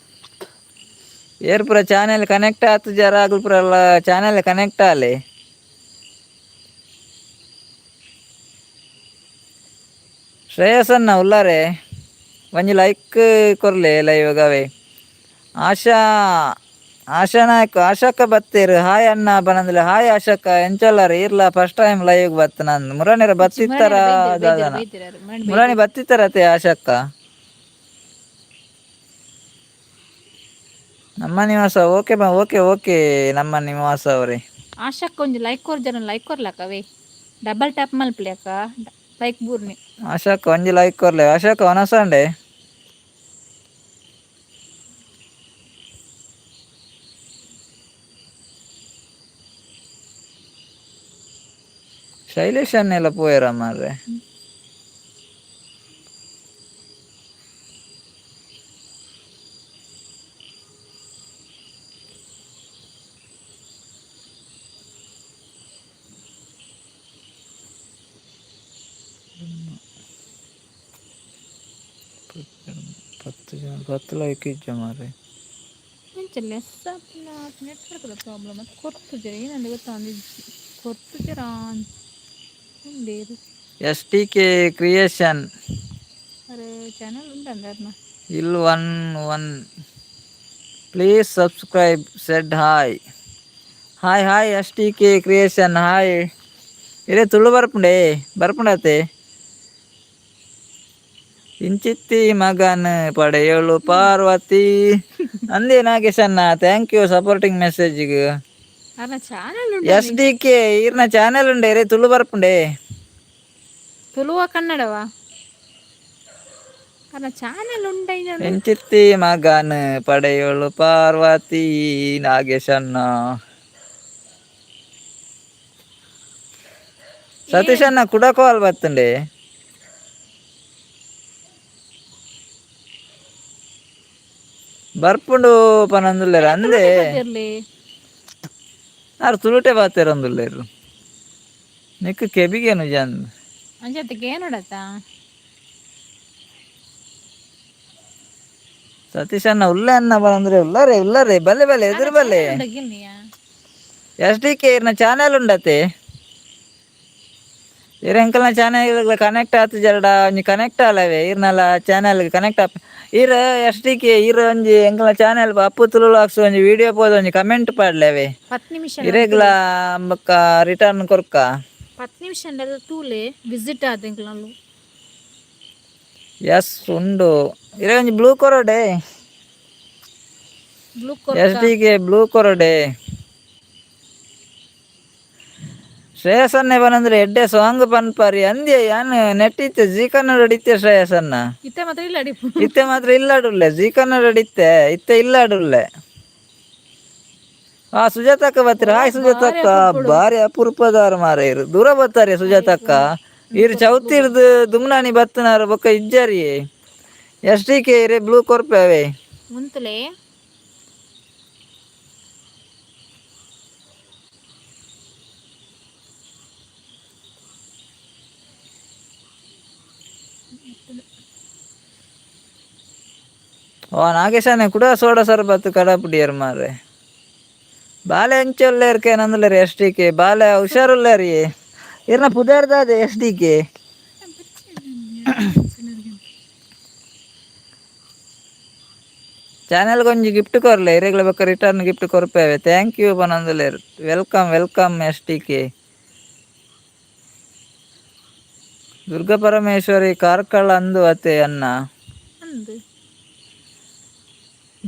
ಏರ್ಪುರ ಚಾನೆಲ್ ಕನೆಕ್ಟ್ ಆತು ಜರ ಆಗಲ್ಪುರ ಎಲ್ಲ ಚಾನೆಲ್ ಕನೆಕ್ಟ್ ಆಲೆ. ಶ್ರೇಯಸ್ ಅಣ್ಣ ಉಲ್ಲಾರೆ, ಒಂಜಿ ಲೈಕ್ ಕೊರ್ಲೆ ಲೈವ್ ಅವೇ. ಆಶಾ, ಆಶಾ ನಾಯ್ಕ, ಆಶಾಕ್ಕ ಬತ್ತೀರು. ಹಾಯ್ ಅಣ್ಣ ಬನಂದಿಲ್ಲ. ಹಾಯ್ ಆಶಾಕ್ಕ, ಎಂಚಲ್ಲಾರ? ಇರ್ಲ first time live ಬತ್ತ ನಾನು. ಮುರಾಣಿರ ಬತ್ತಿತ್ತಾರ ದಾದನ? ಮುರಾಣಿ ಬತ್ತಿತ್ತಾರತೆ ಆಶಾಕ್ಕ. ನಮ್ಮ ನಿವಾಸ ಓಕೆ ಬಾ. ಓಕೆ ಓಕೆ ನಮ್ಮ ನಿವಾಸ ಅವರೇ. ಆಶಾಕ್ಕ ಒಂಜಿ ಲೈಕ್ ಕೊರ್ ಜನ, ಲೈಕ್ ಕೊರ್ಲಕ್ಕವೇ. ಡಬಲ್ ಟ್ಯಾಪ್ ಮಲ್ಪಲಿ ಅಕ್ಕ, ಲೈಕ್ ಬೂರ್ನಿ. ಆಶಾಕ್ಕ ಒಂಜಿ ಲೈಕ್ ಕೊರ್ಲೆ. ಆಶಾಕ್ಕ ವನಸಂಡೆ. ಶೈಲೇಶ್ ಅನ್ನೆಲ್ಲ ಪೋಯರ ಮಾರ್ರೆ. 10 ಜನ 10 ಲೈಕ್ ಇಜ್ಜ ಮಾರ್ರೆ. ಮುಂಚೆ ಲೆಸ್ ನೆಟ್ವರ್ಕ್ದ ಪ್ರಾಬ್ಲಮ್ ಅದು. ಕೊರ್ತುಜರ ಏನಂದ್ರೆ ಗೊತ್ತಾಂದಿಜ್ಜಿ, ಕೊರ್ತುಜರ ಉಂಡೇರು. S T K creation. ಅರೆ ಚಾನಲ್ ಉಂಟಂದ್ರೆ. ಇಲ್ one one, please subscribe said. Hi hi hi S T K creation hi. ಇರೇ Tulu ಬರ್ಪುಂಡೆ, ಬರ್ಪುಂಡತೆ. ಇಂಚಿತ್ತಿ ಮಗನ್ ಪಡೆಯಳು ಪಾರ್ವತಿ ಅಂದೇ. ನಾಗೇಶ್ ಅಣ್ಣ, thank you supporting ಮೆಸೇಜ್ಗೆ. ಅರ್ನ channel. S D K ಈರ್ನ ಚಾನೆಲ್ ಉಂಡೆ ರೇ, ತುಳು ಬರ್ಪುಂಡೆ. ತುಳುವ ಕನ್ನಡವಾ? ಅರ್ನ ಚಾನೆಲ್ ಉಂಡೈನ. ಇಂಚಿತ್ತಿ ಮಗನ್ ಪಡೆಯಳು ಪಾರ್ವತಿ ನಾಗೇಶಣ್ಣ. ಸತೀಶ್ ಅಣ್ಣ ಕುಡ ಕಾಲ್ ಬತ್ತುಂಡೆ. ಬರ್ಪುಂಡು ಪನಂದುಲ್ಲೇರು ಅಂದೆ. ಇರ್ಲಿ. ಆರು ತುಳುಟೆ ಬಾತೇರೊಂದುಲ್ಲೇರು, ನಿಕ್ಕು ಕೆಬಿಗೇನು ಜನ್. ಅಂಜತ್ತಿಗೆ ಏನೋಡತ್ತ? ಸತೀಶ್ ಅಣ್ಣ ಉಲ್ಲೆ ಅಣ್ಣ ಬರಂದ್ರೆ ಉಲ್ಲಾರೆ ಉಲ್ಲಾರೆ ಬಲ್ಲೆ ಬಲ್ಲೆ ಎದುರು ಬಲ್ಲೆ. S D K ಇರ್ನ ಚಾನೆಲ್ ಉಂಡತೆ. ಇರ್ ಎಂಕಲ್ನ ಚಾನೆಲ್ ಕನೆಕ್ಟ್ ಆತು ಜರಡ ಒಂಜಿ ಕನೆಕ್ಟ್ ಆಲವೆ. ಇರ್ನಲ ಚಾನೆಲ್ ಕನೆಕ್ಟ್ ಆಪ್. ಇರ್ S D K ಇರ್ ಒಂಜಿ ಎಂಕಲ್ನ ಚಾನೆಲ್ ಅಪ್ಪು ತುಳು ವ್ಲಾಗ್ಸ್ ಒಂಜಿ ವಿಡಿಯೋ ಪೋದು ಒಂಜಿ ಕಮೆಂಟ್ ಪಾಡ್ಲೆವೆ. 10 ನಿಮಿಷ. ಇರೆಗ್ಲ ಬೊಕ್ಕ ರಿಟರ್ನ್ ಕೊರ್ಕ. 10 ನಿಮಿಷ ತೂಲೆ, ವಿಸಿಟ್ ಆದ ಎಂಕಲ್ನ. ಎಸ್ ಉಂಡು. ಇರೆ ಒಂಜಿ ಬ್ಲೂ ಕೊರಡೆ. Blue. S D K blue ಕೊರಡೆ. ಶ್ರೇಯಸನ್ನೇ ಬನಂದ್ರೆ ಎಡ್ಡೆ ಸಾಂಗ್ ಪನ್ಪರಿ ಅಂದ್ಯ ಯಾನ್ ನೆಟ್ ಇತ್ತೆ ಜಿ ಕನ್ನಡ ಇತ್ತೆ ಶ್ರೇಯಸನ್ನ. ಇತ್ತೆ ಮಾತ್ರ ಇಲ್ಲ ಅಡಿಪು. ಇತ್ತೆ ಮಾತ್ರ ಇಲ್ಲಾಡುಲ್ಲೆ, ಜಿ ಕನ್ನಡ ಇತ್ತೆ, ಇತ್ತೆ ಇಲ್ಲಾಡುಲ್ಲೆ. ಆ ಸುಜಾತಕ್ಕ ಬತ್ತೀರ? ಹಾಯ್ ಸುಜಾತಕ್ಕ. ಬಾರಿ ಅಪರೂಪದಾರ ಮಾರ ಇರು, ದೂರ ಬರ್ತಾರೆ ಸುಜಾತಕ್ಕ. ಇರು ಚೌತಿರ್ದು ದುಮ್ನಾನಿ ಬತ್ತನಾರ ಬೊಕ್ಕ ಇಜ್ಜಾರಿ. S D K ಇರೆ ಬ್ಲೂ ಕೊರ್ಪೆ ಅವೇ. ಮುಂತಲೆ. ಓ ನಾಗೇಶನೇ ಕೂಡ ಸೋಡಾ ಸರ್ಬತ್ತು ಕಡಪುಡಿಯರ್ ಮಾರ್ರೆ. ಬಾಲೆ ಅಂಚೊಲ್ಲೇರ್ಕೆ ನಂದಲೇರಿ S D K ಬಾಲೆ ಹುಷಾರುಲ್ಲೇರಿ. ಇರ್ನ ಪುದಾರ್ದಾದೆ S D K. ಚಾನೆಲ್ಗೆ ಒಂಜಿ ಗಿಫ್ಟ್ ಕೊರ್ಲೆ, ಇರೆಗ್ಲ ಬೊಕ್ಕ ರಿಟರ್ನ್ ಗಿಫ್ಟ್ ಕೊರ್ಪೇವೆ. Thank you ಪನೊಂದುಲ್ಲೆರ್. Welcome welcome S D K. Durga Parameshwari Karkala ಅಂದು ಅತೆ ಅನ್ನ. ಅಂದು.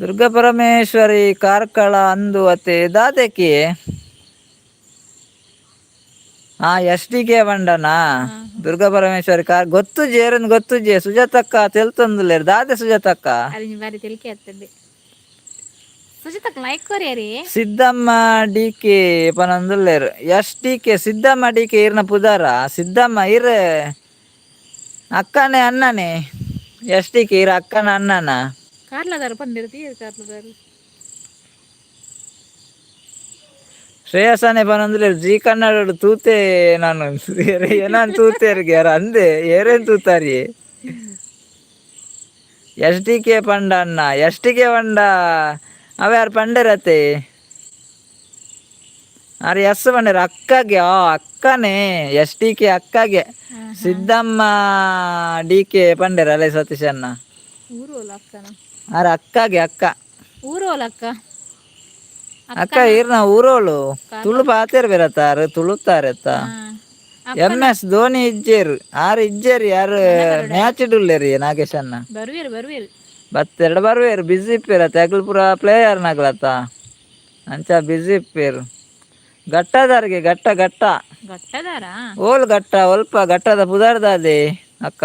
ದುರ್ಗಾ ಪರಮೇಶ್ವರಿ ಕಾರ್ಕಳ ಅಂದು ಅತೆ ದಾದೆಕಿ. ಹಾ, S D K ಬಂಡನಾ? Durga Parameshwari car ಗೊತ್ತು ಜೇರನ್ ಗೊತ್ತು ಜೆ. ಸುಜಾತಕ್ಕ ತೆಲ್ತೊಂದುಲ್ಲೆರ್, ದಾದೆ ಸುಜಾತಕ್ಕ? ಅಲ್ಲಿ ಬಾರಿ ತೆಲಿಕೆ ಆಗ್ತದೆ. ಸುಜಿತಕ್ಕ ಲೈಕ್ ಕೊರಿಯರಿ. ಸಿದ್ದಮ್ಮ ಡಿ ಕೆ ಪನೊಂದುಲ್ಲೆರ್. S D K, Siddamma D K ಇರ್ನ ಪುದಾರ? ಸಿದ್ದಮ್ಮ ಇರ್ ಅಕ್ಕನೇ ಅಣ್ಣನೇ? S D K ಇರ ಅಕ್ಕನ ಅಣ್ಣನ? ಕಾರ್ಲದಾರು ಬಂದಿರ್ತೀ, ಕಾರ್ಲದಾರು. ಶ್ರೇಯಸನೆ ಪನೊಂದುಲ್ಲೆರ್, ಜಿ ಕನ್ನಡ ತೂತೆ ನಾನು. ಏನಾನ್ ತೂತೇರ್ಗೆ ಯಾರ ಅಂದೆ ಏರೇನ್ ತೂತಾರಿ? S D K ಪಂಡ ಅಣ್ಣ, S D K ಪಂಡ ಅವ ಯಾರು ಪಂಡೆರತೆ? ಆರ್ ಎಸ್ ಪಂಡೇರು ಅಕ್ಕಗೆ. ಆ ಅಕ್ಕನೇ S D K ಅಕ್ಕಗೆ. Siddamma D K ಪಂಡೇರ ಅಲ್ಲೇ ಸತೀಶ್ ಅಣ್ಣ. ಊರು ಅಲ್ಲ ಅಕ್ಕನ? ಆರ್ ಅಕ್ಕಗೆ, ಅಕ್ಕ. ಊರು ಅಲ್ಲ ಅಕ್ಕ. ಅಕ್ಕ ಇರ್ನ ಊರೋಳು, ತುಳು ಪಾತೇರ್ ಬೇರತ್ತಾರು ತುಳುತ್ತಾರೆತ್ತ. ಎಂ ಎಸ್ ಧೋನಿ ಇಜ್ಜೇರು, ಆರ್ ಇಜ್ಜೇರು. ಯಾರು ಮ್ಯಾಚ್ ಇಡುಲ್ಲೇರಿ ನಾಗೇಶ್ ಅಣ್ಣ? ಬರುವೇರು ಬರುವೇರು. ಬತ್ತೆರಡು ಬರ್ವೇರು, ಬಿಸಿ ಇಪ್ಪೇರತ್ತ. ಅಗ್ಲು ಪೂರ ಪ್ಲೇಯರ್ ನಗ್ಲತ್ತ, ಅಂಚ ಬಿಸಿ ಇಪ್ಪೇರು. ಗಟ್ಟದಾರಿಗೆ ಗಟ್ಟ ಗಟ್ಟ. ಗಟ್ಟದಾರ. ಓಲ್ ಗಟ್ಟ ಒಲ್ಪ ಗಟ್ಟದ ಪುದಾರ್ದಾದೆ ಅಕ್ಕ.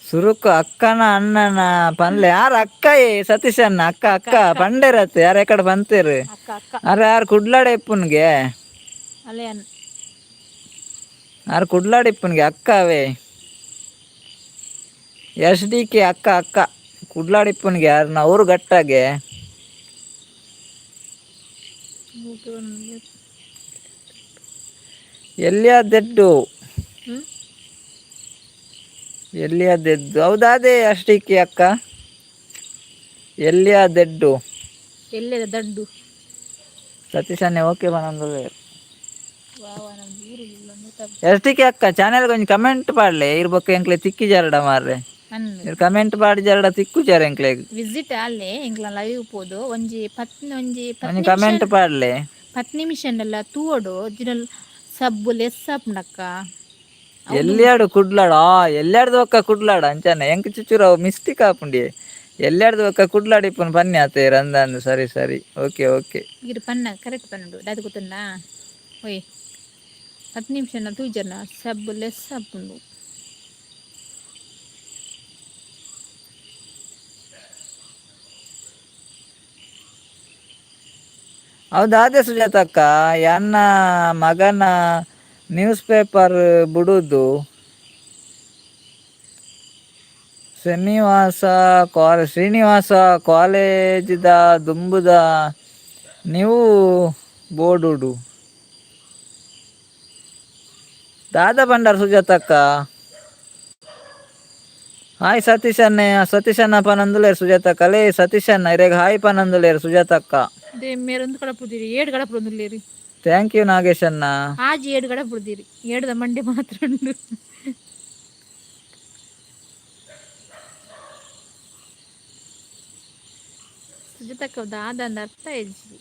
ಸುರುಕು ಅಕ್ಕನ ಅಣ್ಣನ ಪನ್ಲೆ. ಯಾರು ಅಕ್ಕ? ಏ ಸತೀಶ್ ಅಣ್ಣ, ಅಕ್ಕ ಅಕ್ಕ ಪಂಡೇರತ್ತೆ. ಯಾರ ಎಕಡೆ ಬಂತೇರು? ಅಕ್ಕ ಅಕ್ಕ. ಅರೆ ಯಾರು ಕುಡ್ಲಾಡ ಇಪ್ಪುನ್ಗೆ. ಅಲ್ಲೇ. ಯಾರು ಕುಡ್ಲಾಡ ಇಪ್ಪುನ್ಗೆ ಅಕ್ಕ ಅವೇ. S D K ಅಕ್ಕ ಅಕ್ಕ ಕುಡ್ಲಾಡಿಪ್ಪುನ್ಗೆ ಯಾರು ಊರು ಗಟ್ಟಾಗೆ. ಎಲ್ಲಿಯಾದೆಡ್ಡು? ಹ್ಮ್. ಎಲ್ಲಿಯಾದೆದ್ದು? ಹೌದಾದೆ ಅಷ್ಟಕ್ಕೆ ಅಕ್ಕ, ಎಲ್ಲಿಯಾದೆಡ್ಡು? ಎಲ್ಲೆದ ದಡ್ಡು? ಸತೀಶನ್ನೇ ಓಕೆ ಬನಂದು. ನಮ್ದು ಊರು ಇಲ್ಲ. ಎಷ್ಟಕ್ಕೆ ಅಕ್ಕ, ಚಾನೆಲ್ಗೆ ಒಂಜಿ ಕಮೆಂಟ್ ಪಾಡ್ಲೆ. ಇರ್ಬೊಕ್ಕ ಎಂಕ್ಲೆ ತಿಕ್ಕಿ ಜಾರಡ ಮಾರ್ರೆ. ಅಂದ್. ಕಮೆಂಟ್ ಪಾಡಿ ಜಾರಡ ತಿಕ್ಕು ಜಾರ ಎಂಕ್ಲೆಗ್. ವಿಸಿಟ್ ಅಲ್ಲೇ ಎಂಕ್ಲ ಲೈವ್ ಪೋದು ಒಂಜಿ ಪತ್ ಒಂಜಿ ಒಂಜಿ ಕಮೆಂಟ್ ಪಾಡ್ಲೆ. 10 ನಿಮಿಷ ತೂವೊಡು ಜಿನಲ್ ಸಬ್ಬು ಲೆಸ್ ಆಪುಂಡಕ್ಕ. ಎಲ್ಲಿಯಾಡು ಕುಡ್ಲಾಡ? ಆ ಎಲ್ಲಿಯಾಡ್ದು ಒಕ್ಕ ಕುಡ್ಲಾಡ ಅಂಚಾನೆ ಎಂಕ್ ಚುಚುರು ಅವು ಮಿಸ್ಟೇಕ್ ಆಪುಂಡಿ. ಎಲ್ಲಿಯಾಡ್ದು ಒಕ್ಕ ಕುಡ್ಲಾಡ ಇಪ್ಪುನು ಪನ್ನಿ ಆತೆ ರಂದಂದು. ಸರಿ ಸರಿ, ಓಕೆ ಓಕೆ. ಇರು ಪನ್ನ ಕರೆಕ್ಟ್ ಪನ್ನುಂಡು ದಾದ ಗೊತ್ತುಂಡಾ? ಓಯ್ 10 ನಿಮಿಷ ತೂಜನ ಸಬ್ಬು ಲೆಸ್ ಆಪುಂಡು. ಹೌದಾದೆ ಸುಜಾತಕ್ಕ. ಯಾನ್ನ ಮಗನ ನ್ಯೂಸ್ ಪೇಪರ್ ಬುಡುದು ಶ್ರೀನಿವಾಸ ಕಾಲೇ ಶ್ರೀನಿವಾಸ ಕಾಲೇಜಿದ ದುಂಬುದ ನೀವು ಬೋಡುಡು ದಾದ ಬಂಡಾರ ಸುಜಾತಕ್ಕ. ಹಾಯ್ ಸತೀಶನ್ನೇ, ಸತೀಶಣ್ಣ ಪನಂದುಲೇರು ಸುಜಾತಕ್ಕ. ಲೇ ಸತೀಶಣ್ಣ, ಇರೆಗ್ ಹಾಯ್ ಪನಂದುಲೇರು ಸುಜಾತಕ್ಕ. ಅದೇ ಮೇರೊಂದು ಕಡಪುದಿರಿ, ಏಡು ಕಡಪುಂದುಲ್ಲೇರಿ. Thank you ನಾಗೇಶಣ್ಣ. ಆಜಿ ಏಡು ಕಡಪುದಿರಿ, ಏಡುದ ಮಂಡೆ ಮಾತ್ರ ಉಂಡು. ಸುಜಾತಕ್ಕ ದಾದ ಅಂದ ಅರ್ಥ ಇಜ್ಜಿ.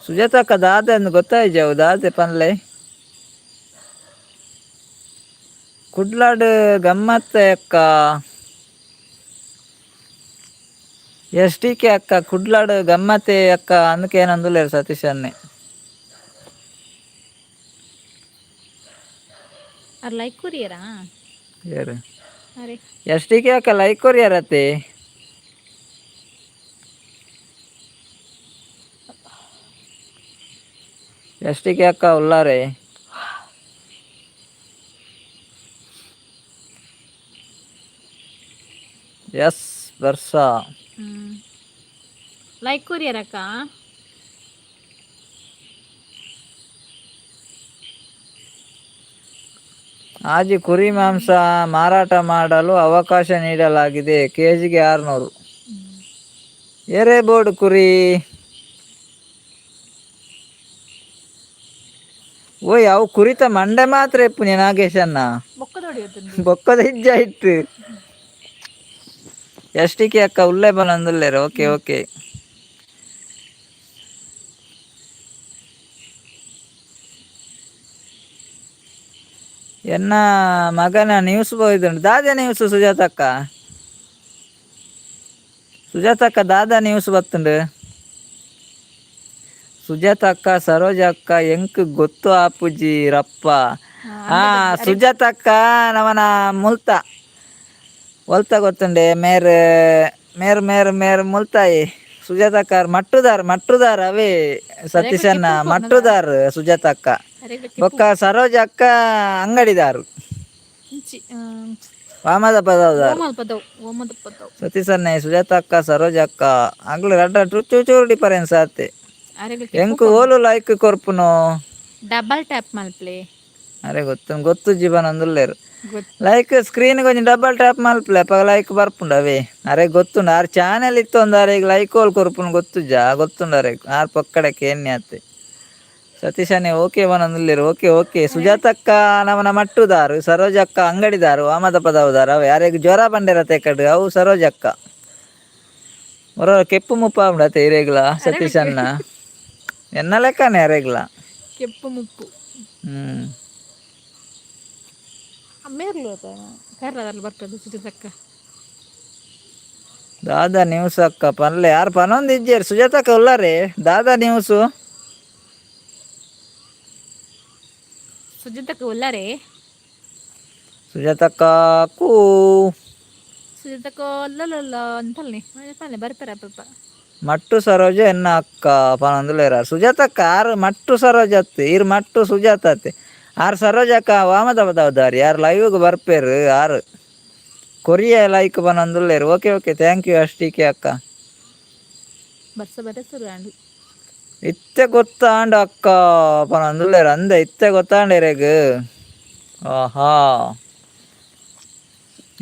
ಸುಜಾತಕ್ಕ ದಾದೆ ಅಂದ್ ಗೊತ್ತಾಯ್ಜವು, ದಾದೆ ಪನ್ಲೆ. ಕುಡ್ಲಾಡ್ ಗಮ್ಮತ್ತ ಅಕ್ಕ. S T K ಅಕ್ಕ ಕುಡ್ಲಾಡು ಗಮ್ಮತೆ ಅಕ್ಕ ಅಂದಕೇನಂದುಲ್ಲೇರು ಸತೀಶ್ ಅನ್ನೆ. ಅರ್ ಲೈಕ್ ಕೊರಿಯರಾ? ಏರು? ಅರೆ. S T K ಅಕ್ಕ ಲೈಕ್ ಕೊರಿಯರತ್ತೆ. S T K ಅಕ್ಕ ಉಲ್ಲಾರೆ. ಎಸ್ ಬರ್ಸಾ. ಲೈಕ್ ಕೊರಿಯರಕ್ಕ. ಆಜಿ ಕುರಿ ಮಾಂಸ ಮಾರಾಟ ಮಾಡಲು ಅವಕಾಶ ನೀಡಲಾಗಿದೆ. ಕೆಜಿಗೆ 600. ಏರೇ ಬೋರ್ಡ್ ಕುರಿ. ಓಯ್, ಅವು ಕುರಿತ ಮಂಡೆ ಮಾತ್ರ ಇಪ್ಪು ನಾಗೇಶನ್ನ. ಬೊಕ್ಕದೊಡಿಯುತ್ತೆ. ಬೊಕ್ಕದ ಇಜ್ಜ ಇತ್ತು. ಎಷ್ಟಿಕೆ ಅಕ್ಕ ಉಲ್ಲೆ ಬನಂದುಲ್ಲೇರು. Okay okay. ಎನ್ನ ಮಗನ ನ್ಯೂಸ್ ಬೋಯ್ದುಂಡು. ದಾದ ನ್ಯೂಸ್ ಸುಜಾತಕ್ಕ? ಸುಜಾತಕ್ಕ, ದಾದಾ ನ್ಯೂಸ್ ಬತ್ತುಂಡು? ಸುಜಾತಕ್ಕ, ಸರೋಜ ಅಕ್ಕ ಎಂಕ್ ಗೊತ್ತು ಆಪುಜಿ ರಪ್ಪ. ಹಾ, ಸುಜಾತಕ್ಕ ನಮನ ಮುಲ್ತ ಒಲ್ತ ಗೊತ್ತುಂಡೆ. ಮೇರ್ ಮೇರ್ ಮೇರ್ ಮೇರ್ ಮುಲ್ತಾಯಿ ಸುಜಾತಕ್ಕ. ಮಟ್ಟುದಾರ್ ಮಟ್ಟುದಾರ್ ಅವೇ ಸತೀಶನ್ನ ಮಟ್ಟುದಾರ್ ಸುಜಾತಕ್ಕ. ಬೊಕ್ಕ ಸರೋಜ ಅಕ್ಕ ಅಂಗಡಿದಾರು. ವಾಮದ ಪದವದಾರು. ಪದವು, ಓಮದ ಪದವು. ಸತೀಶನ್ನೇ ಸುಜಾತ ಅಕ್ಕ ಸರೋಜ ಅಕ್ಕ ಅಂಗ್ಲು ರಡ್ಡ ಚೂರು ಚೂರು ಡಿಫರೆನ್ಸ್ ಆತೆ. ಎಂಕ್ ಓಲು ಲೈಕ್ ಕೊರ್ಪುನು? ಡಬಲ್ ಟ್ಯಾಪ್ ಮಲ್ಪ್ಲೆ. ಅರೆ, ಗೊತ್ತು ಗೊತ್ತು ಜೀವನ ಅಂದುಲ್ಲೇರು. ಗೊತ್ತು. ಲೈಕ್ ಸ್ಕ್ರೀನ್ ಕೊಂಚ ಡಬಲ್ ಟ್ಯಾಪ್ ಮಲ್ಪಲೆ, ಅಪಗ ಲೈಕ್ ಬರ್ಪುಂಡು ಅವೇ. ಅರೆ ಗೊತ್ತುಂಡು, ಆರ್ ಚಾನೆಲ್ ಇತ್ತೊಂದು ಅರೆಗ್ ಲೈಕ್ ಓಲ್ ಕೊರ್ಪುನು ಗೊತ್ತುಜಾ? ಗೊತ್ತುಂಡು ಅರೆ, ಆರ್ ಪೊಕ್ಕಡಕ್ಕೆ ಎಣ್ಣೆ ಆತೆ. ಸತೀಶನೇ ಓಕೆ ಬನಂದುಲ್ಲೇರು. Okay okay. ಸುಜಾತಕ್ಕ ನಮನ ಮಟ್ಟುದಾರು, ಸರೋಜಕ್ಕ ಅಂಗಡಿದಾರು, ವಾಮದ ಪದವದಾರು ಅವೆ. ಅರೆಗ್ ಜ್ವರ ಬಂಡೆರತೆ ಕಡು ಅವು ಸರೋಜಕ್ಕ. ಹೊರ ಕೆಪ್ಪು ಮುಪ್ಪ ಅತೆ ಇರೇಗ್ಲ ಸತೀಶನ್ನ ಎನ್ನ ಲೆಕ್ಕನೆ ಅರೆಗ್ಲ. ಕೆಪ್ಪು ಮುಪ್ಪು. ಮೇರ್ಲು ಕೇರಳದಲ್ಲಿ ಬರ್ತದೆ ಸುಜಾತಕ್ಕ. ದಾದಾ ನ್ಯೂಸ್ ಅಕ್ಕ ಪನ್ಲೆ. ಯಾರು ಪನೊಂದು ಇಜ್ಜೇರು? ಸುಜಾತಕ್ಕ ಉಲ್ಲಾರೆ? ದಾದಾ ನ್ಯೂಸು? ಸುಜಾತಕ್ಕ ಉಲ್ಲಾರೆ? ಸುಜಾತಕ್ಕ ಕೂ. ಸುಜಾತಕ್ಕ ಅಲ್ಲಲ್ಲ ಅಂತಲ್ನಿ ಪಲ್ಲೆ ಬರ್ತಾರೆ ಅಪ್ಪ. ಮಟ್ಟು ಸರೋಜ ಎನ್ನ ಅಕ್ಕ ಪನೊಂದುಲ್ಲೇರ ಸುಜಾತಕ್ಕ. ಆರು ಮಟ್ಟು ಸರೋಜ ಅತ್ತು, ಇರು ಮಟ್ಟು ಸುಜಾತ ಅತ್ತೆ. ಆರು ಸರೋಜ ಅಕ್ಕ ವಾಮದ ಬದವದಾರಿ. ಯಾರು ಲೈವ್ಗೆ ಬರ್ಪೇರು? ಆರು ಕೊರಿಯ ಲೈಕ್ ಪನೊಂದುಲ್ಲೇರು. Okay okay, thank you ಅಷ್ಟಿಕೆ ಅಕ್ಕ. ಬರ್ಸ ಬರ ಶುರು ಆಂಡು. ಇತ್ತೆ ಗೊತ್ತಾಂಡ ಅಕ್ಕ ಪನೊಂದುಲ್ಲೇರು. ಅಂದೆ ಇತ್ತೆ ಗೊತ್ತಾಂಡ ಇರೆಗ್. ಆಹಾ,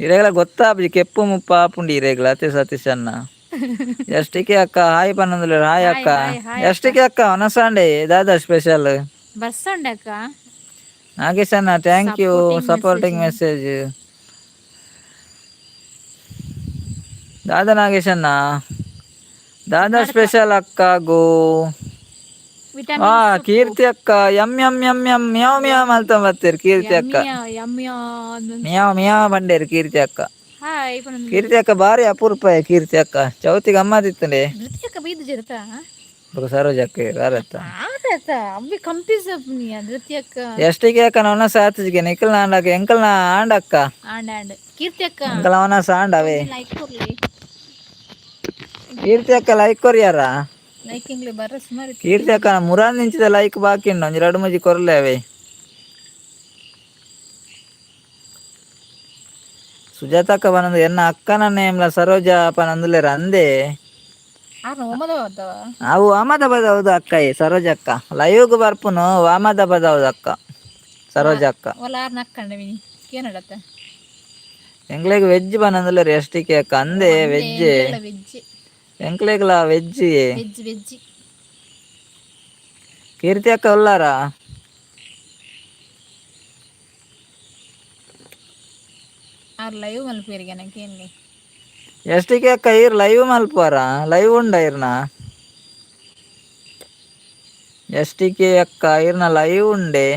ಇರೆಗ್ಲ ಗೊತ್ತಾಪುಜಿ. ಕೆಪ್ಪು ಮುಪ್ಪ ಆಪುಂಡು ಇರೆಗ್ಲ ಅತೆ. ಸತೀಶ್ ಅಣ್ಣ ಎಷ್ಟಿಕೆ ಅಕ್ಕ ಹಾಯ್ ಪನೊಂದುಲ್ಲೇರು. ಹಾಯ್ ಅಕ್ಕ. ಎಷ್ಟಿಕೆ ಅಕ್ಕ ಒನಸಾಂಡೆ ದಾದಾ ಸ್ಪೆಷಲ್? ಬರ್ಸ ಉಂಡಕ್ಕ. ನಾಗೇಶ್ ಅಣ್ಣ, thank you supporting message. Dada Nagesh ಅಣ್ಣ, ದಾದಾ ಸ್ಪೆಷಲ್ ಅಕ್ಕ ಗೋ? ವಿಟಮಿನ್. ಆ ಕೀರ್ತಿ ಅಕ್ಕ M M M M ಮಿಯಾವ್ ಮಿಯಾವ್ ಮಲ್ತೊಂಬತ್ತೀರ್ ಕೀರ್ತಿ ಅಕ್ಕ. ಯಮ್ಮಿ. ಮಿಯಾವ್ ಮಿಯಾವ್ ಬಂಡೇರು ಕೀರ್ತಿ ಅಕ್ಕ. ಹಾಯ್. ಕೀರ್ತಿ ಅಕ್ಕ ಬಾರಿ ಅಪರೂಪ. ಕೀರ್ತಿ ಅಕ್ಕ ಚೌತಿ ಗಮ್ಮತ್ತಿತ್ತಂಡೆ. ಧೃತಿ ಅಕ್ಕ ಬೈದು ಜರತ. ಬೊಕ ಸರೋಜ ಅಕ್ಕ ಯಾರತ್ತ? ಆತ ಅಬ್ಬಿ ಕಂಪ್ಯೂಸ್ ನೀ ಧೃತಿ ಅಕ್ಕ. ಎಷ್ಟಿಗೆ ಅಕ್ಕ ನವನ ಸಾತಿಗೆ ನಿಖಲ್ ನಾಂಡಕ್ಕ ಎಂಕಲ್ ನಾ ಆಂಡಕ್ಕ. ಆಂಡ್ ಆಂಡ್ ಕೀರ್ತಿ ಅಕ್ಕ. ಎಂಕಲ್ ಅವನ ಸಾಂಡವೇ. ಲೈಕ್ ಕೊರ್ಲಿ. ಕೀರ್ತಿ ಅಕ್ಕ ಲೈಕ್ ಕೊರಿಯಾರ? ಲೈಕ್ ಇಂಗ್ಲಿ ಬರ್ರ ಸುಮಾರು. ಕೀರ್ತಿ ಅಕ್ಕ ಮುರಾನ್ ನಿಂಚಿದ ಲೈಕ್ ಬಾಕಿ ಉಂಡು. ಒಂಜಿ ರಡು ಮುಜಿ ಕೊರ್ಲೆ ಅವೇ. ಸುಜಾತಕ್ಕ ಪನಂದು ಎನ್ನ ಅಕ್ಕನ ನೇಮ್ಲ ಸರೋಜ ಪನಂದುಲ್ಲೇರ ಅಂದೆ. ಆರ್ ಒಮ್ಮದ ಬತ್ತವ. ಅವು ವಾಮದ ಬದೌದು ಅಕ್ಕ. ಏ ಸರೋಜ ಅಕ್ಕ ಲೈವ್ಗ್ ಬರ್ಪುನು. ವಾಮದ ಬದೌದು ಅಕ್ಕ, ಸರೋಜ ಅಕ್ಕ. ಒಲ್ಲ ಆರ್ ನಕ್ಕಂಡ ಮಿನಿ ಏನಡತ್ತ. ಎಂಕ್ಲೆಗ್ ವೆಜ್ ಪನಂದುಲ್ಲೇರು ಎಷ್ಟಿಕೆ ಅಕ್ಕ. ಅಂದೆ ವೆಜ್. ವೆಜ್. ಎಂಕ್ಲೆಗ್ಲ veg. Veg veg. ಕೀರ್ತಿ ಅಕ್ಕ ಉಲ್ಲಾರಾ? ಆರ್ ಲೈವ್ ಮಲ್ಪೇರಿಗೆ ನನಕೇನ್ಲಿ. ಎಷ್ಟಿಕೆ ಅಕ್ಕ ಈರ್ ಲೈವ್ ಮಲ್ಪುವರ? ಲೈವ್ ಉಂಡ ಇರ್ನ? ಎಷ್ಟಿಕೆ ಅಕ್ಕ ಇರ್ನ ಲೈವ್ ಉಂಡೆ?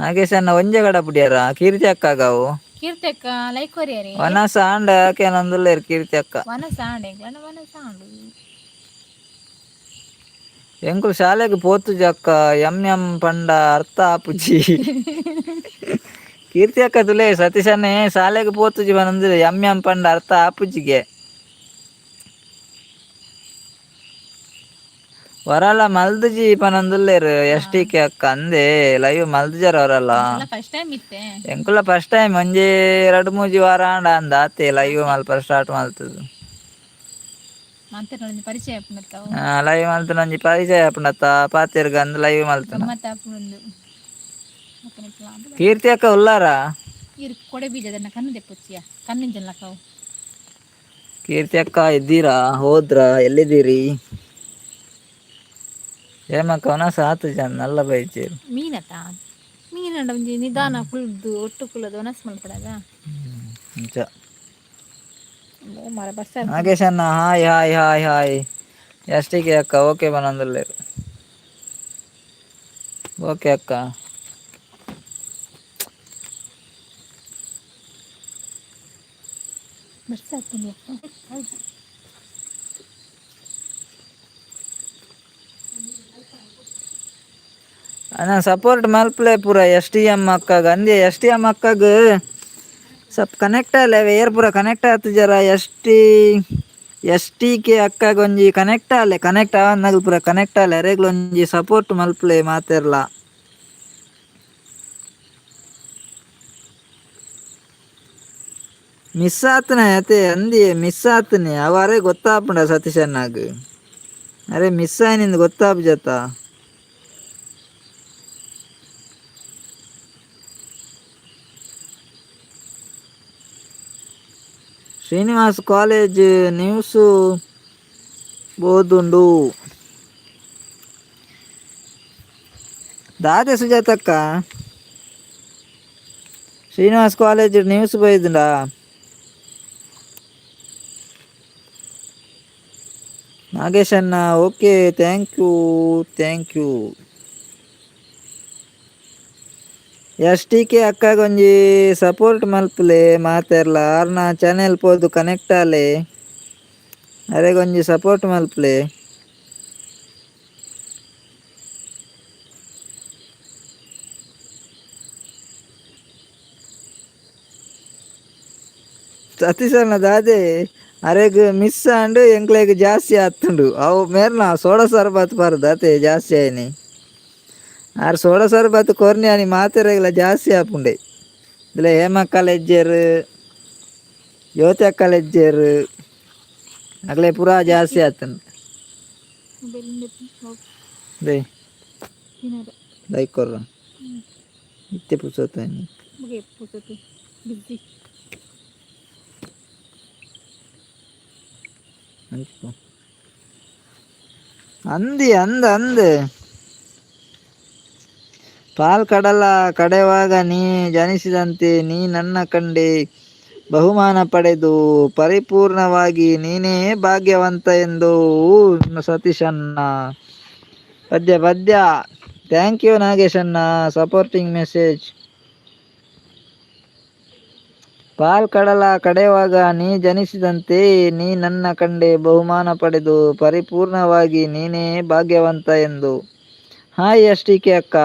ನಾಗೇಶ್ ಅಣ್ಣ ಒಂಜೆ ಗಡ ಪುಡಿಯಾರ ಕೀರ್ತಿ ಅಕ್ಕಗಾವು. ಕೀರ್ತಕ್ಕ ಲೈಕ್ ಕೊರಿಯರಿ. ವನಸ ಆಂಡ ಕೇನೊಂದುಲ್ಲೆರ್ ಕೀರ್ತಿ ಅಕ್ಕ. ವನಸ ಆಂಡ, ಎಂಕ್ಲನ ವನಸ ಆಂಡು. ಎಂಕುಲು ಶಾಲೆಗ್ ಪೋತುಜಿ ಅಕ್ಕ, ಎಂ ಎಂ ಪಂಡ ಅರ್ಥ ಆಪುಜಿ. ಕೀರ್ತಿ ಅಕ್ಕ ತುಲೆ ಸತೀಶನ್ನೇ ಶಾಲೆಗ್ ಪೋತುಜಿ ಪನೊಂದುಲ್ಲೆ, ಎಂ ಎಂ ಪಂಡ ಅರ್ಥ ಆಪುಜಿಗೆ. ವರಲ ಮಲ್ದುಜಿ ಪನೊಂದುಲ್ಲೆರ್ S T K ಅಕ್ಕ. ಅಂದೇ, ಲೈವ್ ಮಲ್ದುಜರ ವರಲ್ಲ. ಫಸ್ಟ್ ಟೈಮ್ ಇತ್ತೆ. ಎಂಕುಲ ಫಸ್ಟ್ ಟೈಮ್. ಒಂಜಿ ರಡ್ಡ್ ಮೂಜಿ ವಾರ ಆಂಡ ಅಂದ ಆತೆ ಲೈವ್ ಮಲ್ಪ ಸ್ಟಾರ್ಟ್ ಮಲ್ತದು. ಮಾತೆರ್ನ ಒಂಜಿ ಪರಿಚಯ ಆಪುಂಡತ್ತ ಅವು. ಲೈವ್ ಮಲ್ತನ ಒಂಜಿ ಪರಿಚಯ ಆಪುಂಡತ್ತ, ಪಾತೆರ್ಗ ಅಂದ್ ಲೈವ್ ಮಲ್ತನ. ಗಮ್ಮತ್ ಆಪುಂಡು. ಕೀರ್ತಿ ಅಕ್ಕ ಉಲ್ಲಾರಾ? ಇರು ಕೊಡೆ ಬೀಜದನ್ನ ಕಣ್ಣು ದೆಪ್ಪುಚ್ಚಿಯ ಕಣ್ಣಿಂಜಲ್ಲ ಕಾವು. ಕೀರ್ತಿ ಅಕ್ಕ ಇದ್ದೀರಾ, ಹೋದ್ರಾ, ಎಲ್ಲಿದ್ದೀರಿ? ಹೇಮಕ್ಕ ವನಸ ಆತು ಜನ ನಲ್ಲ ಬೈಚೇರು. ಮೀನತ ಮೀನಂಡ ಒಂಜಿ ನಿಧಾನ ಕುಲ್ದು ಒಟ್ಟು ಕುಲ್ಲದು ಒನಸ್ ಮಲ್ಪಡದ. ನಿಜ. ಓ ಮರ ಬಸ್. ನಾಗೇಶ್ ಅಣ್ಣ hi hi hi hi. S T K ಅಕ್ಕ ಓಕೆ ಬನಂದುಲ್ಲೇರು. ಓಕೆ ಅಕ್ಕ. ಬಸ್ ಆಗ್ತದೆ. ಅಣ್ಣ ಸಪೋರ್ಟ್ ಮಲ್ಪಲೆ ಪೂರ S T M ಅಕ್ಕಗ ಅಂದೆ. S T M ಅಕ್ಕಗ್ ಸ್ವಲ್ಪ ಕನೆಕ್ಟ್ ಆಲೆ, ಏರ್ ಪೂರ ಕನೆಕ್ಟ್ ಆತು ಜರ. S T K ಅಕ್ಕಗ್ ಒಂಜಿ ಕನೆಕ್ಟ್ ಆಲೆ, ಕನೆಕ್ಟ್ ಆವನ್ನಗ ಪೂರ ಕನೆಕ್ಟ್ ಆಲೆ. ಅರೆಗ್ಲ ಒಂಜಿ ಸಪೋರ್ಟ್ ಮಲ್ಪಲೆ ಮಾತೆರ್ಲ. ಮಿಸ್ ಆತನೆ ಅತೆ ಅಂದಿ, ಮಿಸ್ ಆತನೆ ಅವ. ಅರೆ ಗೊತ್ತಾಪುಂಡ ಸತೀಶ್ ಅಣ್ಣಗ್? ಅರೆ ಮಿಸ್ ಆಯ್ನಿಂದ ಗೊತ್ತಾಪುಜತ್ತ? ಶ್ರೀನಿವಾಸ್ ಕಾಲೇಜ್ ನ್ಯೂಸು ಬೋದುಂಡು ದಾದೆ ಸುಜಾತಕ್ಕ? ಶ್ರೀನಿವಾಸ್ ಕಾಲೇಜ್ ನ್ಯೂಸ್ ಬೈದುಂಡಾ? ನಾಗೇಶ್ ಅಣ್ಣ okay, thank you, thank you. S T K ಅಕ್ಕಗೊಂಜಿ support ಮಲ್ಪುಲೆ ಮಾತೆರ್ಲ. ಆರ್ನ ಚಾನೆಲ್ ಪೋದು ಕನೆಕ್ಟ್ ಆಲೆ, ಅರೆಗೊಂಜಿ ಸಪೋರ್ಟ್ ಮಲ್ಪುಲೆ. ಸತೀಶ್ ಅಣ್ಣ ದಾದೆ? ಅರೆಗ್ ಮಿಸ್ ಆಂಡ್, ಎಂಕ್ಲೆಗ್ ಜಾಸ್ತಿ ಆತುಂಡು. ಅವು ಮೇರ್ನ ಸೋಡಾ ಸರ್ಬತ್ ಪರ್ದು ಅತೆ ಜಾಸ್ತಿ ಆಯ್ನಿ. ಆರ್ ಸೋಡಾ ಸರ್ಬತ್ ಕೊರ್ನಿ ಆನಿ ಮಾತೆರೆಗ್ಲ ಜಾಸ್ತಿ ಆಪುಂಡೆ. ಇದಿಲ್ಲ ಹೇಮಕ್ಕ ಲೆಜ್ಜೆರ್, ಜ್ಯೋತಿ ಅಕ್ಕ ಲೆಜ್ಜೆರ್, ಅಗಲೆ ಪೂರಾ ಜಾಸ್ತಿ ಆತುಂಡು. They like ಕೊರ್ರ ಇತ್ತೆ ಪುಸೋತ. ಬಿಸಿ. ಅಂಚು ಅಂದಿ ಅಂದ ಅಂದ್. ಪಾಲ್ ಕಡಲ ಕಡೆವಾಗ ನೀ ಜನಿಸಿದಂತೆ ನೀ ನನ್ನ ಕಂಡೆ ಬಹುಮಾನ ಪಡೆದು ಪರಿಪೂರ್ಣವಾಗಿ ನೀನೇ ಭಾಗ್ಯವಂತ ಎಂದು. ಸತೀಶಣ್ಣ ಪದ್ಯ ಪದ್ಯ. Thank you ನಾಗೇಶಣ್ಣ supporting message. Pal ಕಡಲ ಕಡೆವಾಗ ನೀ ಜನಿಸಿದಂತೆ ನೀ ನನ್ನ ಕಂಡೆ ಬಹುಮಾನ ಪಡೆದು ಪರಿಪೂರ್ಣವಾಗಿ ನೀನೇ ಭಾಗ್ಯವಂತ ಎಂದು. Hi S T K ಅಕ್ಕ.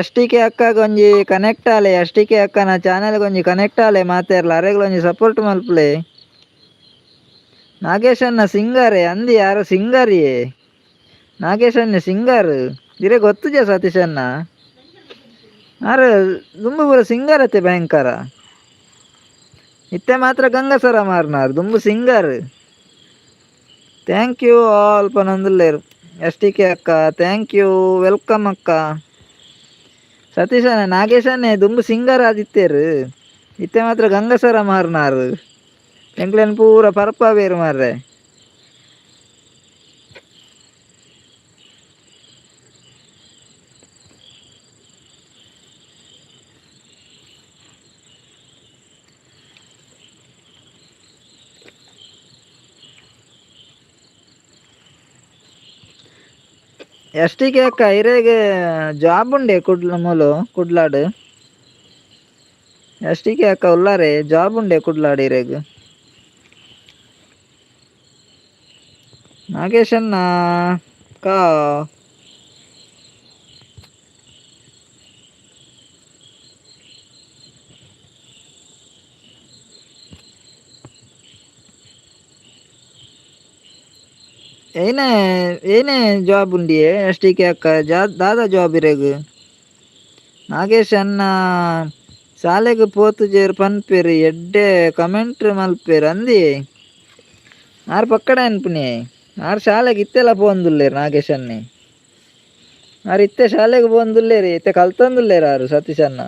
S T K ಅಕ್ಕಗೊಂಜಿ connect ಆಲೆ. S T K ಅಕ್ಕನ ಚಾನೆಲ್ ಗೊಂಜಿ ಕನೆಕ್ಟ್ ಆಲೆ ಮಾತೆರ್ಲ. ಅರೆಗ್ಲ ಒಂಜಿ ಸಪೋರ್ಟ್ ಮಲ್ಪುಲೆ. ನಾಗೇಶಣ್ಣ ಸಿಂಗರೇ ಅಂದಿ, ಯಾರು ಸಿಂಗರಿಯೇ? ನಾಗೇಶಣ್ಣ ಸಿಂಗರ್ ಇರೆ ಗೊತ್ತುಜ ಸತೀಶಣ್ಣ? ಆರು ದುಂಬು ಪೂರ ಸಿಂಗರ್ ಅತ್ತೆ ಭಯಂಕರ. ಇತ್ತೆ ಮಾತ್ರ ಗಂಗಸರ ಮಾರ್ನಾರ್, ದುಂಬು singer. Thank you all ಪನೊಂದುಲ್ಲೆರ್. S T K ಅಕ್ಕ thank you, welcome ಅಕ್ಕ. ಸತೀಶಣ್ಣ ನಾಗೇಶಣ್ಣೆ ದುಂಬು ಸಿಂಗರ್ ಆದಿತ್ತೇರು, ಇತ್ತೆ ಮಾತ್ರ ಗಂಗಸರ ಮಾರ್ನಾರ್. ಎಂಕ್ಲೆನ್ ಪೂರ ಪರಪಾವೇರು ಮಾರ್ರೆ. S T K ಅಕ್ಕ ಇರೆಗ್ ಜಾಬ್ ಉಂಡೆ ಕುಡ್ಲ ಮೂಲು ಕುಡ್ಲಾಡ್? ಅಷ್ಟಿಗೆ ಅಕ್ಕ ಉಲ್ಲಾರೆ ಜಾಬ್ ಉಂಡೆ ಕುಡ್ಲಾಡಿರೇಗ್. ನಾಗೇಶಣ್ಣ ಕಾ ಏನೇ ಏನೇ ಜಾಬ್ ಉಂಡಿಯೇ ಅಷ್ಟಿಗೆ ಅಕ್ಕ ಜಾ ದಾದಾ ಜಾಬ್ ಇರೇಗ್. ನಾಗೇಶ್ ಅಣ್ಣ ಶಾಲೆಗ್ ಪೋತುಜೆರ್ ಪನ್ಪೆರ್ ಎಡ್ಡೆ ಕಮೆಂಟ್ ಮಲ್ಪೆರ್ ಅಂದಿ. ಆರ್ ಪಕ್ಕಡ ಅನ್ಪುನಿ ಆರ್ ಶಾಲೆಗ್ ಇತ್ತೆಲ ಪೋವೊಂದುಲ್ಲೆರ್ ನಾಗೇಶ್ ಅಣ್ಣೆ. ಆರ್ ಇತ್ತೆ ಶಾಲೆಗ್ ಪೋವೊಂದುಲ್ಲೆರ್, ಇತ್ತೆ ಕಲ್ತೊಂದುಲ್ಲೆರ್ ಆರ್ ಸತೀಶ್ ಅಣ್ಣ.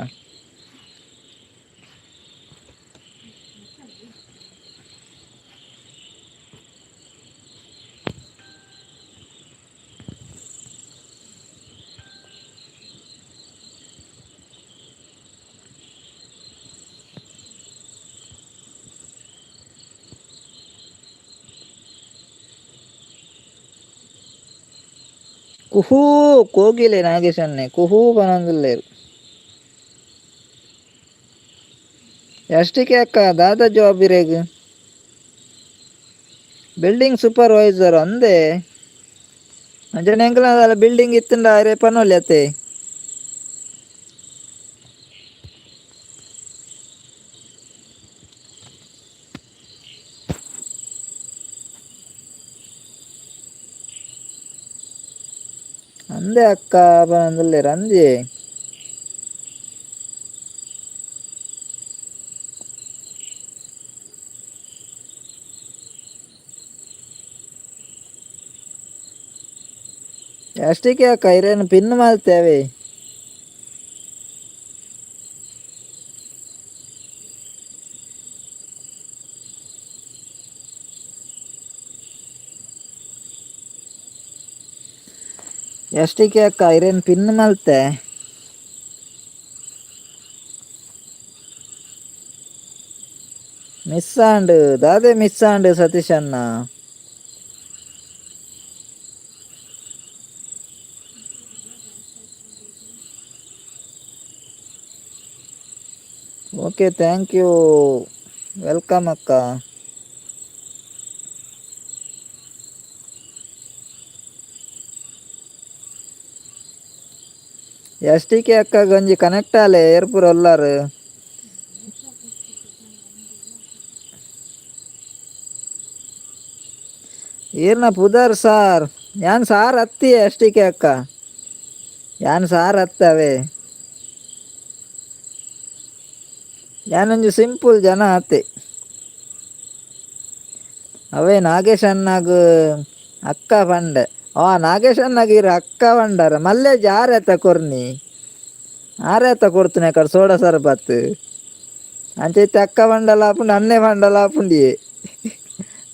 ಕುಹೂ ಕೋಗಿಲೆ ನಾಗೇಶ್ ಅಣ್ಣೆ ಕುಹೂ ಪನೊಂದುಲ್ಲೆರ್. ಅಷ್ಟಿಕೆ ಅಕ್ಕ ದಾದಾ ಜಾಬ್ ಇರೇಗ್? ಬಿಲ್ಡಿಂಗ್ ಸೂಪರ್ವೈಸರ್ ಅಂದೆ. ಅಂಚನೆ ಎಂಕಲ್ನ ಬಿಲ್ಡಿಂಗ್ ಇತ್ತುಂಡ ಅರೆ ಪನೊಲಿ ಅತೆ. ಅಂದೆ ಅಕ್ಕ ಪನೊಂದುಲ್ಲೆರ್ ಅಂದೆ. ಅಷ್ಟಿಕೆ ಅಕ್ಕ ಇರೇನು ಪಿನ್ ಮಲ್ತೆ ಅವೇ. ಎಷ್ಟಿಕೆ ಅಕ್ಕ ಇರೇನು ಪಿನ್ ಮಲ್ತೆ. ಮಿಸ್ ಆಂಡ್ ದಾದೆ ಮಿಸ್ ಆಂಡ್ ಸತೀಶ್ ಅಣ್ಣ. Okay thank you welcome ಅಕ್ಕ. ಎಷ್ಟಿಕೆ ಅಕ್ಕ ಗಂಜಿ ಕನೆಕ್ಟ್ ಆಲೆ ಏರ್ಪುರ ಉಲ್ಲಾರ್. ಈರ್ನ ಪುದರ್ ಸಾರ್ ಯಾನ್ ಸಾರ್ ಅತ್ತಿ ಅಷ್ಟಿಕೆ ಅಕ್ಕ ಯಾನ್ ಸಾರ್ ಅತ್ತವೇ. ಯಾನೊಂಜಿ ಸಿಂಪಲ್ ಜನ ಅತ್ತೆ. ಅವೇ ನಾಗೇಶ್ ಅಣ್ಣಗ್ ಅಕ್ಕ ಪಂಡೆ. ಆ ನಾಗೇಶ್ ಅಣ್ಣಗ್ ಇರ್ ಅಕ್ಕ ಪಂಡಾರ ಮಲ್ಲೇಜ್ ಆರೇತ ಕೊರ್ನಿ ಆರೇತ ಕೊಡ್ತುನೆ ಕಡೆ ಸೋಡಾ ಸರ್ಬತ್. ಅಂಚ ಇತ್ತೆ ಅಕ್ಕ ಪಂಡಲ ಆಪುಂಡು ಅಣ್ಣೆ ಪಂಡಲ ಆಪುಂಡಿಯೇ.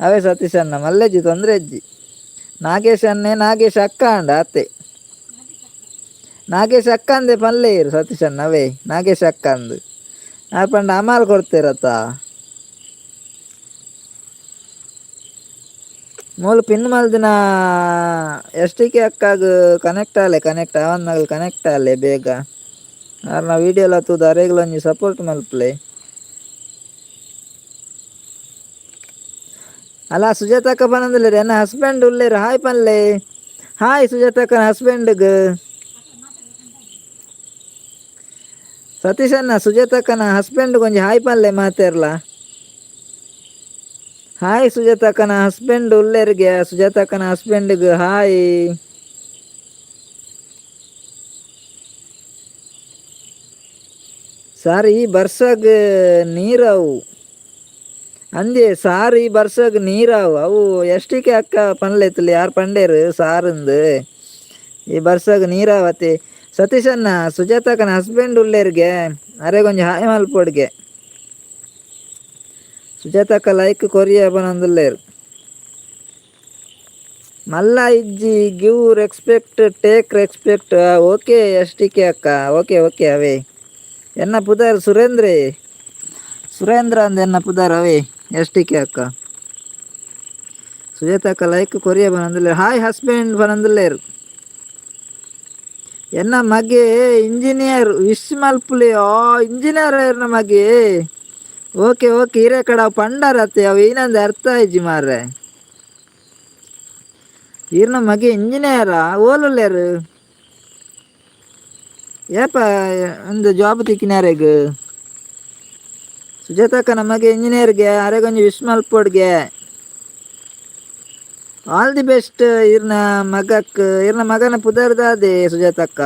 ಅವೇ ಸತೀಶ್ ಅಣ್ಣ ಮಲ್ಲೇಜಿ ತೊಂದರೆ ಅಜ್ಜಿ. ನಾಗೇಶ್ ಅಣ್ಣೆ ನಾಗೇಶ್ ಅಕ್ಕ ಅಂಡ ಅತ್ತೆ. ನಾಗೇಶ್ ಅಕ್ಕ ಅಂದೆ ಪನ್ಲೆ ಇರು ಸತೀಶ್ ಅಣ್ಣ ಅವೇ ನಾಗೇಶ್ ಅಕ್ಕ ಅಂದು. ಆ ಪಂಡ ಅಮಾಲ್ ಕೊಡ್ತೇರತ್ತ. ಮೂಲು ಪಿನ್ ಮಲ್ದಿನ ಎಷ್ಟಿಕೆ ಅಕ್ಕಾಗ ಕನೆಕ್ಟ್ ಆಲೆ ಕನೆಕ್ಟ್ ಅವನ್ನಾಗಲು ಕನೆಕ್ಟ್ ಆಲೆ ಬೇಗ. ಆರ್ನ ವೀಡಿಯೋಲ ತೂದು ಅರೆಗ್ಲ ಒಂಜಿ ಸಪೋರ್ಟ್ ಮಲ್ಪಲೆ. ಅಲ್ಲ ಸುಜಾತಕ್ಕ ಪನೊಂದುಲ್ಲೆರ್ ಎನ್ನ ಹಸ್ಬೆಂಡ್ ಉಲ್ಲೆರ್ ಹಾಯ್ ಪನ್ಲೆ. ಹಾಯ್ ಸುಜಾತಕ್ಕನ ಹಸ್ಬೆಂಡ್ಗ್. ಸತೀಶಣ್ಣ ಸುಜಾತಕ್ಕನ ಹಸ್ಬೆಂಡ್ ಒಂಜಿ ಹಾಯ್ ಪನ್ಲೆ ಮಾತೆರ್ಲ. ಹಾಯ್ ಸುಜಾತಕ್ಕನ ಹಸ್ಬೆಂಡ್ ಉಲ್ಲೆರ್ಗೆ ಸುಜಾತಕ್ಕನ ಹಸ್ಬೆಂಡ್ಗ್ ಹಾಯ್. ಸಾರ್ ಈ ಬರ್ಸಗ್ ನೀರವು ಅಂದೆ ಸಾರ್ ಈ ಬರ್ಸಗ್ ನೀರಾವು ಅವು ಎಷ್ಟಿಕೆ ಅಕ್ಕ ಪನ್ಲೆತ್ತಲ್ಲ ಯಾರು ಪಂಡೇರು ಸಾರಂದು ಈ ಬರ್ಸಗ್ ನೀರಾವತಿ. ಸತೀಶಣ್ಣ ಸುಜಾತಕ್ಕನ ಹಸ್ಬೆಂಡ್ ಉಲ್ಲೆರ್ಗೆ ಅರೆಗೊಂಜಿ ಹಾಯ್ ಮಲ್ಪೊಡ್ಗೆ. ಸುಜಾತಕ್ಕ ಲೈಕ್ ಕೊರಿಯ ಪನೊಂದುಲ್ಲೆರ್. ಮಲ್ಲ ಇಜ್ಜಿ give respect take respect. Okay ಎಷ್ಟಿಕೆ ಅಕ್ಕ ಓಕೆ ಓಕೆ ಅವೇ. ಎನ್ನ ಪುದರ್ ಸುರೇಂದ್ರೆ ಸುರೇಂದ್ರ ಅಂದ್ ಎನ್ನ ಪುದರ್ ಅವೇ ಎಷ್ಟಿಕೆ ಅಕ್ಕ. ಸುಜಾತಕ್ಕ ಲೈಕ್ ಕೊರಿಯ ಪನೊಂದುಲ್ಲೆರ್. ಹಾಯ್ ಹಸ್ಬೆಂಡ್ ಪನೊಂದುಲ್ಲೆರ್. ಎನ್ನ ಮಗೆ ಇಂಜಿನಿಯರ್ ವಿಶ್ ಮಲ್ಪುಲೆಯೋ ಇಂಜಿನಿಯರ್ ಎನ್ನ ಮಗೆ. ಓಕೆ ಓಕೆ, ಹಿರೇ ಕಡ ಪಂಡರತ್ತೆ ಅವು ಏನಂದ ಅರ್ಥ ಆಯ್ಜಿ ಮಾರ್ರೆ. ಈರ್ನ ಮಗೆ ಇಂಜಿನಿಯರಾ? ಓಲುಲ್ಲೇರು ಏಪ ಒಂದು ಜಾಬ್ ತಿಕ್ಕಿನಾರೆಗ್? ಸುಜಾತಕ್ಕ ನಮಗೆ ಇಂಜಿನಿಯರ್ಗೆ ಅರೆಗೊಂಜಿ ವಿಶ್ ಮಲ್ಪೊಡ್ಗೆ. All the best ಇರ್ನ ಮಗಕ್. ಇರ್ನ ಮಗನ ಪುದರ್ದಾದೆ ಸುಜಾತಕ್ಕ?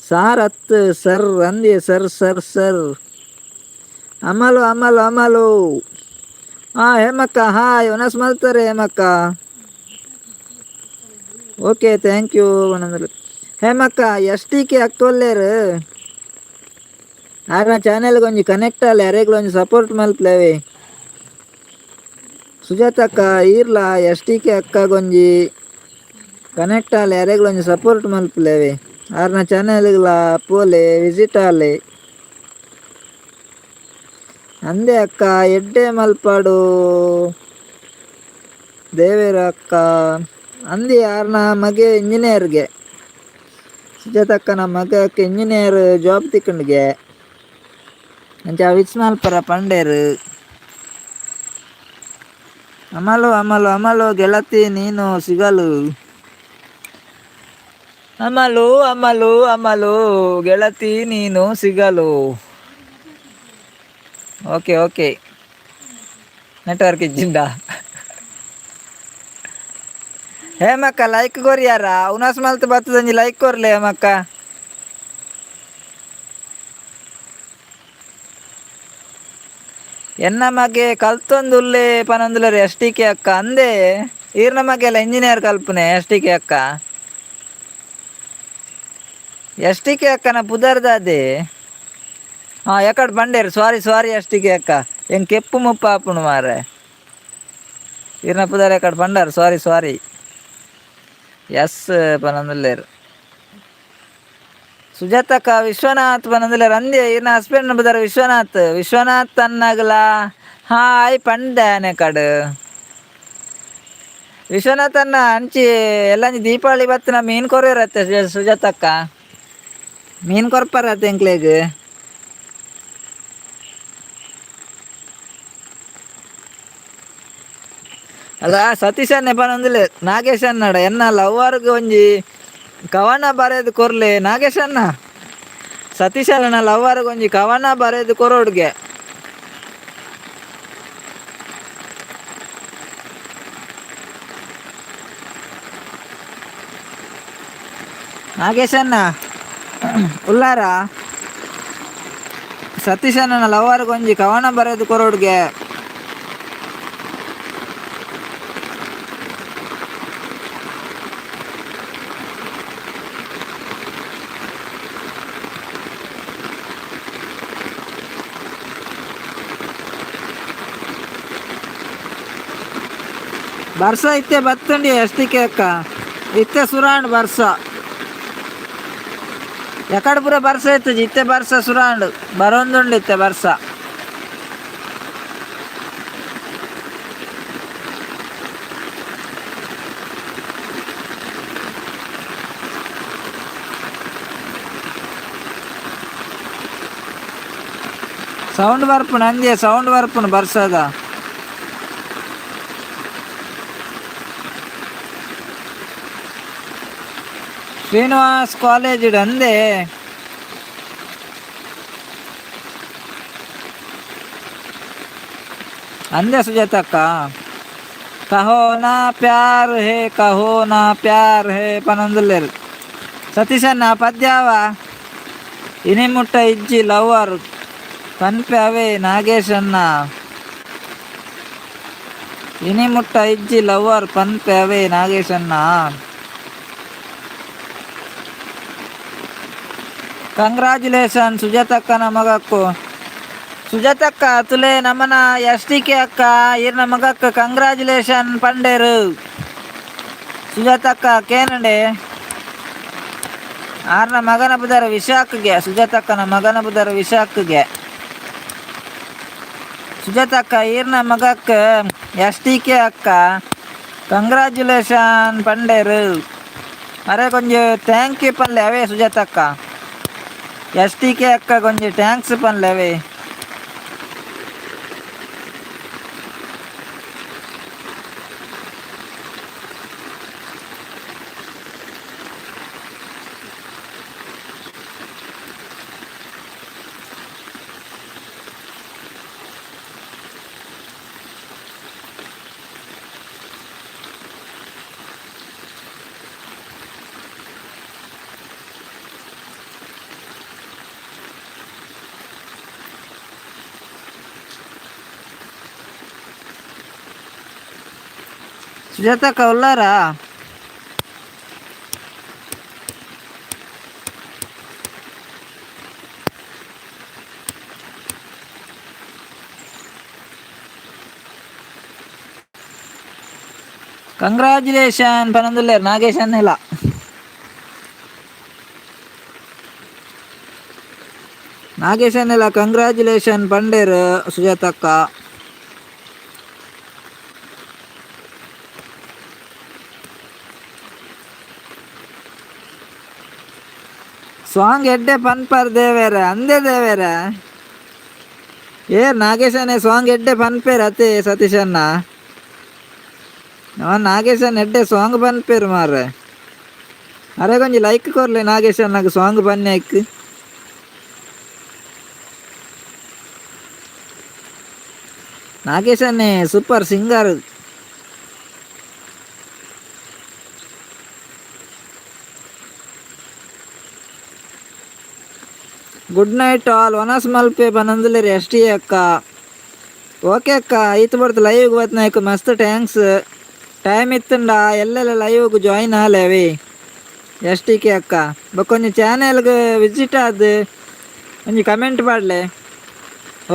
ಸಾರ್ ಅತ್ತು ಸರ್ ಅಂದೆ, sir sir sir. ಅಮಲು ಅಮಲು ಅಮಲು. ಹಾಂ ಹೇಮಕ್ಕ, ಹಾಯ್. ಒನಸ್ ಮಲ್ತಾರೆ ಹೇಮಕ್ಕ? Okay, thank you. ಒಂದೊಂದು ಹೇಮಕ್ಕ S T K ಅಕ್ಕೊಲ್ಲೇರು. ಆರ್ನ ಚಾನೆಲ್ಗೆ ಒಂಜಿ ಕನೆಕ್ಟ್ ಆಲೆ, ಅರೆಗ್ಲ ಒಂಜಿ ಸಪೋರ್ಟ್ ಮಲ್ಪ್ಲೇವೆ. ಸುಜಾತಕ್ಕ ಈರ್ಲ S T K ಅಕ್ಕಗೊಂಜಿ connect ಆಲೆ, ಅರೆಗ್ಲ ಒಂಜಿ ಸಪೋರ್ಟ್ ಮಲ್ಪ್ಲೇವೆ. ಆರ್ನ ಚಾನೆಲ್ಗ್ಲ ಪೋಲೆ, ವಿಸಿಟ್ ಆಲೆ. ಅಂದೆ ಅಕ್ಕ, ಎಡ್ಡೆ ಮಲ್ಪಾಡು ದೇವೇರ ಅಕ್ಕ ಅಂದಿ. ಆರ್ನ ಮಗೆ ಇಂಜಿನಿಯರ್ಗೆ, ಸುಜಾತಕ್ಕನ ಮಗಕ್ಕೆ ಇಂಜಿನಿಯರ್ ಜಾಬ್ ತಿಕ್ಕಂಡ್ಗೆ. ಅಂಚ ವಿಸ್ ಮಲ್ಪರ ಪಂಡೇರು. ಅಮಲು ಅಮಲು ಅಮಲು ಗೆಳತಿ ನೀನು ಸಿಗಲು. ಅಮಲು ಅಮಲು ಅಮಲು ಗೆಳತಿ ನೀನು ಸಿಗಲು. Okay okay, network ಇಜ್ಜಿಂಡ. ಹೇಮಕ್ಕ like ಕೊರಿಯಾರ? ಉನಾಸ್ ಮಲ್ತ್ ಬತ್ತದಂಜಿ ಲೈಕ್ ಕೊರ್ಲೆ ಹೇಮಕ್ಕ. ಎನ್ನ ಮಗೆ ಕಲ್ತೊಂದುಲ್ಲೆ ಪನೊಂದುಲ್ಲೆರ್ S T K ಅಕ್ಕ. ಅಂದೆ, ಈರ್ನ ಮಗೆಲ್ಲ ಇಂಜಿನಿಯರ್ ಕಲ್ಪನೆ S T K ಅಕ್ಕ? S T K ಅಕ್ಕನ ಪುದರ್ದಾದೆ. ಹಾಂ, ಎಕಡ್ ಬಂಡೇರು. ಸಾರಿ ಸಾರಿ S T K ಅಕ್ಕ, ಎಂಕ್ ಕೆಪ್ಪು ಮುಪ್ಪ ಆಪುಂಡು ಮಾರ್ರೆ. ಈರ್ನ ಪುದರ್ ಎಕಡ್ ಬಂಡಾರ್, ಸಾರಿ ಸಾರಿ. ಎಸ್ ಪನೊಂದುಲ್ಲೆರ್ ಸುಜಾತಕ್ಕ. ವಿಶ್ವನಾಥ್ ಪನೊಂದುಲ್ಲೆರ್. ಅಂದೆ, ಈರ್ನ ಹಸ್ಬೆಂಡ್ ಪುದರ್ ವಿಶ್ವನಾಥ್. ವಿಶ್ವನಾಥ್ ಅನ್ನಾಗಲ ಹಾಯ್ ಪಂಡೆ ಕಡ್. ವಿಶ್ವನಾಥ್ ಅನ್ನ ಅಂಚಿ ಎಲ್ಲಂಜಿ ದೀಪಾವಳಿ ಬತ್ತಿನ ಮೀನ್ ಕೊರಿಯರತ್ತೆ ಸುಜಾತಕ್ಕ. ಮೀನ್ ಕೊರ್ಪರತ್ತೆ ಎಂಕ್ಲೆಗ್? ಅಲ್ಲ, ಸತೀಶ್ ಅಣ್ಣೆ ಪನೊಂದುಲ್ಲೆ ನಾಗೇಶ್ ಅಣ್ಣಡ ಎನ್ನ ಲವ್ವರ್ಗ್ ಒಂಜಿ ಕವನ ಬರೆದು ಕೊರ್ಲೆ. ನಾಗೇಶ್ ಅಣ್ಣ, ಸತೀಶ್ ಅಣ್ಣನ ಲವ್ವರ್ಗ್ ಒಂಜಿ ಕವನ ಬರೆದು ಕೊರೋಡ್ಗೆ. ನಾಗೇಶ್ ಅಣ್ಣ ಉಲ್ಲಾರ? ಸತೀಶ್ ಅಣ್ಣನ ಲವ್ವರ್ಗ್ ಒಂಜಿ ಕವನ ಬರೆದು ಕೊರೋಡ್ಗೆ. ಬರ್ಸ ಇತ್ತೆ ಬತ್ತಂಡಿ ಎಷ್ಟಿಕೆ ಅಕ್ಕ. ಇತ್ತೆ ಸುರಾಂಡ್ ಬರ್ಸ. ಎಕಡೆ ಪೂರ ಬರ್ಸ ಇತ್ತು, ಇತ್ತೆ ಬರ್ಸ ಸುರಾಂಡ್, ಬರೊಂದುಂಡು ಇತ್ತೆ ಬರ್ಸ. ಸೌಂಡ್ ಬರ್ಪುಂಡು ಅಂದೆ, ಸೌಂಡ್ ಬರ್ಪುಂಡು ಬರ್ಸದ. ಶ್ರೀನಿವಾಸ್ ಕಾಲೇಜ್ ಅಂದೆ. ಅಂದೆ ಸುಜಾತಕ್ಕ. ಕಹೋ ನಾ ಪ್ಯಾರ್ ಹೇ, ಕಹೋ ನಾ ಪ್ಯಾರ್ ಹೇ ಪನೊಂದುಲ್ಲೆರ್ ಸತೀಶಣ್ಣ. ಪದ್ಯಾವ ಇನಿ ಮುಟ್ಟ ಇಜ್ಜಿ ಲವರ್ ಪನ್ಪೆ ಅವೇ ನಾಗೇಶಣ್ಣ. ಇನಿ ಮುಟ್ಟ ಇಜ್ಜಿ ಲವರ್ ಪನ್ಪೆ ಅವೇ ನಾಗೇಶಣ್ಣ. ಕಂಗ್ರಾಚುಲೇಷನ್ ಸುಜಾತಕ್ಕನ ಮಗಕ್ಕು. ಸುಜಾತಕ್ಕ ತುಲೆ ನಮನ S T K ಅಕ್ಕ ಈರ್ನ ಮಗಕ್ಕ ಕಂಗ್ರಾಚುಲೇಷನ್ ಪಂಡೇರು. ಸುಜಾತಕ್ಕ ಕೇನಂಡೆ, ಆರ್ನ ಮಗನ ಬುದರ ವಿಶಾಖಗೆ. ಸುಜಾತಕ್ಕನ ಮಗನ ಬುದರ ವಿಶಾಖಗೆ. ಸುಜಾತಕ್ಕ ಈರ್ನ ಮಗಕ್ಕ S T K ಅಕ್ಕ ಕಂಗ್ರಾಚುಲೇಷನ್ ಪಂಡೇರು. ಅರೆ ಕೊಂಚ thank you ಪನ್ಲೆ ಅವೇ ಸುಜಾತಕ್ಕ. S T K ಅಕ್ಕ ಕೊಂಚ thanks ಪನ್ಲೆ ಅವೇ. ಸುಜಾತಕ್ಕ ಉಲ್ಲಾರಾ? ಕಂಗ್ರಾಚುಲೇಷನ್ ಪನೊಂದುಲ್ಲೆರ್ ನಾಗೇಶ್ ಅನ್ನೆಲ. ನಾಗೇಶ್ ಅನ್ನೆಲ ಕಂಗ್ರಾಚುಲೇಷನ್ ಪಂಡೇರ್ ಸುಜಾತಕ್ಕ. ಸಾಂಗ್ ಎಡ್ಡೆ ಪನ್ಪರ್ ದೇವೆರೆ, ಅಂದೆ ದೇವೆರೆ. ಏ ನಾಗೇಶನೇ ಸಾಂಗ್ ಎಡ್ಡೆ ಪನ್ಪೇರ್ ಅತ್ತೆ ಸತೀಶಣ್ಣ. ನಾಗೇಶನ್ ಎಡ್ಡೆ ಸಾಂಗ್ ಪನ್ಪೇರು ಮಾರ್ರೆ. ಅರೆ ಕೊಂಚ ಲೈಕ್ ಕೊರ್ಲೆ ನಾಗೇಶಣ್ಣಗ್ ಸಾಂಗ್ ಪನ್ಯಾಕ್. ನಾಗೇಶನ್ನೇ super singer. Good night all. ಒನಸ್ ಮಲ್ಪೆ ಪನೊಂದುಲ್ಲೆರ್ ಎಸ್ ಟಿ ಅಕ್ಕ. ಓಕೆ ಅಕ್ಕ, ಈತ್ ಬರ್ತು ಲೈವ್ ಬತ್ನಾಯ್ಕು ಮಸ್ತ್ thanks. Time ಇತ್ತುಂಡ ಎಲ್ಲೆಲ್ಲ ಲೈವ್ಗ್ ಜಾಯಿನ್ ಆಲೆ ಅವಿ S T K ಅಕ್ಕ. ಬೊಕ್ಕೊಂಜಿ ಚಾನೆಲ್ಗ್ ವಿಸಿಟ್ ಆದ್ ಒಂಜಿ ಕಮೆಂಟ್ ಪಾಡ್ಲೆ.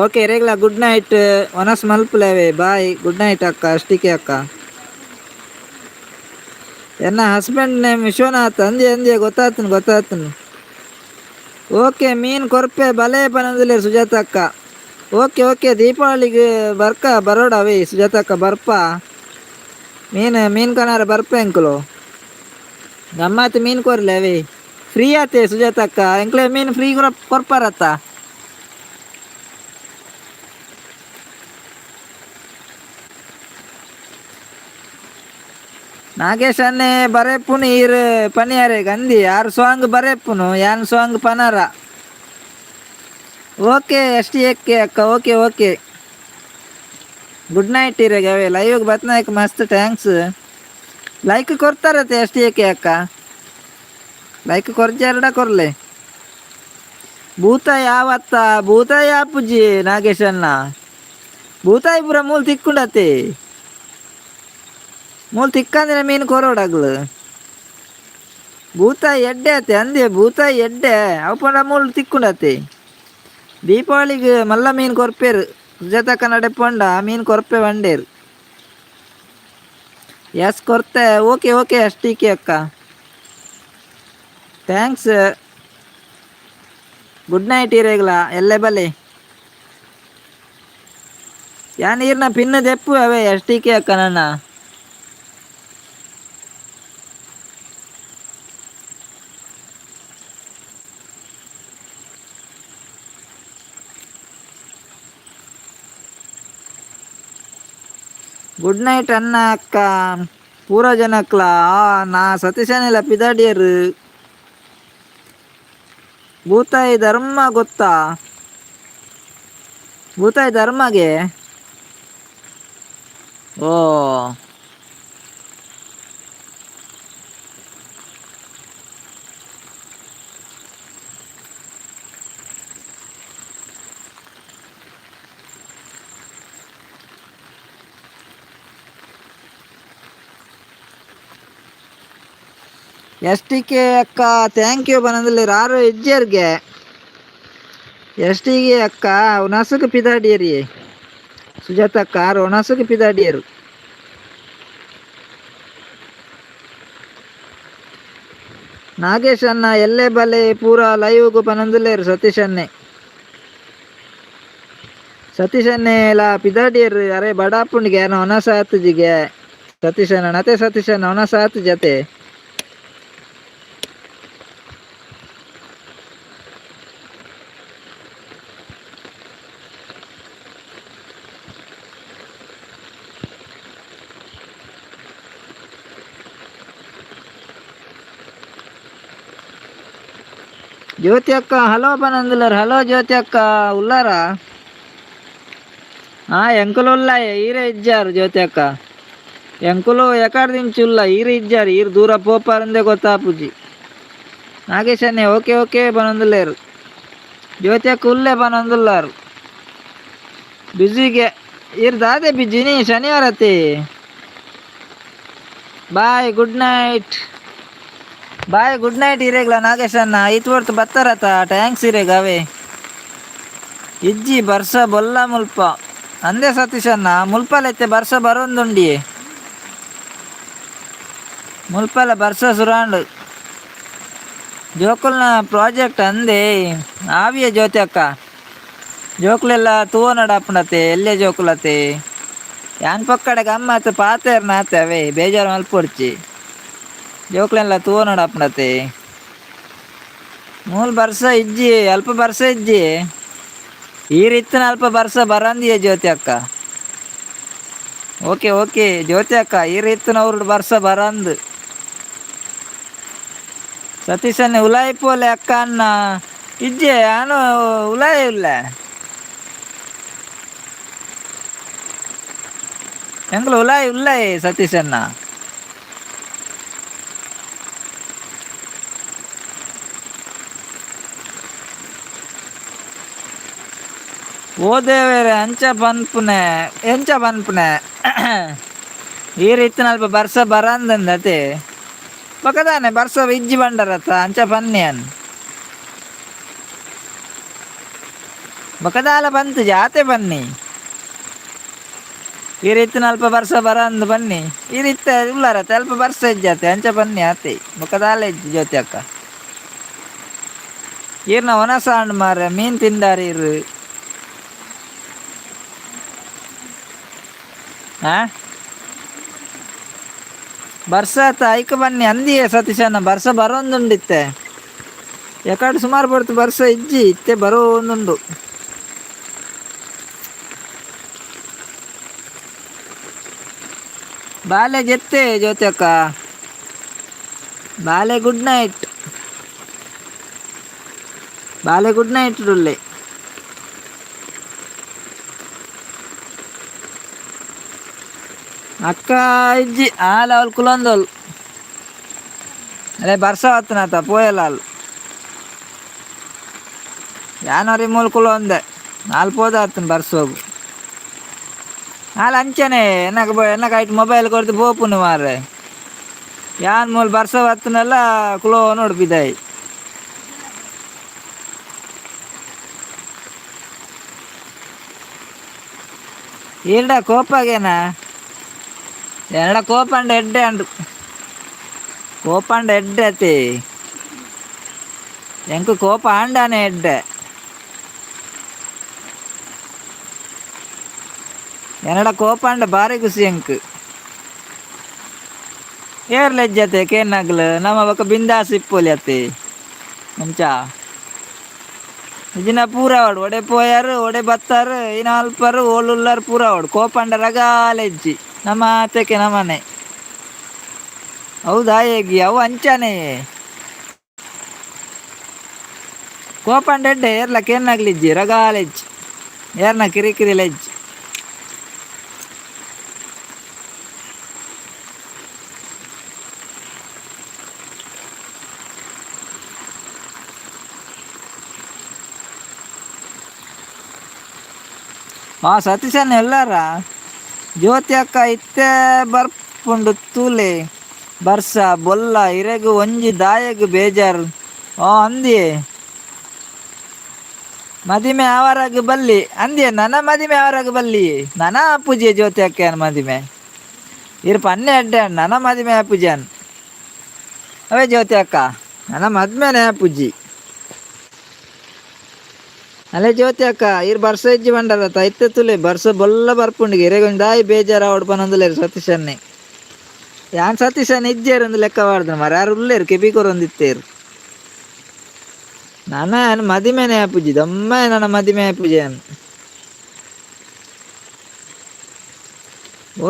ಓಕೆ ಇರೆಗ್ಲ ಗುಡ್ ನೈಟ್. ಒನಸ್ ಮಲ್ಪುಲೆ. ಬಾಯ್, ಗುಡ್ ನೈಟ್ ಅಕ್ಕ, S T K ಅಕ್ಕ. ಎನ್ನ ಹಸ್ಬೆಂಡ್ ನೇಮ್ ವಿಶ್ವನಾಥ್. ಅಂದೆ ಅಂದೆ, ಗೊತ್ತಾತನ್ ಗೊತ್ತಾತನ್. ಓಕೆ, ಮೀನು ಕೊರ್ಪೆ ಬಲೆ ಪನೊಂದುಲ್ಲೆರ್ ಸುಜಾತ ಅಕ್ಕ. ಓಕೆ ಓಕೆ, ದೀಪಾವಳಿಗೆ ಬರ್ಕ ಬರೋಡ ಅವೇ ಸುಜಾತ ಅಕ್ಕ, ಬರ್ಪ. ಮೀನು ಮೀನು ಕನಾರ ಬರ್ಪ ಎಂಕುಲು. ಗಮ್ಮತ್ ಮೀನು ಕೊರ್ಲೆ ಅವೇ. ಫ್ರೀ ಆತೆ ಸುಜಾತ ಅಕ್ಕ, ಎಂಕ್ಲೆ ಮೀನು ಫ್ರೀ ಕೊರ್ಪಾರತ್ತ. ನಾಗೇಶ್ ಅನ್ನೆ ಬರೆಪುನು ಈರ್ ಪನಿಯಾರೆ ಗಂಧಿ ಆರು ಸಾಂಗ್ ಬರೆಪುನು ಯಾನ್ ಸಾಂಗ್ ಪನಾರ. Okay S T ಎಕ್ಕೆ ಅಕ್ಕ, okay okay, good night ಇರೆಗ್ ಅವೇ. ಲೈವ್ಗೆ ಬತ್ನಾಯ್ಕ ಮಸ್ತ್ thanks. Like ಕೊರ್ತಾರತ್ತೆ S T ಎಕ್ಕೆ ಅಕ್ಕ. ಲೈಕ್ ಕೊರ್ಜಾರಡ ಕೊರ್ಲೆ. ಭೂತ ಯಾವತ್ತ ಭೂತ ಯಾಪುಜಿ ನಾಗೇಶಣ್ಣ. ಭೂತಾಯಿ ಪೂರ ಮೂಲು ತಿಕ್ಕುಂಡತ್ತೆ. ಮೂಲು ತಿಕ್ಕಂದಿನ ಮೀನು ಕೊರೋಡಗ್ಲು. ಭೂತಾಯಿ ಎಡ್ಡೆ ಆತೆ ಅಂದೆ, ಭೂತಾಯಿ ಎಡ್ಡೆ ಅವು ಪಂಡ ಮೂಲು ತಿಕ್ಕುಂಡತ್ತೆ. ದೀಪಾವಳಿಗೆ ಮಲ್ಲ ಮೀನು ಕೊರ್ಪೇರು ಸುಜಾತಕ್ಕ ನಡೆ ಪೊಂಡ ಮೀನು ಕೊರ್ಪೆ ಬಂಡೇರು. ಎಸ್ ಕೊರ್ತೆ. Okay okay S T K ಅಕ್ಕ, thanks. Good night ಇರೇಗ್ಲ ಎಲ್ಲೆ ಬಲೆ. ಯಾ ನೀರ್ನ ಪಿನ್ ದೆಪ್ಪು ಅವೇ S T K ಅಕ್ಕ ನನ್ನ. ಗುಡ್ ನೈಟ್ ಅಣ್ಣ ಅಕ್ಕ ಪೂರ ಜನಕ್ಲ. ನಾ ಸತೀಶನಿಲ್ಲ ಪಿದಾಡಿಯರು. ಭೂತಾಯಿ ಧರ್ಮ ಗೊತ್ತಾ? ಭೂತಾಯಿ ಧರ್ಮಗೆ ಓ S T K ಅಕ್ಕ thank you ಪನೊಂದುಲ್ಲೆರ್. ಆರು ಇಜ್ಜೆರ್ಗೆ ಎಸ್ ಟಿ ಗೆ ಅಕ್ಕ. ಉನಸುಕು ಪಿದಾಡಿಯರಿ ಸುಜಾತ ಅಕ್ಕ, ಆರು ಉನಸುಕು ಪಿದಾಡಿಯರು. ನಾಗೇಶ್ ಅಣ್ಣ ಎಲ್ಲೆ ಬಲೆ ಪೂರ ಲೈವ್ಗು ಪನೊಂದುಲ್ಲೆರ್. ಸತೀಶ್ ಅಣ್ಣೆ, ಸತೀಶ್ ಅಣ್ಣೆ ಲಾ ಪಿದಾಡಿಯರ್. ಅರೆ ಬಡಾಪುಂಡಿಗೆ ಯಾನ ಒನಸ ಆತುಜಿಗೆ ಸತೀಶ್ ಅಣ್ಣ. ನತೆ ಸತೀಶ್ ಅಣ್ಣ ಒನಸ ಆತುಜತೆ. ಜ್ಯೋತಿ ಅಕ್ಕ ಹಲೋ ಪನಂದುಲ್ಲರ್. ಹಲೋ ಜ್ಯೋತಿ ಅಕ್ಕ, ಉಲ್ಲಾರ? ಆ ಎಂಕುಲು ಉಲ್ಲ, ಈರೇ ಇಜ್ಜಾರು ಜ್ಯೋತಿ ಅಕ್ಕ. ಎಂಕುಲು ಎಕಾಡ್ ದಿಂಚಿ ಉಲ್ಲ, ಈರು ಇಜ್ಜಾರು. ಈರು ದೂರ ಪೋಪಾರಂದೆ ಗೊತ್ತಾಪುಜಿ. ನಾಗೇಶನ್ನೇ ಓಕೆ ಓಕೆ ಪನೊಂದುಲ್ಲೇರು. ಜ್ಯೋತಿ ಅಕ್ಕ ಉಲ್ಲೆ ಪನೊಂದುಲ್ಲಾರು. ಬಿಜಿಗೆ ಈರ್ ದಾದೆ ಬಿಜಿನಿ? ಶನಿವಾರ ಅತಿ. Bye, good night. Bye, good night ಇರೇಗ್ಲ ನಾಗೇಶಣ್ಣ. ಈತ್ ಹೊರ್ತು ಬತ್ತಾರತ, thanks ಇರೇಗ. ಅವೇ ಇಜ್ಜಿ, ಬರ್ಸ ಬೊಲ್ಲ ಮುಲ್ಪ ಅಂದೆ ಸತೀಶಣ್ಣ. ಮುಲ್ಪಲೈತೆ ಬರ್ಸ ಬರೋಂದುಂಡಿ. ಮುಲ್ಪಲ ಬರ್ಸ ಸುರಾಂಡು. ಜೋಕುಲ್ನ ಪ್ರಾಜೆಕ್ಟ್ ಅಂದೆ ಆವಿಯ ಜ್ಯೋತಿ ಅಕ್ಕ. ಜೋಕುಲೆಲ್ಲ ತೂವನಡಾಪುಂಡತೆ, ಎಲ್ಲೆ ಜೋಕುಲತೆ. ಯಾನ್ ಪಕ್ಕಡೆ ಗಮ್ಮತ್ ಪಾತೆರ್ನಾತೆ. ಅವೇ ಬೇಜಾರು ಮಲ್ಪೊಡ್ಚಿ. ಜೋಕುಲೆಲ್ಲ ತೂವನಡಾಪುಂಡತೆ. ಮೂಲು ಬರ್ಸ ಇಜ್ಜಿ, ಅಲ್ಪ ಬರ್ಸ ಇಜ್ಜಿ. ಈ ರೀತಿನ ಅಲ್ಪ ಬರ್ಸ ಬರಂದಿಯ ಜ್ಯೋತಿ ಅಕ್ಕ. ಓಕೆ ಓಕೆ ಜ್ಯೋತಿ ಅಕ್ಕ, ಈ ರೀತಿನ ಅವ್ರು ಬರ್ಸ ಬರಂದು. ಸತೀಶನ್ನೇ ಉಲಾಯಿ ಪೋಲೆ ಅಕ್ಕ ಅನ್ನ. ಇಜ್ಜೆ, ಯಾನು ಉಲಾಯಿ ಇಲ್ಲ. ಎಂಗ್ಲ ಉಲಾಯಿ ಉಲ್ಲಾಯಿ ಸತೀಶಣ್ಣ. ಓದೇವೇರೆ ಅಂಚ ಪನ್ಪುನೆ, ಎಂಚ ಪನ್ಪುನೆ? ಈ ರೀತಿನ ಅಲ್ಪ ಬರ್ಸ ಬರಂದಂದತೆ ಬೊಕದಾನೆ ಬರ್ಸ ಇಜ್ಜಿ ಬಂಡರತ್ತ ಅಂಚ ಪನ್ನಿ ಅನ್. ಬೊಕದಾಲ ಬಂತು ಜಾತೆ ಬನ್ನಿ. ಈ ರೀತಿನ ಅಲ್ಪ ಬರ್ಸ ಬರಂದು ಬನ್ನಿ. ಈ ರೀತಿ ಉಳ್ಳಾರತ್ತೆ, ಅಲ್ಪ ಬರ್ಸ ಇಜ್ಜಾತೆ ಅಂಚ ಬನ್ನಿ ಆತೆ. ಬೊಕದಾಲ ಇಜ್ಜಿ ಜ್ಯೋತಿ ಅಕ್ಕ. ಈರ್ನ ಒನಸಾಂಡ್ ಮಾರೆ, ಮೀನ್ ತಿಂದಾರಿ ಇರು. ಆ ಬರ್ಸಾತ ಐಕ ಬನ್ನಿ ಅಂದಿಯೇ ಸತೀಶಣ್ಣ. ಬರ್ಸ ಬರೋಂದುಂಡಿತ್ತೆ. ಎಕಡೆ ಸುಮಾರು ಬಡ್ತು ಬರ್ಸ ಇಜ್ಜಿ, ಇತ್ತೆ ಬರೋಂದುಂಡು. ಬಾಲೆ ಜೆತ್ತೆ ಜ್ಯೋತಿ ಅಕ್ಕ. ಬಾಲೆ ಗುಡ್ ನೈಟ್. ಬಾಲೆ ಗುಡ್ ನೈಟ್ ಡುಲ್ಲೆ. ಅಕ್ಕ ಇಜ್ಜಿ, ಆಲ್ ಅವಳು ಕುಲೊಂದೋಲ್. ಅದೇ ಬರ್ಸ ಹೊತ್ತನಾತ ಪೋಯಲ್ಲ ಅಲ್. ಯಾನೋರಿ ಮೂಲ ಕುಲೊಂದೆ ನಾಲ್ ಪೋದ ಆತನ ಬರ್ಸೋಗು. ಆಲ್ ಅಂಚನೆ ಎನ್ನಕ ಎನ್ನಕ ಐಟ್ ಮೊಬೈಲ್ ಕೊಡ್ದು ಪೋಪುನು ಮಾರ್ರೆ. ಯಾನ್ ಮೂಲ ಬರ್ಸ ಬತ್ತನೆಲ್ಲ ಕುಲೋ ನೋಡು ಬಿದಾಯಿ. ಈರ್ಡ ಕೋಪಾಗೇನಾ? ಎನ್ನಡ ಕೋಪಂಡ ಎಡ್ಡೆ ಅಂಡು, ಕೋಪಂಡ ಎಡ್ಡೆ ಅತಿ. ಎಂಕು ಕೋಪ ಆಂಡಾನೆ ಎಡ್ಡೆ. ಎನ್ನಡ ಕೋಪಂಡ ಬಾರಿ ಖುಷಿ ಎಂಕ್. ಏರ್ ಲಜ್ಜತೆ ಕೇನಾಗ್ಲು ನಮ್ಮ ಬೊಕ ಬಿಂದಾಸ್ ಇಪ್ಪೊಲಿ ಅತ್ತೆ. ಅಂಚ ಇಜಿನ ಪೂರ ಅವಡು ಒಡೆ ಪೋಯಾರು, ಒಡೆ ಬತ್ತಾರು, ಇನ ಅಲ್ಪರು ಓಳುಲ್ಲಾರು ಪೂರ ಅವಡು. ಕೋಪಂಡ ರಗಾಲೆಜ್ಜಿ ನಮ್ಮ ಆತೆಕೆ ನಮ್ಮನೆ. ಹೌದಾ? ಹೇಗಿ ಅವು ಅಂಚಾನೆ ಕೋಪಂಡ ಎಡ್ಡೆ. ಏರ್ಲ ಕೇನಾಗ್ಲಿಜ್ಜಿ, ರಗಾಲೆಜ್ಜಿ ಏರ್ನ ಕಿರಿಕಿರಿ ಲೆಜ್ಜಿ. ಆ ಸತೀಶನ್ ಎಲ್ಲಾರ? ಜ್ಯೋತಿ ಅಕ್ಕ ಇತ್ತೆ ಬರ್ಪುಂಡು ತೂಲೆ. ಬರ್ಸ ಬೊಲ್ಲ ಇರೆಗು ಒಂಜಿ ದಾಯಗ್ ಬೇಜಾರು. ಆ ಅಂದಿ ಮದಿಮೆ ಆವರಾಗ ಬಲ್ಲಿ ಅಂದಿಯ. ನನ ಮದಿಮೆ ಆವರಾಗ ಬಲ್ಲಿ ನನ ಅಪ್ಪುಜಿ ಜ್ಯೋತಿ ಅಕ್ಕ ಮದಿಮೆ. ಇರ್ ಪನ್ನೆ ಅಡ್ಡೆ, ನನ ಮದಿಮೆ ಅಪ್ಪುಜಿ ಅನ್. ಅವೇ ಜ್ಯೋತಿ ಅಕ್ಕ, ನನ್ನ ಮದ್ಮೆನೆ ಅಪ್ಪುಜಿ ಅಲ್ಲೇ ಜ್ಯೋತಿ ಅಕ್ಕ. ಇರ್ ಬರ್ಸ ಇಜ್ಜಿ ಬಂಡರ ಇತ್ತೆ ತುಲೆ. ಬರ್ಸ ಬೊಲ್ಲ ಬರ್ಪುಂಡಿಗೆ ಇರೆಗೊಂಜಿ ದಾಯಿ ಬೇಜಾರು ಆವಡ್ ಪನೊಂದುಲ್ಲೆರ್ ಸತೀಶನ್ನೇ. ಯಾನ್ ಸತೀಶನ್ ಇಜ್ಜೇರ್ ಒಂದು ಲೆಕ್ಕ ಪಾಡ್ದನ ಮಾರ್ರೆ. ಯಾರು ಉಲ್ಲೇರು ಕೆಬಿ ಕೊರೊಂದಿತ್ತೇರು. ನನ ಮದಿಮೆನೆ ಆಪುಜಿ ದೊಮ್ಮೆ, ನನ್ನ ಮದಿಮೆ ಆಪುಜಿ ಅನ್.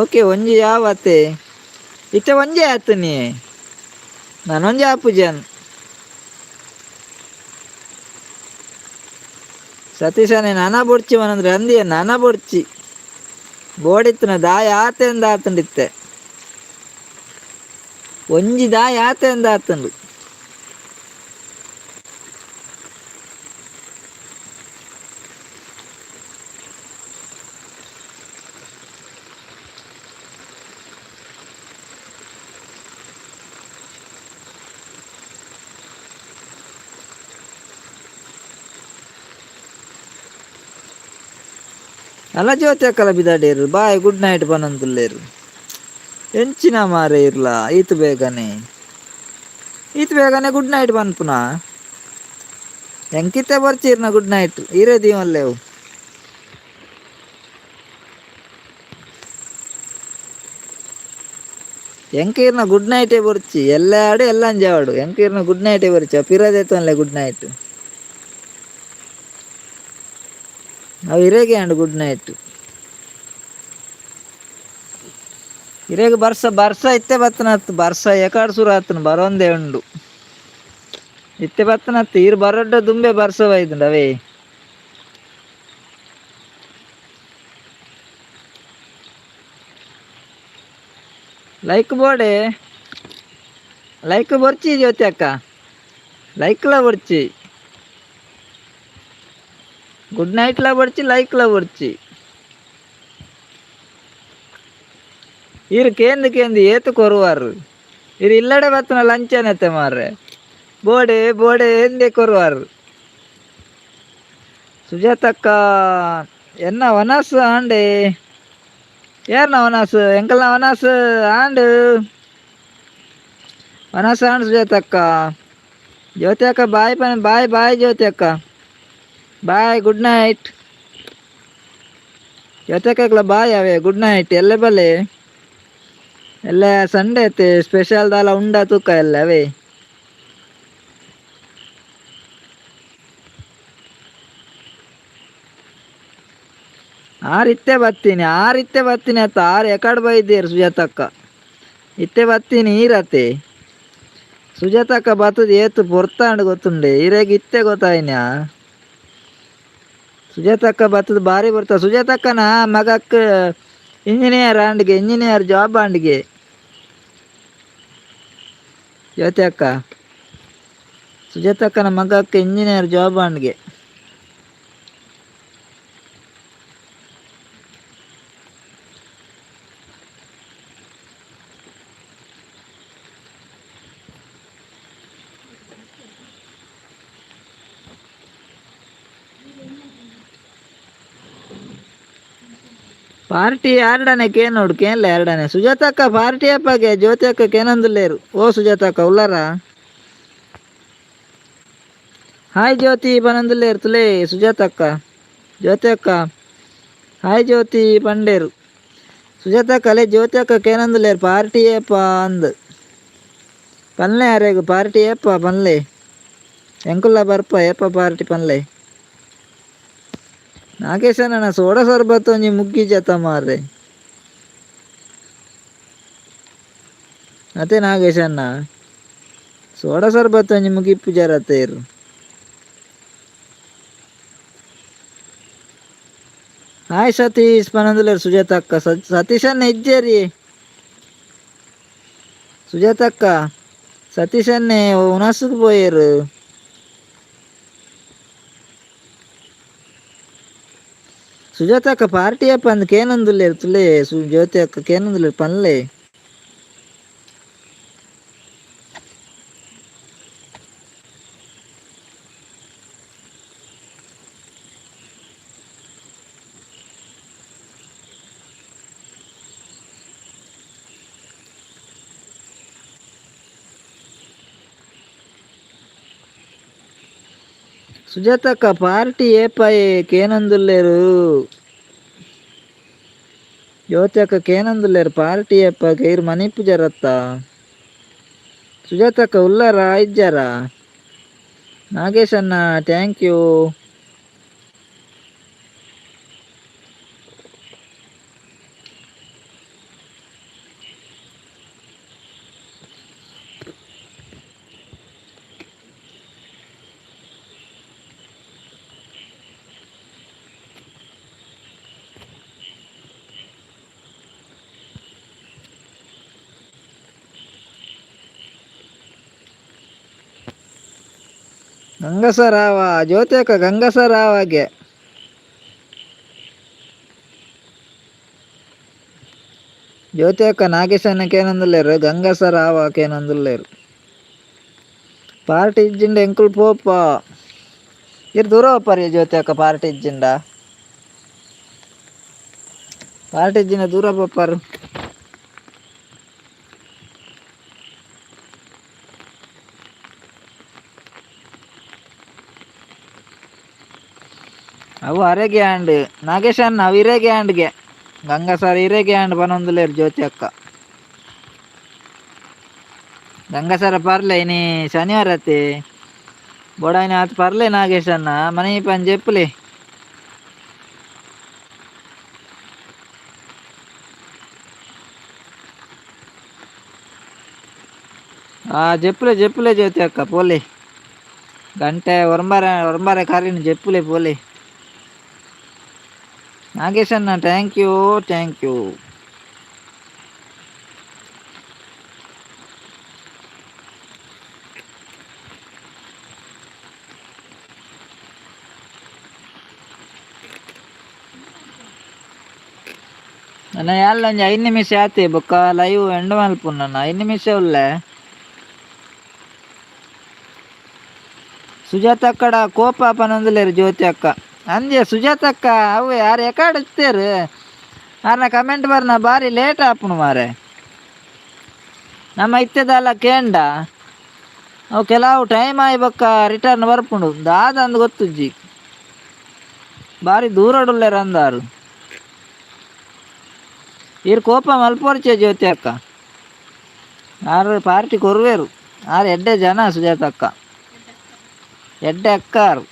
ಓಕೆ, ಒಂಜಿ ಯಾವತ್ತೆ ಇತ್ತೆ ಒಂಜೆ ಆತು ನೀ. ನಾನೊಂಜಿ ಆಪುಜಿ ಅನ್. ಸತೀಶನೇ ನನ ಬೊಡ್ಚಿ ಮನಂದ್ರೆ ಅಂದಿಯ ನನ ಬೊಡ್ಚಿ ಬೋಡಿತ್ತನ ದಾಯ ಆತೆಂದ ಆತಂಡಿತ್ತೆ ಒಂಜಿ ದಾಯ ಆತೆಂದ ಆತಂಡು. ಅಲ್ಲ ಜ್ಯೋತಿ ಅಕ್ಕಲ ಬಿದಾಡೇರು ಬಾಯ್ ಗುಡ್ ನೈಟ್ ಪನೊಂದುಲ್ಲೇರು ಎಂಚಿನ ಮಾರೆ ಇರ್ಲ ಈತ್ ಬೇಗನೆ ಈತ್ ಬೇಗನೆ ಗುಡ್ ನೈಟ್ ಪನ್ಪುನ ಎಂಕಿತ್ತೆ ಬರ್ಚೀರ್ನ ಗುಡ್ ನೈಟ್ ಈರೇ ದೀವಲ್ಲೇವು. ಎಂಕೀರ್ನ ಗುಡ್ ನೈಟೇ ಬೊರ್ಚಿ ಎಲ್ಲ ಆಡು ಎಲ್ಲ ಅಂಜಾವಾಡು ಎಂಕೀರ್ನ ಗುಡ್ ನೈಟೇ ಬೊರ್ಚಿ ಪಿರದೇತನ್ಲೆ ಗುಡ್ ನೈಟ್ ಅವು ಇರೇಗೆ ಅಂಡ್ ಗುಡ್ ನೈಟ್ ಇರೇಗ ಬರ್ಸ ಬರ್ಸ ಇತ್ತೆ ಬತ್ತನತ್ತು ಬರ್ಸ ಎಕಾಡ್ ಸುರು ಆತನ ಬರೋಂದೇ ಉಂಡು ಇತ್ತೆ ಬತ್ತನತ್ತು ಈರ್ ಬರೊಡ್ಡ ದುಂಬೆ ಬರ್ಸ ಬೈದುಂಡು ಅವೇ. ಲೈಕ್ ಬೋಡೆ ಲೈಕ್ ಬೊರ್ಚಿ ಜ್ಯೋತಿ ಅಕ್ಕ ಲೈಕ್ಲ ಬೊರ್ಚಿ ಗುಡ್ ನೈಟ್ಲ ಬೊರ್ಚಿ ಲೈಕ್ಲ ಬೊರ್ಚಿ ಈರ್ ಕೇಂದು ಕೇಂದು ಏತು ಕೊರುವಾರು ಇರು ಇಲ್ಲಡೆ ಬತ್ತನ ಲಂಚನತ್ತೆ ಮಾರ್ರೆ ಬೋಡೆ ಬೋಡೆ ಎಂದೇ ಕೊರುವಾರು. ಸುಜಾತಕ್ಕ ಎನ್ನ ವನಸ್ ಆಂಡೆ ಯಾರನ ವನಸ್ ಎಂಕಲ್ನ ವನಸ್ ಆಂಡು ವನಸ್ ಆಂಡ್ ಸುಜಾತಕ್ಕ. ಜ್ಯೋತಿ ಅಕ್ಕ ಬಾಯ್ ಪನ್ ಬಾಯ್ ಬಾಯ್ ಜ್ಯೋತಿ ಅಕ್ಕ ಬಾಯ್ ಗುಡ್ ನೈಟ್ ಜ್ಯೋತಿ ಅಕ್ಕ ಬಾಯ್ ಅವೇ ಗುಡ್ ನೈಟ್ ಎಲ್ಲೆ ಬಲೆ ಎಲ್ಲ ಸಂಡೇ ಐತೆ ಸ್ಪೆಷಲ್ ದಾಲ ಉಂಡ ತೂಕ ಎಲ್ಲ ಅವೇ. ಆರು ಇತ್ತೆ ಬತ್ತೀನಿ ಆರು ಇತ್ತೆ ಬತ್ತೀನಿ ಅತ್ತ ಆರು ಎಕಡ್ ಬೈದೇರು ಸುಜಾತಕ್ಕ ಇತ್ತೆ ಬತ್ತೀನಿ ಈರತೆ ಸುಜಾತಕ್ಕ ಬತ್ತದ ಏತು ಪೊರ್ತಾಂಡ್ ಗೊತ್ತುಂಡೆ ಈರೆಗ್ ಇತ್ತೆ ಗೊತ್ತಾಯ್ನ ಸುಜಾತಕ್ಕ ಬತ್ತದ ಭಾರಿ ಬರ್ತ ಸುಜಾತಕ್ಕನ ಮಗಕ್ ಇಂಜಿನಿಯರ್ ಆಂಡ್ಗೆ ಇಂಜಿನಿಯರ್ ಜಾಬ್ ಆಂಡ್ಗೆ ಜ್ಯೋತಿ ಅಕ್ಕ ಸುಜಾತಕ್ಕನ ಮಗಕ್ಕೆ ಇಂಜಿನಿಯರ್ ಜಾಬ್ ಆಂಡ್ಗೆ. ಪಾರ್ಟಿ ಯಾರಡನೆ ಕೇನೋಡು ಕೇನ್ಲ ಯಾರಡನೆ ಸುಜಾತಕ್ಕ ಪಾರ್ಟಿ ಅಪ್ಪಗೆ ಜ್ಯೋತಿ ಅಕ್ಕ ಕೇನಂದುಲ್ಲೇರು ಓ ಸುಜಾತಕ್ಕ ಉಲ್ಲಾರ ಹಾಯ್ ಜ್ಯೋತಿ ಪನಂದುಲ್ಲೇರು ತುಲೇ ಸುಜಾತಕ್ಕ ಜ್ಯೋತಿ ಅಕ್ಕ ಹಾಯ್ ಜ್ಯೋತಿ ಪಂಡೇರು ಸುಜಾತಕ್ಕ ಅಲ್ಲೇ ಜ್ಯೋತಿ ಅಕ್ಕ ಕೇನಂದುಲ್ಲೇರು ಪಾರ್ಟಿ ಏಪ ಅಂದ್ ಪನ್ಲೆ ಅರೇಗು ಪಾರ್ಟಿ ಏಪ ಪನ್ಲೆ ಎಂಕುಲ್ಲ ಬರ್ಪ ಏಪ ಪಾರ್ಟಿ ಪನ್ಲೆ ನಾಗೇಶಣ್ಣ ಸೋಡಾ ಸರ್ಬತ್ ಒಂಜಿ ಮುಗ್ಗಿ ಜತ ಮಾರ್ರೆ ಅದೇ ನಾಗೇಶಣ್ಣ ಸೋಡಾ ಸರ್ಬತ್ ಒಂಜಿ ಮುಗಿಪ್ಪು ಜರತೇರು. ಹಾಯ್ ಸತೀಶ್ ಪನಂದುಲೇರು ಸುಜಾತಕ್ಕ ಸತೀಶ್ ಅಣ್ಣ ಇಜ್ಜೇರಿ ಸುಜಾತಕ್ಕ ಸತೀಶ್ ಅಣ್ಣೆ ಉನಸುಗ್ ಪೋಯೆರು. ಸುಜಾತಕ್ಕ ಪಾರ್ಟಿ ಅಪ್ಪ ಅಂದ್ ಕೇನಂದುಲ್ಲೇರು ತುಲೆ ಜ್ಯೋತಿ ಅಕ್ಕ ಕೇನಂದುಲ್ಲೇರು ಪನ್ಲೆ. ಸುಜಾತಕ್ಕ ಪಾರ್ಟಿ ಏಪಾಯೆ ಕೇನಂದುಲ್ಲೇರು ಜ್ಯೋತಿ ಅಕ್ಕ ಕೇನಂದುಲ್ಲೇರು ಪಾರ್ಟಿ ಏಪ ಕೈರ್ ಮನಿಪ್ಪು ಜರತ್ತ ಸುಜಾತಕ್ಕ ಉಲ್ಲಾರ ಇಜ್ಜಾರ ನಾಗೇಶ್ ಅಣ್ಣ thank you. ಗಂಗಸರಾವ ಜ್ಯೋತಿ ಅಕ್ಕ ಗಂಗಸರಾವಾಗೆ. ಜ್ಯೋತಿ ಅಕ್ಕ ನಾಗೇಶಣ್ಣ ಕೇನೊಂದುಲ್ಲೇರು, ಗಂಗಸರಾವ ಕೇನೊಂದುಲ್ಲೇರು. ಪಾರ್ಟಿ ಇಜ್ಜಿಂಡ ಎಂಕುಲು ಪೋಪ. ಇರ್ ದೂರ ಪೋಪರಿ ಜ್ಯೋತಿ ಅಕ್ಕ, ಪಾರ್ಟಿ ಇಜ್ಜಿಂಡ, ಪಾರ್ಟಿ ಇಜ್ಜಿಂಡ ದೂರ ಪೋಪರು. ಅವು ಅರೆಗೆ ಆಂಡ್ ನಾಗೇಶಣ್ಣ, ಅವು ಇರೆಗೆ ಆಂಡ್ಗೆ. ಗಂಗಸರ ಇರೆಗೆ ಆಂಡ್ ಪನೊಂದುಲ್ಲೇರು ಜ್ಯೋತಿ ಅಕ್ಕ. ಗಂಗಸರ ಪರ್ಲೆ, ಇನಿ ಶನಿವಾರ ಅತ್ತೆ, ಬೋಡಾಯಿನ ಆತ್ ಪರ್ಲೆ. ನಾಗೇಶಣ್ಣ ಮನೆ ಪಂಜೆ ಜೆಪ್ಪುಲೆ. ಆ ಜೆಪ್ಪುಲೆ ಜೆಪ್ಪುಲೆ ಜ್ಯೋತಿ ಅಕ್ಕ, ಪೋಲೆ. ಗಂಟೆ ಒರಂಬಾರೆ ಒರಂಬಾರೆ ಕರೀನು, ಜೆಪ್ಪುಲೆ ಪೋಲೆ. ನಾಗೇಶಣ್ಣ thank you, thank you. ಅಣ್ಣ ಯಾಲ್ಲ ಒಂಜಿ 5 ನಿಮಿಷ ಆತೆ, ಬೊಕ್ಕ ಲೈವ್ ಎಂಡ್ ಮಲ್ಪುನ. 5 ನಿಮಿಷ ಉಲ್ಲೆ. ಸುಜಾತ ಅಕ್ಕಡ ಕೋಪ ಪನೊಂದುಲ್ಲೇರು ಜ್ಯೋತಿ ಅಕ್ಕ ಅಂದ್ಯ. ಸುಜಾತ ಅಕ್ಕ ಅವು ಯಾರು ಎಕಾಡ್ ಇತ್ತೇರು, ಆರ್ನ ಕಮೆಂಟ್ ಬರ್ನ ಬಾರಿ ಲೇಟ್ ಆಪುಂಡು ಮಾರೆ. ನಮ್ಮ ಇತ್ತೆದಲ್ಲ ಕೇಂಡ ಅವು ಕೆಲವು ಟೈಮ್ ಆಯಿ ಬೊಕ್ಕ ರಿಟರ್ನ್ ಬರ್ಪುಂಡು. ದಾದ ಅಂದ್ ಗೊತ್ತುಜ್ಜಿ, ಬಾರಿ ದೂರಡುಲ್ಲೇರು ಅಂದಾರು. ಈರ್ ಕೋಪ ಮಲ್ಪೊರ್ಚೆ ಜ್ಯೋತಿ ಅಕ್ಕ, ಆರು ಪಾರ್ಟಿ ಕೊರುವೇರು. ಆರು ಎಡ್ಡೆ ಜನ ಸುಜಾತ ಅಕ್ಕ, ಎಡ್ಡೆ ಅಕ್ಕ ಆರು.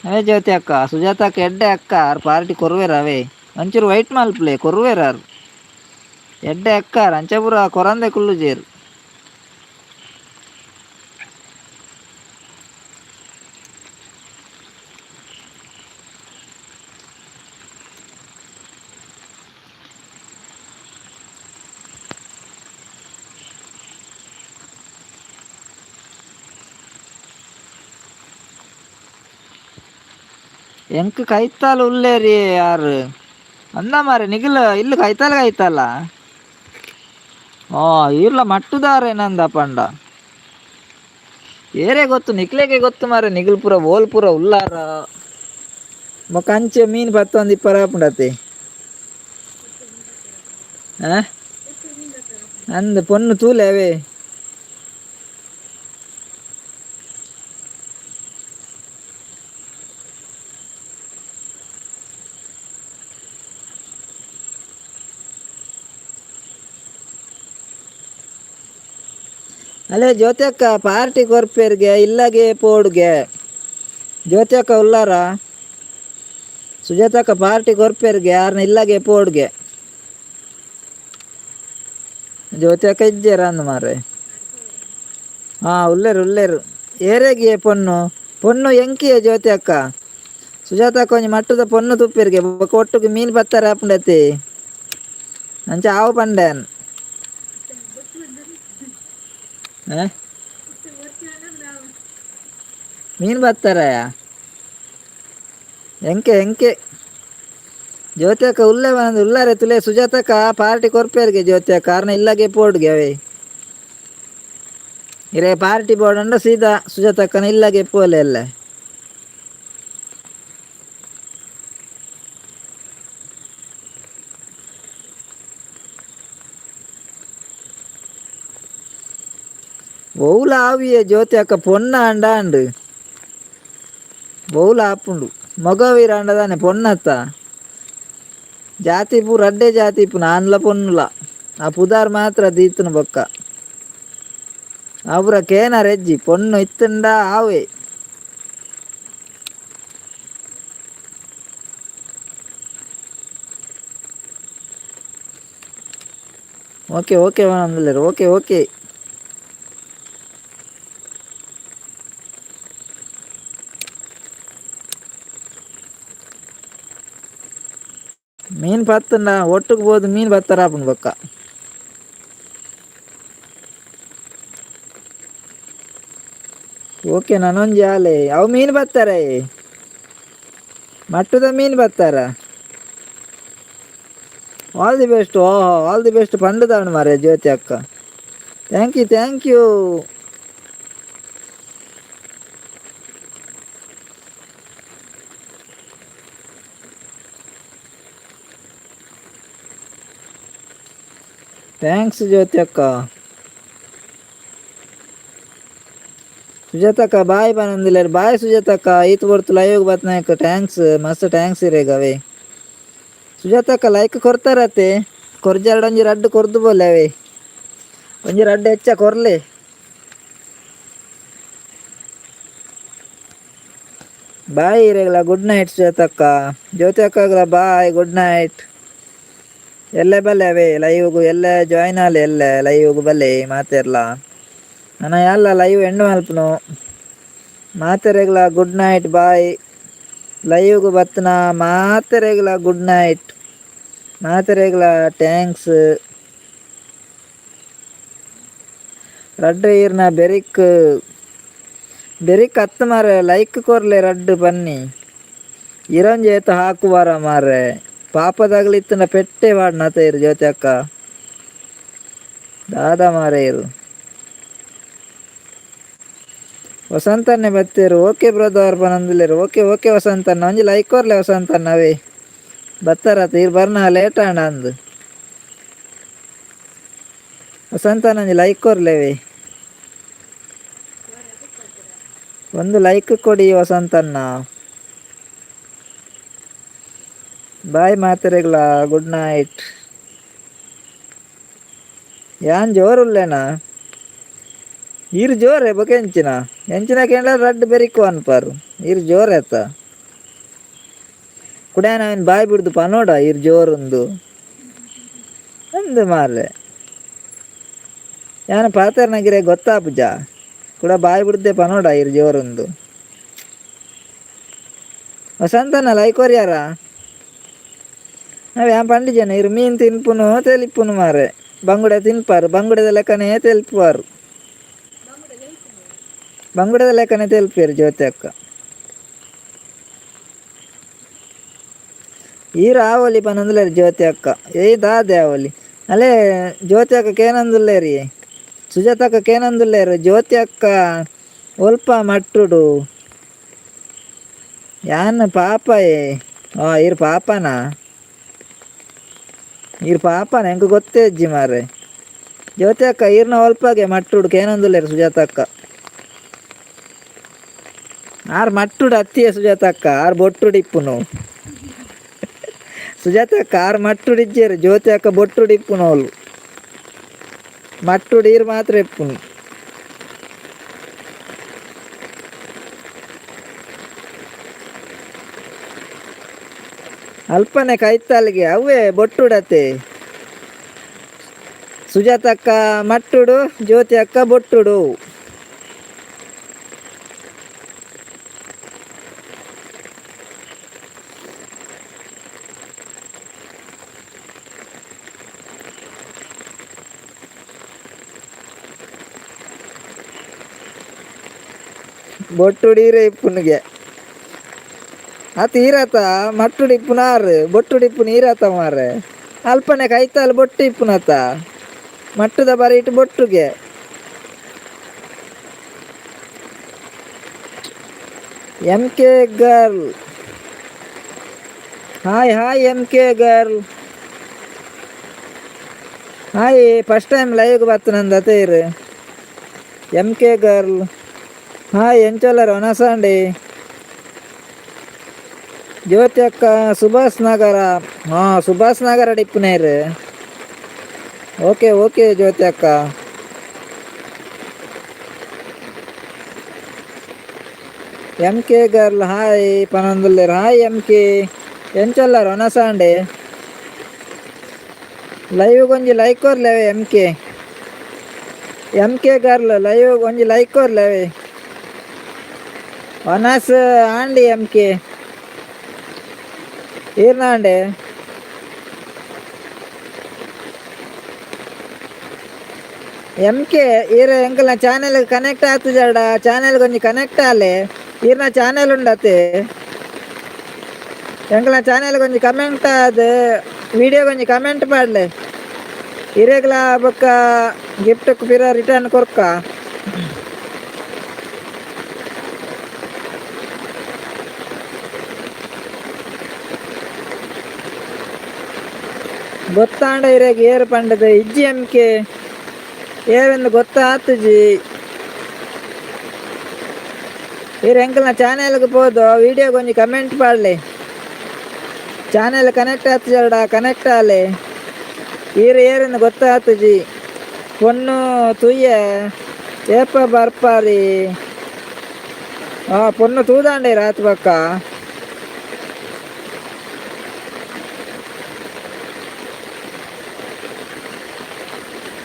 ಅವೇ ಜ್ಯೋತಿ ಅಕ್ಕ, ಸುಜಾತ ಅಕ್ಕ ಎಡ್ಡೆ ಅಕ್ಕ, ಆರು ಪಾರ್ಟಿ ಕೊರುವೇರು. ಅವೇ ಒಂಚೂರು ವೈಟ್ ಮಲ್ಪಲೆ, ಕೊರುವೇರು ಆರು. ಎಡ್ಡೆ ಅಕ್ಕ ಆರು, ಅಂಚ ಪೂರ ಕೊರಂದೆ ಕುಲ್ಲುಜೇರು. ಎಂಕ್ ಕೈತಾಲ್ ಉಲ್ಲೇರಿ ಯಾರು ಅಂದ ಮಾರೆ. ನಿಗಿಲ್ ಇಲ್ಲು ಕೈತಾಲ್ ಕೈತಾಲ. ಓ ಇರ್ಲ ಮಟ್ಟುದಾರೆ ನಂದ ಪಂಡ ಏರೇ ಗೊತ್ತು, ನಿಕ್ಲೆಗೆ ಗೊತ್ತು ಮಾರೆ. ನಿಗಿಲ್ ಪೂರ ಓಲ್ ಪೂರ ಉಲ್ಲಾರ. ಬೊಕ ಅಂಚೆ ಮೀನ್ ಪತ್ತೊಂದು ಇಪ್ಪರ ಆಪುಂಡತೆ. ಅಂದ್ ಪೊನ್ನು ತೂಲೆ ಅವೇ. ಅಲ್ಲೇ ಜ್ಯೋತಿ ಅಕ್ಕ ಪಾರ್ಟಿ ಕೊರ್ಪೇರ್ಗೆ ಇಲ್ಲಗೆ ಪೋಡುಗೆ. ಜ್ಯೋತಿ ಅಕ್ಕ ಉಲ್ಲಾರ? ಸುಜಾತಕ್ಕ ಪಾರ್ಟಿ ಕೊರ್ಪೇರ್ಗೆ ಯಾರನ್ನ ಇಲ್ಲಗೆ ಪೋಡುಗೆ. ಜ್ಯೋತಿ ಅಕ್ಕ ಇಜ್ಜೇರ ಅಂದ್ ಮಾರೆ. ಹಾಂ ಉಲ್ಲೇರು ಉಲ್ಲೇರು. ಏರೆಗೆ ಪೊನ್ನು ಪೊನ್ನು ಎಂಕಿಯೇ ಜ್ಯೋತಿ ಅಕ್ಕ. ಸುಜಾತ ಅಕ್ಕ ಒಂಜಿ ಮಟ್ಟದ ಪೊನ್ನು ತುಪ್ಪೇರಿಗೆ, ಬೊಕ ಒಟ್ಟುಗು ಮೀನು ಪತ್ತಾರೆ ಆಪುಂಡತಿ. ಅಂಚ ಆವು ಪಂಡೆನ್. ಮೀನು ಬತ್ತಾರಯ ಎಂಕೆ ಎಂಕೆ. ಜ್ಯೋತಿ ಅಕ್ಕ ಉಲ್ಲೆ ಬಂದು ಉಲ್ಲಾರೆ ತುಲೆ. ಸುಜಾತಕ್ಕ ಪಾರ್ಟಿ ಕೊರ್ಪೇರಿಗೆ ಜ್ಯೋತಿ ಅಕ್ಕ, ಕಾರಣ ಇಲ್ಲಗೆ ಪೋಡ್ಗೆ ಅವೇ. ಇರೇ ಪಾರ್ಟಿ ಬೋರ್ಡ್ ಅಂಡ ಸೀದಾ ಸುಜಾತಕ್ಕನ ಇಲ್ಲಗೆ ಪೋಲೆ ಅಲ್ಲ. ಒವ್ಲ ಆವಿಯೇ ಜ್ಯೋತಿ ಅಕ್ಕ, ಪೊನ್ನ ಅಂಡ ಅಂಡು ಬೌಲ ಆಪುಂಡು. ಮೊಗವೀರ ಅಂಡದಾನೆ ಪೊನ್ನತ್ತ. ಜಾತಿ ಪೂರ ಅಡ್ಡೆ ಜಾತಿ ಇಪ್ಪುನ, ಆನ್ಲ ಪೊನ್ನುಲ. ಆ ಪುದಾರ್ ಮಾತ್ರ ದೀತನ ಬೊಕ್ಕ ಅವರ ಕೇನ ರೆಜ್ಜಿ ಪೊಣ್ಣು ಇತ್ತಂಡ ಆವೆ. ಓಕೆ ಓಕೆ ಅಂದಲೇರು. ಓಕೆ ಓಕೆ ಮೀನು ಪತ್ತಂಡ ಒಟ್ಟುಗೆ ಬೋದು ಮೀನು ಬತ್ತಾರ ಆಪುಂಡು ಬೊಕ್ಕ. Okay ನಾನೊಂಜಿ ಆಲೆ ಅವು ಮೀನು ಬರ್ತಾರೆ ಮಟ್ಟದ ಮೀನು ಬರ್ತಾರ. All the best. ಓಹೋ, all the best ಪಂಡದವನು ಮಾರೆ ಜ್ಯೋತಿ ಅಕ್ಕ. Thank you, thank you. Thanks Jyothi ಅಕ್ಕ. ಸುಜಾತಕ್ಕ ಬಾಯ್ ಬನಂದಿಲ್ಲ. ಬಾಯ್ ಸುಜಾತಕ್ಕ. ಈತ್ ಬರ್ತು ಲೈವ್ ಬತ್ನಾಯಕ್ thanks, ಮಸ್ತ್ thanks ಇರೇಗವೇ. ಸುಜಾತಕ್ಕ ಲೈಕ್ ಕೊರ್ತಾರತ್ತೆ. ಕೊರ್ಜಾರಡ್ ಒಂಜಿ ರಡ್ಡು ಕೊರ್ದು ಬೋಲೆ ಅವೇ. ಒಂಜಿ ರಡ್ಡು ಹೆಚ್ಚ ಕೊರ್ಲೆ. ಬಾಯ್ ಇರೇಗಲ. ಗುಡ್ ನೈಟ್ ಸುಜಾತಕ್ಕ. ಜ್ಯೋತಿ ಅಕ್ಕಗಳ bye, good night. ಎಲ್ಲೆ ಬಲ್ಲೆ ಅವೇ ಲೈವ್ಗು, ಎಲ್ಲೆ ಜಾಯ್ನ್ ಆಲೆ, ಎಲ್ಲೆ ಲೈವ್ಗು ಬಲ್ಲೆ ಮಾತೆರ್ಲ. ನನ ಎಲ್ಲ ಲೈವ್ ಎಂಡ್ ಮಲ್ಪುನು. ಮಾತೆರೆಗ್ಲ ಗುಡ್ ನೈಟ್, ಬಾಯ್. ಲೈವ್ಗು ಬತ್ತನ ಮಾತೆರೆಗ್ಲ ಗುಡ್ ನೈಟ್, ಮಾತೆರೆಗ್ಲ thanks. ರಡ್ಡು ಈರ್ನ ಬೆರಿಕ್ ಬೆರಿಕ್ ಹತ್ತು ಮಾರೆ. ಲೈಕ್ ಕೊರ್ಲೆ ರಡ್ಡು ಬನ್ನಿ. ಇರಂಜಿ ಏತ ಹಾಕುವಾರ ಮಾರೆ. ಪಾಪದಾಗಲಿ ಇತ್ತನ ಪೆಟ್ಟೆ ವಾಡ್ನತ ಇರು ಜ್ಯೋತಿ ಅಕ್ಕ. ದಾದಾ ಮಾರೆ ಇರು. ವಸಂತನ್ನೇ ಬತ್ತೀರು. ಓಕೆ ಬ್ರದರ್ ಪನಂದಿಲ್ಲೇರು. ಓಕೆ ಓಕೆ ವಸಂತಣ್ಣ. ಒಂಜಿ ಲೈಕ್ ಕೊರ್ಲೆ ವಸಂತಣ್ಣ. ಅವೇ ಬತ್ತಾರತ ಇರು ಬರ್ನ ಲೇಟ್ ಆಂಡ ಅಂದು. ವಸಂತಣ್ಣ ಒಂಜಿ ಲೈಕ್ ಕೊರ್ಲೆವೆ. ಒಂದು ಲೈಕ್ ಕೊಡಿ ವಸಂತಣ್ಣ. ಬಾಯ್ ಮಾತೆರೆಗ್ಲ, ಗುಡ್ ನೈಟ್. ಯಾನ್ ಜೋರುಲ್ಲೇನಾ? ಈರ್ ಜೋರೆ ಬೊಕ ಎಂಚಿನ ಎಂಚಿನ ಕೇಂದ್ರ ರಡ್ಡ್ ಬೆರಿಕು ಅನ್ಪಾರು. ಈರ್ ಜೋರೆ ಅತ್ತ ಕುಡ್ಯಾನ ಅವನ್ ಬಾಯ್ ಬಿಡ್ದು ಪನೋಡ ಈರ್ ಜೋರುಂದು ಅಂದು ಮಾರ್ರೆ. ಯಾನ ಪಾತೆರ್ನಗಿರೆ ಗೊತ್ತಾಪುಜ ಕೂಡ ಬಾಯ್ ಬಿಡ್ದೆ ಪನೋಡ ಈರ್ ಜೋರುಂದು. ವಸಂತನ ಲೈಕ್ ಕೊರ್ಯಾರ? ನಾವ್ ಯಾನ್ ಪಂಡಿಜನ ಇರು ಮೀನ್ ತಿನ್ಪುನು ತೆಲಿಪುನು ಮಾರೆ. ಬಂಗುಡೆ ತಿನ್ಪಾರು, ಬಂಗುಡೆದ ಲೆಕ್ಕನೇ ತೆಲ್ಪುವಾರು. ಬಂಗುಡೆದ ಲೆಕ್ಕನೇ ತೆಲ್ಪಿಯರು ಜ್ಯೋತಿ ಅಕ್ಕ. ಈರು ಆವೊಲಿ ಪನೊಂದುಲ್ಲೆರ್ ಜ್ಯೋತಿ ಅಕ್ಕ. ಏಯ್ ದಾದೆ ಆವೊಲಿ ಅಲ್ಲೇ ಜ್ಯೋತಿ ಅಕ್ಕ ಕೇನೊಂದುಲ್ಲೇರಿ. ಸುಜಾತ ಅಕ್ಕ ಕೇನೊಂದುಲ್ಲೇರು. ಜ್ಯೋತಿ ಅಕ್ಕ ಒಲ್ಪ ಮಟ್ಟುಡು ಯಾನ್ ಪಾಪಯೇ. ಆ ಈರ್ ಪಾಪನಾ? ಈರ್ ಪಾಪನ ಎಂಕ್ ಗೊತ್ತೇ ಇಜ್ಜಿ ಮಾರ್ರೆ. ಜ್ಯೋತಿ ಅಕ್ಕ ಈರ್ನ ಒಲ್ಪಗೆ ಮಟ್ಟುಡು ಕೇನೊಂದುಲ್ಲೇರು ಸುಜಾತ ಅಕ್ಕ. ಆರ್ ಮಟ್ಟುಡು ಅತ್ತಿಯೇ ಸುಜಾತ ಅಕ್ಕ. ಆರ್ ಬೊಟ್ಟುಡು ಇಪ್ಪುನು ಸುಜಾತ ಅಕ್ಕ. ಆರ್ ಮಟ್ಟುಡು ಇಜ್ಜೆರ್ ಜ್ಯೋತಿ ಅಕ್ಕ. ಬೊಟ್ಟುಡು ಇಪ್ಪುನೋಲು. ಮಟ್ಟುಡು ಈರ್ ಮಾತ್ರ ಇಪ್ಪುನು. ಅಲ್ಪನೆ ಕೈತಲ್ಗೆ ಅವೇ ಬೊಟ್ಟುಡತೆ. ಸುಜಾತಕ್ಕ ಮಟ್ಟುಡು, ಜ್ಯೋತಿ ಅಕ್ಕ ಬೊಟ್ಟುಡು. ಬೊಟ್ಟುಡೀರೆ ಇಪ್ಪುನಿಗೆ ಅತ್ ಈರತ ಮಟ್ಟುಡು ಇಪ್ಪುನಾರು ಬೊಟ್ಟುಡು ಇಪ್ಪುನ ಈರತ ಮಾರ್ರೆ. ಅಲ್ಪನೆ ಕೈತಲ್ ಬೊಟ್ಟು ಇಪ್ಪುನತ. ಮಟ್ಟುದ ಬರೀಟ್ ಬೊಟ್ಟುಗೆ. M K girl, hi hi M K girl, hi. First time live ಬತ್ತನಂದ ಇರು M K girl. Hi. ಎಂಚೊಲ್ಲರ್ ಒನಸಾಂಡಿ ಜ್ಯೋತಿ ಅಕ್ಕ? ಸುಭಾಷ್ ನಗರ. ಹಾಂ, ಸುಭಾಷ್ ನಗರ ಡಿಪ್ಪುನೇರು. ಓಕೆ ಓಕೆ ಜ್ಯೋತಿ ಅಕ್ಕ. M K girl hi ಪನೊಂದುಲ್ಲೆರ್. Hi M K, ಎಂಚೊಲ್ಲರ್ ಒನಸಾಂಡೆ? Live ಒಂಜಿ ಲೈಕ್ ಕೊರ್ಲೆವೆ. M K, M K girl live ಒಂಜಿ ಲೈಕ್ ಕೊರ್ಲೆವೆ. ಒನಸ್ ಆಂಡಿ ಎಂ ಕೆ ಈರ್ನಾಂಡೆ. M K ಈರ್ ಎಂಕಲ್ನ ಚಾನೆಲ್ ಕನೆಕ್ಟ್ ಆತುಜಡ, ಚಾನೆಲ್ ಕೊಂಚ ಕನೆಕ್ಟ್ ಆಲೆ. ಈರ್ನ ಚಾನೆಲ್ ಉಂಡತೆ, ಎಂಕಲ್ನ ಚಾನೆಲ್ ಕೊಂಚ ಕಮೆಂಟ್ ಆದ್ ವಿಡಿಯೋ ಕೊಂಚ ಕಮೆಂಟ್ ಪಾಡ್ಲೆ. ಇರೆಗ್ಲ ಬೊಕ್ಕ ಗಿಫ್ಟ್ ಪಿರ ರಿಟರ್ನ್ ಕೊರ್ಕ. ಗೊತ್ತಾಂಡ ಇರೆಗ್ ಏರ್ ಪಂಡದ ಇಜ್ಜಿ ಎಂ ಕೆ ಏರೆಂದು ಗೊತ್ತಾತುಜಿ. ಈರ್ ಎಂಕಲ್ನ ಚಾನೆಲ್ಗ್ ಪೋದು ವಿಡಿಯೋ ಕೊಂಚ ಕಮೆಂಟ್ ಪಾಡ್ಲೆ. ಚಾನೆಲ್ ಕನೆಕ್ಟ್ ಆತುಜಡ, ಕನೆಕ್ಟ್ ಆಲೆ. ಈರ್ ಏರೆಂದು ಗೊತ್ತಾತುಜಿ. ಪೊಣ್ಣು ತೂಯೆ ಏಪ ಬರ್ಪಾರಿ? ಆ ಪೊಣ್ಣು ತೂದಾಂಡೆ ರಾತ್ ಬಕ್ಕ.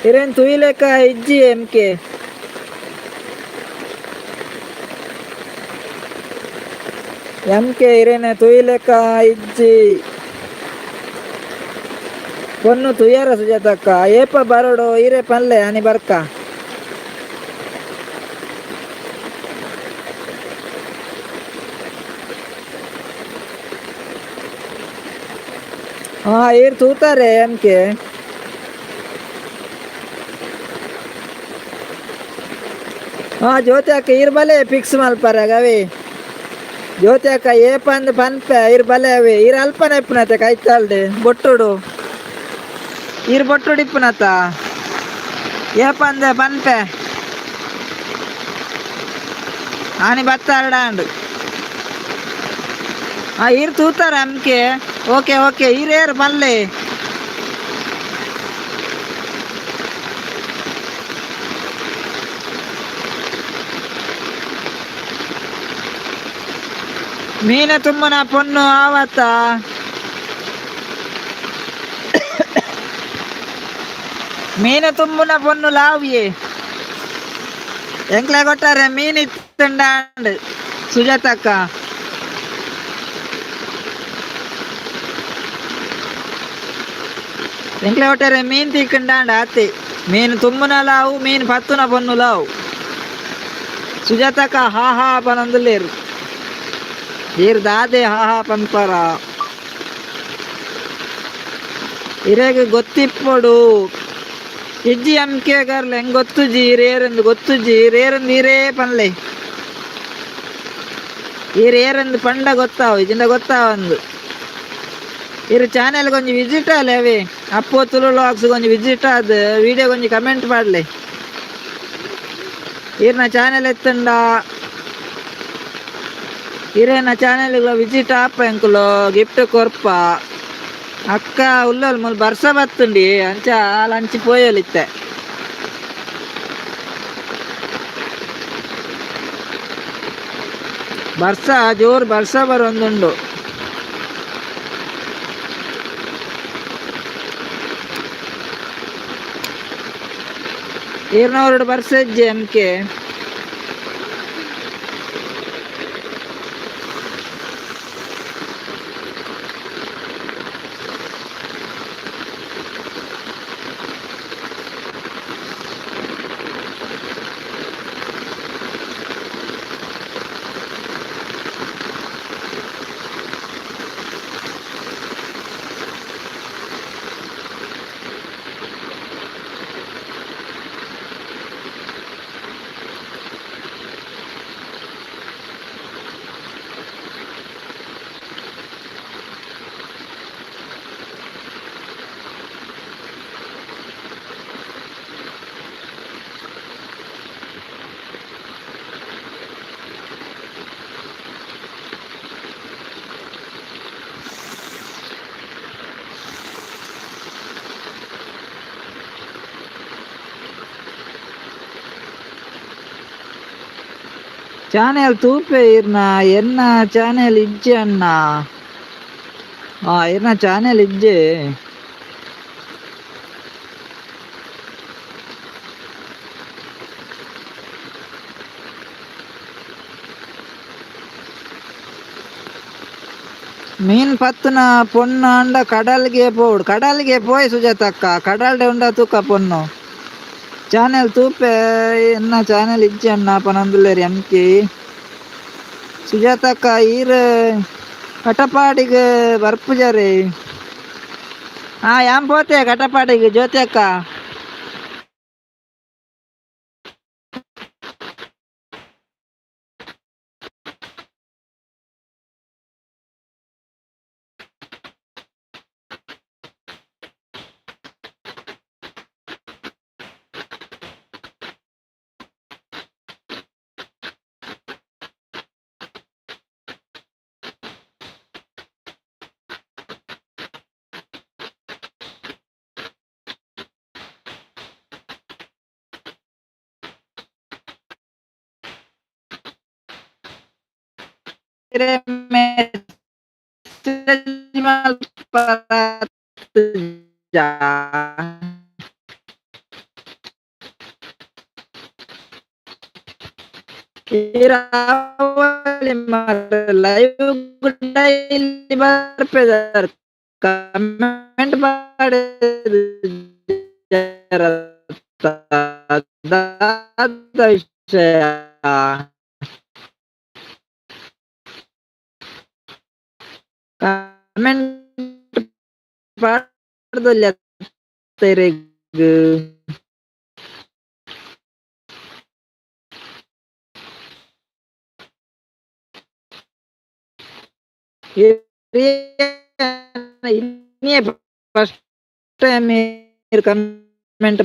ಇರೇನ್ ತುಯ್ಲೆಕ ಇಜ್ಜಿ M K. M K ಇರೇನ ತುಯ್ಲೆಕ ಇಜ್ಜಿ. ಪೊಣ್ಣು ತುಯ್ಯರ ಸುಜಾತಕ್ಕ, ಏಪ ಬರೋಡು ಈರೆ ಪನ್ಲೆ, ಆನಿ ಬರ್ಕ. ಹಾ, ಈರ್ ತೂತಾರೆ ಎಂ ಕೆ. ಹಾ ಜ್ಯೋತಿ ಅಕ್ಕ, ಈರ್ ಬಲೆ ಫಿಕ್ಸ್ ಮಲ್ಪರ ಗವಿ. ಜ್ಯೋತಿ ಅಕ್ಕ ಏಪಂದ್ ಪನ್ಪೆ, ಈರ್ ಬಲೆ ಅವೆ. ಈರ್ ಅಲ್ಪನ ಇಪ್ಪುನತೆ ಕೈತಾಲ್ಡೆ ಬೊಟ್ಟುಡು, ಈರ್ ಬೊಟ್ಟುಡು ಇಪ್ಪುನತ. ಏಪಂದೆ ಪನ್ಪೆ, ಆನಿ ಬತ್ತಾರಡಾಂಡ್. ಹಾ, ಈರ್ ತೂತಾರ ಅಮ್ಕೆ. ಓಕೆ ಓಕೆ, ಈರ್ ಏರ್ ಪನ್ಲೆ. ಮೀನ ತುಂಬನ ಪೊಣ್ಣು ಆವತ್ತ? ಮೀನ ತುಂಬುನ ಪೊಣ್ಣು ಲಾವಿಯೇ. ಎಂಕ್ಲೆ ಕೊಟ್ಟಾರೆ ಮೀನ್ ಇತ್ತುಂಡಾಂಡ್ ಸುಜಾತಕ್ಕ. ಎಂಕ್ಲೆ ಒಟ್ಟಾರೆ ಮೀನ್ ತಿಕ್ಕಂಡಾಂಡ್ ಆತೆ. ಮೀನು ತುಂಬುನ ಲಾವು, ಮೀನ್ ಪತ್ತುನ ಪೊಣ್ಣು ಲಾವು. ಸುಜಾತಕ್ಕ ಹಾ ಹಾ ಪನೊಂದುಲ್ಲೇರು. ಈರ್ ದಾದೆ ಹಾ ಹಾ ಪನ್ಪರ? ಇರೆಗ್ ಗೊತ್ತಿಪ್ಪೊಡು. ಇಜ್ಜಿ M K girl, ಹೆಂಗ್ ಗೊತ್ತುಜಿ ಈರೇರಂದು, ಗೊತ್ತುಜಿ ಈರೇರಂದು. ಈರೇ ಪನ್ಲೆ, ಈರ್ ಏರಂದು ಪಂಡ ಗೊತ್ತಾವು, ಇಜಿಂಡ ಗೊತ್ತಾವಂದು. ಇರು ಚಾನೆಲ್ ಕೊಂಚ ವಿಸಿಟ್ ಆಲೆ ಅವೇ. ಅಪ್ಪೋ ತುಳು ವ್ಲಾಗ್ಸ್ ಕೊಂಚ ವಿಸಿಟ್ ಆದ್ ವಿಡಿಯೋ ಕೊಂಚ ಕಮೆಂಟ್ ಪಾಡ್ಲೆ. ಈರ್ನ ಚಾನೆಲ್ ಎತ್ತಂಡ ಇರೇನ ಚಾನೆಲ್ ವಿಸಿಟ್ ಆಪ, ಎಂಕುಲು ಗಿಫ್ಟ್ ಕೊರ್ಪ. ಅಕ್ಕ ಉಲ್ಲಲ್ ಮುಲ್ ಬರ್ಸ ಬತ್ತುಂಡಿ, ಅಂಚ ಆಲ್ ಅಂಚಿ ಪೋಯಲಿತ್ತೆ. ಬರ್ಸ ಜೋರು ಬರ್ಸ ಬರೊಂದುಂಡು. ಈರ್ನವರುಡು ಬರ್ಸ ಇಜ್ಜಿ ಎಂ ಕೆ. ಚಾನೆಲ್ ತೂಪೆ ಇರ್ನ, ಎನ್ನ ಚಾನೆಲ್ ಇಜ್ಜೆ ಅಣ್ಣ. ಆ ಇರ್ನ ಚಾನೆಲ್ ಇಜ್ಜೆ. ಮೀನ್ ಪತ್ತುನ ಪೊಣ್ಣು ಅಂಡ ಕಡಲ್ಗೆ ಪೋಡು, ಕಡಲ್ಗೆ ಪೋಯ್ ಸುಜಾತಕ್ಕ. ಕಡಲ್ಡೆ ಉಂಡ ತೂಕ ಪೊಣ್ಣು. ಚಾನೆಲ್ ತೂಪೆ ಎನ್ನ ಚಾನೆಲ್ ಇಜ್ಜಿ ಅಣ್ಣ ಪನೊಂದುಲ್ಲೆರ್ ಎಂ ಕೆ. ಸುಜಾತಕ್ಕ ಈರ್ ಕಟಪಾಡಿಗ್ ಬರ್ಪುಜಾರೆ. ಹಾ ಯಾನ್ ಪೋತೆ ಕಟಪಾಡಿಗ್ ಜ್ಯೋತಿ ಅಕ್ಕ. ಮೆಸೇಜ್ ಮಲ್ಪರ. ಲೈವ್ ಡೈಲಿ ಬರ್ಪೆದರ್ ಕಮೆಂಟ್ ದಾದ ವಿಷಯ? ಕಮೆಂಟ್ ಪಾಡ್ದೊಲ್ಯ ಇರೆಗ್? ಇನಿಯೇ ಫಸ್ಟ್ ಟೈಮ್ ಕಮೆಂಟ್.